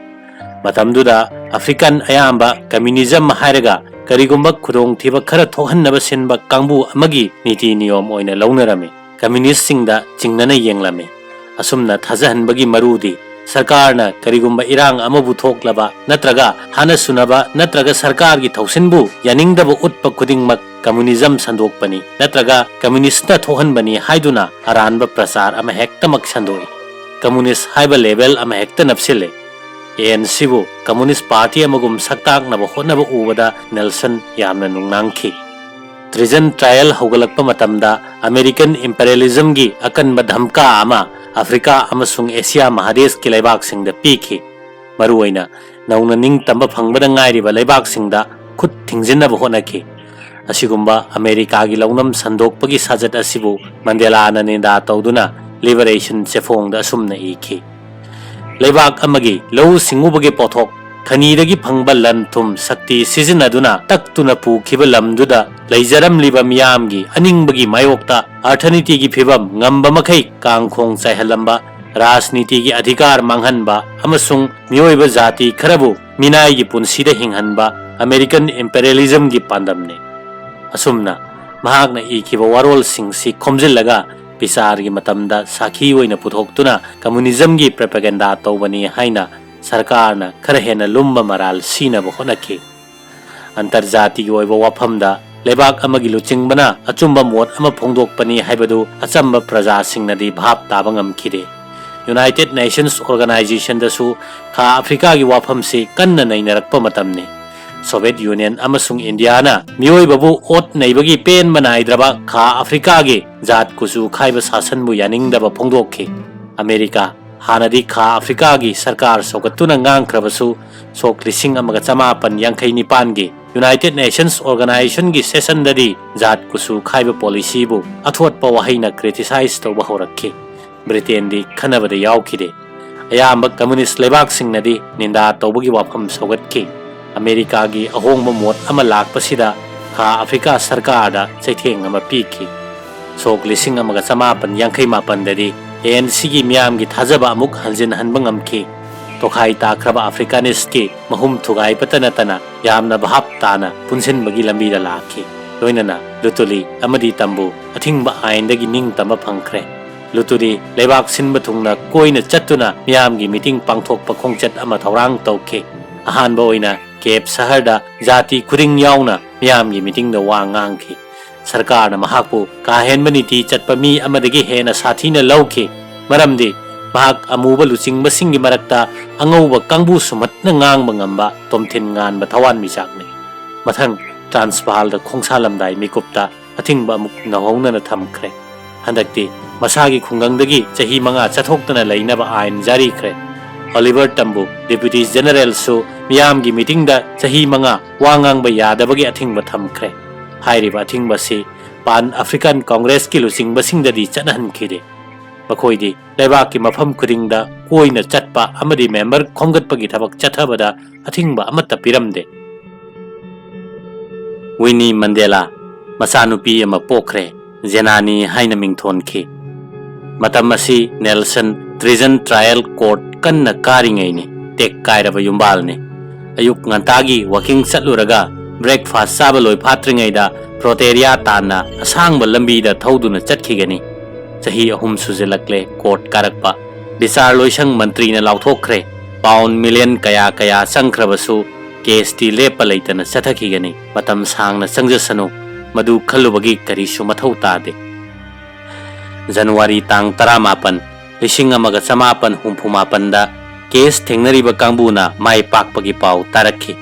ꯃꯇꯝꯗꯨꯗ African ꯑꯌꯥꯝꯕ communism ꯍꯥꯏꯔꯒ ꯀꯔꯤꯒꯨꯝꯕ ꯈꯨꯗꯣꯡꯊꯤꯕ ꯈꯔ ꯊꯣꯛꯍꯟꯅꯕ ꯁꯤꯟꯕ ꯀꯥꯡꯕꯨ ꯑꯃꯒꯤ ꯅꯤꯇꯤ ꯅꯤꯌꯣꯝ ꯑꯣꯏꯅ ꯂꯧꯅꯔꯝꯃꯤ꯫ Communistꯁꯤꯡꯗ ꯆꯤꯡꯅꯅ ꯌꯦꯡꯂꯝꯃꯤ꯫ ꯑꯁꯨꯝꯅ ꯊꯥꯖꯍꯟꯕꯒꯤ ꯃꯔꯨꯗꯤ ꯁꯔꯀꯥꯔꯅ ꯀꯔꯤꯒꯨꯝꯕ ꯏꯔꯥꯡ ꯑꯃꯕꯨ ꯊꯣꯛꯂꯕ ꯅꯠꯇ꯭ꯔꯒ ꯍꯥꯟꯅ ꯁꯨꯅꯕ ꯅꯠꯇ꯭ꯔꯒ ꯁꯔꯀꯥꯔꯒꯤ ꯊꯧꯁꯤꯟꯕꯨ ꯌꯥꯅꯤꯡꯗꯕ ꯎꯠꯄ ꯈꯨꯗꯤꯡꯃꯛ communism ꯁꯟꯗꯣꯛꯄꯅꯤ ꯅꯠꯇ꯭ꯔꯒ communistꯅ ꯊꯣꯛꯍꯟꯕꯅꯤ ꯍꯥꯏꯗꯨꯅ ꯑꯔꯥꯟꯕ ꯄ꯭ꯔꯆꯥꯔ ꯑꯃ ꯍꯦꯛꯇꯃꯛ ꯁꯟꯗꯣꯛꯏ꯫ Communist ꯍꯥꯏꯕ label ꯑꯃ ꯍꯦꯛꯇ ꯅꯞꯁꯤꯜꯂꯤ꯫ A N Cꯕꯨ Communist Party ꯑꯃꯒꯨꯝ ꯁꯛꯇꯥꯛꯅꯕ ꯍꯣꯠꯅꯕ ꯎꯕꯗ ꯅꯦꯜꯁꯟ ꯌꯥꯝꯅ ꯅꯨꯡꯅꯥꯡꯈꯤ꯫ Treason trial ꯍꯧꯒꯠꯂꯛꯄ ꯃꯇꯝꯗ American imperialismꯒꯤ ꯑꯀꯟꯕ ꯙꯝꯀꯥ ꯑꯃ Africa ꯑꯃꯁꯨꯡ Asia ꯃꯍꯥꯗꯦꯁꯀꯤ ꯂꯩꯕꯥꯛꯁꯤꯡꯗ ꯄꯤꯈꯤ꯫ ꯃꯔꯨꯑꯣꯏꯅ ꯅꯧꯅ ꯅꯤꯡꯇꯝꯕ ꯐꯪꯕꯗ ꯉꯥꯏꯔꯤꯕ ꯂꯩꯕꯥꯛꯁꯤꯡꯗ ꯈꯨꯠ ꯊꯤꯡꯖꯤꯟꯅꯕ ꯍꯣꯠꯅꯈꯤ꯫ ꯑꯁꯤꯒꯨꯝꯕ ꯑꯃꯦꯔꯤꯀꯥꯒꯤ ꯂꯧꯅꯝ ꯁꯟꯗꯣꯛꯄꯒꯤ ꯁꯥꯖꯠ ꯑꯁꯤꯕꯨ ꯃꯟꯗꯦꯂꯥꯅ ꯅꯤꯟꯗꯥ ꯇꯧꯗꯨꯅ Liberation ꯆꯦꯐꯣꯡꯗ ꯑꯁꯨꯝꯅ ꯏꯈꯤ: "ꯂꯩꯕꯥꯛ ꯑꯃꯒꯤ ꯂꯧꯎ ꯁꯤꯡꯎꯕꯒꯤ ꯄꯣꯠꯊꯣꯛ, ꯈꯅꯤꯗꯒꯤ ꯐꯪꯕ ꯂꯟ ꯊꯨꯝ ꯁꯛꯇꯤ ꯁꯤꯖꯤꯟꯅꯗꯨꯅ ꯇꯛꯇꯨꯅ ꯄꯨꯈꯤꯕ ꯂꯝꯗꯨꯗ ꯂꯩꯖꯔꯝꯂꯤꯕ ꯃꯤꯌꯥꯝꯒꯤ ꯑꯅꯤꯡꯕꯒꯤ ꯃꯥꯌꯣꯛꯇ ꯑꯔꯊꯅꯤꯇꯤꯒꯤ ꯐꯤꯕꯝ ꯉꯝꯕ ꯃꯈꯩ ꯀꯥꯡꯈꯣꯡ ꯆꯥꯏꯍꯜꯂꯝꯕ, ꯔꯥꯖꯅꯤꯇꯤꯒꯤ ꯑꯙꯤꯀꯥꯔ ꯃꯥꯡꯍꯟꯕ ꯑꯃꯁꯨꯡ ꯃꯤꯑꯣꯏꯕ ꯖꯥꯇꯤ ꯈꯔꯕꯨ ꯃꯤꯅꯥꯏꯒꯤ ꯄꯨꯟꯁꯤꯗ ꯍꯤꯡꯍꯟꯕ American imperialismꯒꯤ ꯄꯥꯟꯗꯝꯅꯤ"꯫ ꯑꯁꯨꯝꯅ ꯃꯍꯥꯛꯅ ꯏꯈꯤꯕ ꯋꯥꯔꯣꯜꯁꯤꯡꯁꯤ ꯈꯣꯝꯖꯤꯜꯂꯒ ꯕꯤꯆꯥꯔꯒꯤ ꯃꯇꯝꯗ ꯁꯥꯈꯤ ꯑꯣꯏꯅ ꯄꯨꯊꯣꯛꯇꯨꯅ communismꯒꯤ propaganda ꯇꯧꯕꯅꯤ ꯍꯥꯏꯅ ꯁꯔꯀꯥꯔꯅ ꯈꯔ ꯍꯦꯟꯅ ꯂꯨꯝꯕ ꯃꯔꯥꯜ ꯁꯤꯅꯕ ꯍꯣꯠꯅꯈꯤ꯫ ꯑꯟꯇꯔꯖꯥꯇꯤꯒꯤ ꯑꯣꯏꯕ ꯋꯥꯐꯝꯗ ꯂꯩꯕꯥꯛ ꯑꯃꯒꯤ ꯂꯨꯆꯤꯡꯕꯅ ꯑꯆꯨꯝꯕ ꯃꯣꯠ ꯑꯃ ꯐꯣꯡꯗꯣꯛꯄꯅꯤ ꯍꯥꯏꯕꯗꯨ ꯑꯆꯝꯕ ꯄ꯭ꯔꯖꯥꯁꯤꯡꯅꯗꯤ ꯚꯥꯞ ꯇꯥꯕ ꯉꯝꯈꯤꯗꯦ꯫ United Nations Organizationꯗꯁꯨ ꯈꯥ ꯑꯐ꯭ꯔꯤꯀꯥꯒꯤ ꯋꯥꯐꯝꯁꯤ ꯀꯟꯅ ꯅꯩꯅꯔꯛꯄ ꯃꯇꯝꯅꯤ꯫ Soviet Union ꯑꯃꯁꯨꯡ ꯏꯟꯗꯤꯌꯥꯅ ꯃꯤꯑꯣꯏꯕꯕꯨ ꯑꯣꯠ ꯅꯩꯕꯒꯤ ꯄꯦꯟꯕ ꯅꯥꯏꯗ꯭ꯔꯕ ꯈꯥ ꯑꯐ꯭ꯔꯤꯀꯥꯒꯤ ꯖꯥꯠ ꯀꯨꯆꯨ ꯈꯥꯏꯕ ꯁꯥꯁꯟꯕꯨ ꯌꯥꯅꯤꯡꯗꯕ ꯐꯣꯡꯗꯣꯛꯈꯤ꯫ ꯑꯃꯦꯔꯤꯀꯥ, ꯍꯥꯟꯅꯗꯤ ꯈꯥ ꯑꯐ꯭ꯔꯤꯀꯥꯒꯤ ꯁꯔꯀꯥꯔ ꯁꯧꯒꯠꯇꯨꯅ ꯉꯥꯡꯈ꯭ꯔꯕꯁꯨ, ꯁꯣꯛ ꯂꯤꯁꯤꯡ ꯑꯃꯒ ꯆꯃꯥꯄꯟ ꯌꯥꯡꯈꯩ ꯅꯤꯄꯥꯟꯒꯤ United Nations Organization-ꯒꯤ session-ꯗꯗꯤ ꯖꯥꯠ ꯀꯨꯆꯨ ꯈꯥꯏꯕ policy-ꯕꯨ ꯑꯊꯣꯠꯄ ꯋꯥꯍꯩꯅ criticize ꯇꯧꯕ ꯍꯧꯔꯛꯈꯤ꯫ ꯕ꯭ꯔꯤꯇꯦꯟꯗꯤ ꯈꯟꯅꯕꯗ ꯌꯥꯎꯈꯤꯗꯦ꯫ ꯑꯌꯥꯝꯕ communist ꯂꯩꯕꯥꯛꯁꯤꯡꯅꯗꯤ ꯅꯤꯟꯗꯥ ꯇꯧꯕꯒꯤ ꯋꯥꯐꯝ ꯁꯧꯒꯠꯈꯤ꯫ ꯑꯃꯦꯔꯤꯀꯥꯒꯤ ꯑꯍꯣꯡꯕ ꯃꯣꯠ ꯑꯃ ꯂꯥꯛꯄꯁꯤꯗ ꯈꯥ ꯑꯐ꯭ꯔꯤꯀꯥ ꯁꯔꯀꯥꯔꯗ ꯆꯩꯊꯦꯡ ꯑꯃ ꯄꯤꯈꯤ꯫ ꯁꯣꯛ ꯂꯤꯁꯤꯡ ꯑꯃꯒ ꯆꯃꯥꯄꯟ ꯌꯥꯡꯈꯩ ꯃꯥꯄꯟꯗꯗꯤ A N C-ꯒꯤ ꯃꯤꯌꯥꯝꯒꯤ ꯊꯥꯖꯕ ꯑꯃꯨꯛ ꯍꯟꯖꯤꯟꯍꯟꯕ ꯉꯝꯈꯤ꯫ ꯇꯣꯈꯥꯏ ꯇꯥꯈ꯭ꯔꯕ Africanist-ꯀꯤ ꯃꯍꯨꯝ ꯊꯨꯒꯥꯏꯕꯇ ꯅꯠꯇꯅ ꯌꯥꯝꯅ ꯚꯥꯞ ꯇꯥꯅ ꯄꯨꯟꯁꯤꯟꯕꯒꯤ ꯂꯝꯕꯤꯗ ꯂꯥꯛꯈꯤ꯫ ꯂꯣꯏꯅꯅ ꯂꯨꯇꯨꯂꯤ ꯑꯃꯗꯤ ꯇꯝꯕꯨ ꯑꯊꯤꯡꯕ ꯑꯥꯏꯟꯗꯒꯤ ꯅꯤꯡꯇꯝꯕ ꯐꯪꯈ꯭ꯔꯦ꯫ ꯂꯨꯇꯨꯂꯤ ꯂꯩꯕꯥꯛ ꯁꯤꯟꯕ ꯊꯨꯡꯅ ꯀꯣꯏꯅ ꯆꯠꯇꯨꯅ ꯃꯤꯌꯥꯝꯒꯤ meeting ꯄꯥꯡꯊꯣꯛꯄ ꯈꯣꯡꯆꯠ ꯑꯃ ꯊꯧꯔꯥꯡ ꯇꯧꯈꯤ꯫ ꯑꯍꯥꯟꯕ ꯑꯣꯏꯅ ꯀꯦꯞ ꯁꯍꯔꯗ ꯖꯥꯇꯤ ꯈꯨꯗꯤꯡ ꯌꯥꯎꯅ ꯃꯤꯌꯥꯝꯒꯤ meeting-ꯗ ꯋꯥ ꯉꯥꯡꯈꯤ꯫ ꯁꯔꯀꯥꯔꯅ ꯃꯍꯥꯛꯄꯨ ꯀꯥ ꯍꯦꯟꯕ ꯅꯤꯇꯤ ꯆꯠꯄ ꯃꯤ ꯑꯃꯗꯒꯤ ꯍꯦꯟꯅ ꯁꯥꯊꯤꯅ ꯂꯧꯈꯤ, ꯃꯔꯝꯗꯤ ꯃꯍꯥꯛ ꯑꯃꯨꯕ ꯂꯨꯆꯤꯡꯕꯁꯤꯡꯒꯤ ꯃꯔꯛꯇ ꯑꯉꯧꯕ ꯀꯥꯡꯕꯨ ꯁꯨꯝꯍꯠꯅ ꯉꯥꯡꯕ ꯉꯝꯕ ꯇꯣꯝꯊꯤꯟ ꯉꯥꯟꯕ ꯊꯋꯥꯟꯃꯤꯆꯥꯛꯅꯤ꯫ ꯃꯊꯪ ꯇ꯭ꯔꯥꯟꯁꯚꯥꯜꯗ ꯈꯣꯡꯁꯥꯜꯂꯝꯗꯥꯏ ꯃꯤꯀꯨꯞꯇ ꯑꯊꯤꯡꯕ ꯑꯃꯨꯛ ꯅꯧꯍꯧꯅꯅ ꯊꯝꯈ꯭ꯔꯦ꯫ ꯍꯟꯗꯛꯇꯤ ꯃꯁꯥꯒꯤ ꯈꯨꯡꯒꯪꯗꯒꯤ ꯆꯍꯤ ꯃꯉꯥ ꯆꯠꯊꯣꯛꯇꯅ ꯂꯩꯅꯕ ꯑꯥꯏꯟ ꯖꯥꯔꯤꯈ꯭ꯔꯦ꯫ ꯑꯣꯂꯤꯚꯔ ꯇꯝꯕꯨ, Deputy General-ꯁꯨ ꯃꯤꯌꯥꯝꯒꯤ meeting-ꯗ ꯆꯍꯤ ꯃꯉꯥ ꯋꯥ ꯉꯥꯡꯕ ꯌꯥꯗꯕꯒꯤ ꯑꯊꯤꯡꯕ ꯊꯝꯈ꯭ꯔꯦ꯫ ꯍꯥꯏꯔꯤꯕ ꯑꯊꯤꯡꯕꯁꯤ Pan African Congress-ꯀꯤ ꯂꯨꯆꯤꯡꯕꯁꯤꯡꯗꯗꯤ ꯆꯠꯅꯍꯟꯈꯤꯗꯦ꯫ ꯃꯈꯣꯏꯗꯤ ꯂꯩꯕꯥꯛꯀꯤ ꯃꯐꯝ ꯈꯨꯗꯤꯡꯗ ꯀꯣꯏꯅ ꯆꯠꯄ ꯑꯃꯗꯤ member ꯈꯣꯝꯒꯠꯄꯒꯤ ꯊꯕꯛ ꯆꯠꯊꯕꯗ ꯑꯊꯤꯡꯕ ꯑꯃꯠꯇ ꯄꯤꯔꯝꯗꯦ꯫ ꯋꯤꯅꯤ ꯃꯟꯗꯦꯂꯥ ꯃꯆꯥꯅꯨꯄꯤ ꯑꯃ ꯄꯣꯛꯈ꯭ꯔꯦ꯫ ꯖꯦꯅꯥꯅꯤ ꯍꯥꯏꯅ ꯃꯤꯡꯊꯣꯟꯈꯤ꯫ ꯃꯇꯝ ꯑꯁꯤ ꯅꯦꯜꯁꯟ treason trial court ꯀꯟꯅ ꯀꯥꯔꯤꯉꯩꯅꯤ꯫ ꯇꯦꯛ ꯀꯥꯏꯔꯕ ꯌꯨꯝꯕꯥꯜꯅꯤ꯫ ꯑꯌꯨꯛ ꯉꯟꯇꯥꯒꯤ walking ꯆꯠꯂꯨꯔꯒ breakfast ꯆꯥꯕ ꯂꯣꯏꯐꯥꯠꯇ꯭ꯔꯤꯉꯩꯗ ꯄ꯭ꯔꯣꯇꯦꯔꯤꯌꯥ ꯇꯥꯟꯅ ꯑꯁꯥꯡꯕ ꯂꯝꯕꯤꯗ ꯊꯧꯗꯨꯅ ꯆꯠꯈꯤꯒꯅꯤ꯫ ꯆꯍꯤ ꯑꯍꯨꯝ ꯁꯨꯖꯤꯜꯂꯛꯂꯦ court ꯀꯥꯔꯛꯄ꯫ ꯕꯤꯆꯥꯔ ꯂꯣꯏꯁꯪ ꯃꯟꯇ꯭ꯔꯤꯅ ꯂꯥꯎꯊꯣꯛꯈ꯭ꯔꯦ, pound million ꯀꯌꯥ ꯀꯌꯥ ꯆꯪꯈ꯭ꯔꯕꯁꯨ caseꯇꯤ ꯂꯦꯞꯄ ꯂꯩꯇꯅ ꯆꯠꯊꯈꯤꯒꯅꯤ꯫ ꯃꯇꯝ ꯁꯥꯡꯅ ꯆꯪꯖꯁꯅꯨ, ꯃꯗꯨ ꯈꯜꯂꯨꯕꯒꯤ ꯀꯔꯤꯁꯨ ꯃꯊꯧ ꯇꯥꯗꯦ꯫ ꯖꯅꯋꯥꯔꯤ ꯇꯥꯡ ꯇꯔꯥꯃꯥꯄꯟ, ꯂꯤꯁꯤꯡ ꯑꯃꯒ ꯆꯃꯥꯄꯟ ꯍꯨꯝꯐꯨ ꯃꯥꯄꯟꯗ case ꯊꯦꯡꯅꯔꯤꯕ ꯀꯥꯡꯕꯨꯅ ꯃꯥꯏ ꯄꯥꯛꯄꯒꯤ ꯄꯥꯎ ꯇꯥꯔꯛꯈꯤ꯫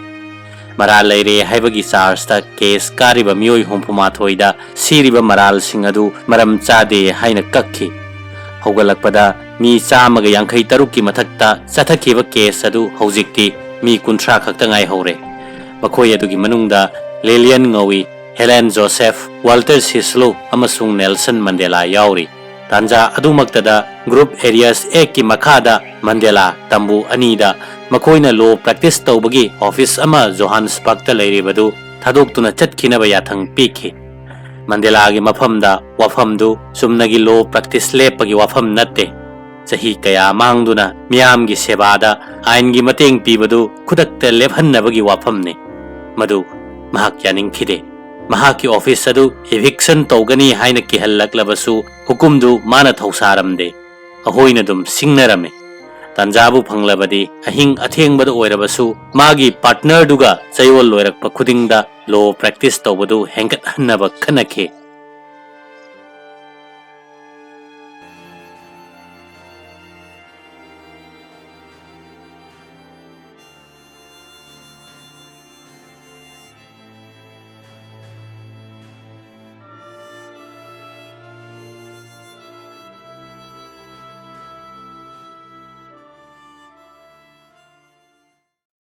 ꯃꯔꯥꯜ ꯂꯩꯔꯦ ꯍꯥꯏꯕꯒꯤ chargeꯇ case ꯀꯥꯔꯤꯕ ꯃꯤꯑꯣꯏ ꯍꯨꯝꯐꯨ ꯃꯥꯊꯣꯏꯗ ꯁꯤꯔꯤꯕ ꯃꯔꯥꯜꯁꯤꯡ ꯑꯗꯨ ꯃꯔꯝ ꯆꯥꯗꯦ ꯍꯥꯏꯅ ꯀꯛꯈꯤ꯫ ꯍꯧꯒꯠꯂꯛꯄꯗ ꯃꯤ ꯆꯥꯝꯃꯒ ꯌꯥꯡꯈꯩ ꯇꯔꯨꯛꯀꯤ ꯃꯊꯛꯇ ꯆꯠꯊꯈꯤꯕ case ꯑꯗꯨ ꯍꯧꯖꯤꯛꯇꯤ ꯃꯤ ꯀꯨꯟꯊ꯭ꯔꯥ ꯈꯛꯇ ꯉꯥꯏꯍꯧꯔꯦ꯫ ꯃꯈꯣꯏ ꯑꯗꯨꯒꯤ ꯃꯅꯨꯡꯗ ꯂꯤꯂꯤꯌꯟ ꯉꯧꯏ, ꯍꯦꯂꯦꯟ ꯖꯣꯁꯦꯐ, ꯋꯥꯜꯇꯔ ꯁꯤꯁꯂꯨ ꯑꯃꯁꯨꯡ ꯅꯦꯜꯁꯟ ꯃꯟꯗꯦꯂꯥ ꯌꯥꯎꯔꯤ꯫ ꯇꯥꯟꯖꯥ ꯑꯗꯨꯃꯛꯇꯗ group Arias Act ꯀꯤ ꯃꯈꯥꯗ ꯃꯟꯗꯦꯂꯥ ꯇꯝꯕꯨ ꯑꯅꯤꯗ ꯃꯈꯣꯏꯅ law practice ꯇꯧꯕꯒꯤ office ꯑꯃ ꯖꯣꯍꯥꯟꯁꯕꯔꯒꯇ ꯂꯩꯔꯤꯕꯗꯨ ꯊꯥꯗꯣꯛꯇꯨꯅ ꯆꯠꯈꯤꯅꯕ ꯌꯥꯊꯪ ꯄꯤꯈꯤ꯫ ꯃꯟꯗꯦꯂꯥꯒꯤ ꯃꯐꯝꯗ ꯋꯥꯐꯝꯗꯨ ꯆꯨꯝꯅꯒꯤ law practice ꯂꯦꯞꯄꯒꯤ ꯋꯥꯐꯝ ꯅꯠꯇꯦ꯫ ꯆꯍꯤ ꯀꯌꯥ ꯃꯥꯡꯗꯨꯅ ꯃꯤꯌꯥꯝꯒꯤ ꯁꯦꯕꯥꯗ ꯑꯥꯏꯟꯒꯤ ꯃꯇꯦꯡ ꯄꯤꯕꯗꯨ ꯈꯨꯗꯛꯇ ꯂꯦꯞꯍꯟꯅꯕꯒꯤ ꯋꯥꯐꯝꯅꯤ꯫ ꯃꯗꯨ ꯃꯍꯥꯛ ꯌꯥꯅꯤꯡꯈꯤꯗꯦ꯫ ꯃꯍꯥꯛꯀꯤ office ꯑꯗꯨ eviction ꯇꯧꯒꯅꯤ ꯍꯥꯏꯅ ꯀꯤꯍꯜꯂꯛꯂꯕꯁꯨ ꯍꯨꯀꯨꯝꯗꯨ ꯃꯥꯅ ꯊꯧꯁꯥꯔꯝꯗꯦ꯫ ꯑꯍꯣꯏꯅ ꯑꯗꯨꯝ ꯁꯤꯡꯅꯔꯝꯃꯤ꯫ ꯇꯥꯟꯖꯥꯕꯨ ꯐꯪꯂꯕꯗꯤ ꯑꯍꯤꯡ ꯑꯊꯦꯡꯕꯗ ꯑꯣꯏꯔꯕꯁꯨ ꯃꯥꯒꯤ partner ꯗꯨꯒ ꯆꯌꯣꯜ ꯂꯣꯏꯔꯛꯄ ꯈꯨꯗꯤꯡꯗ law practice ꯇꯧꯕꯗꯨ ꯍꯦꯟꯒꯠꯍꯟꯅꯕ ꯈꯟꯅꯈꯤ꯫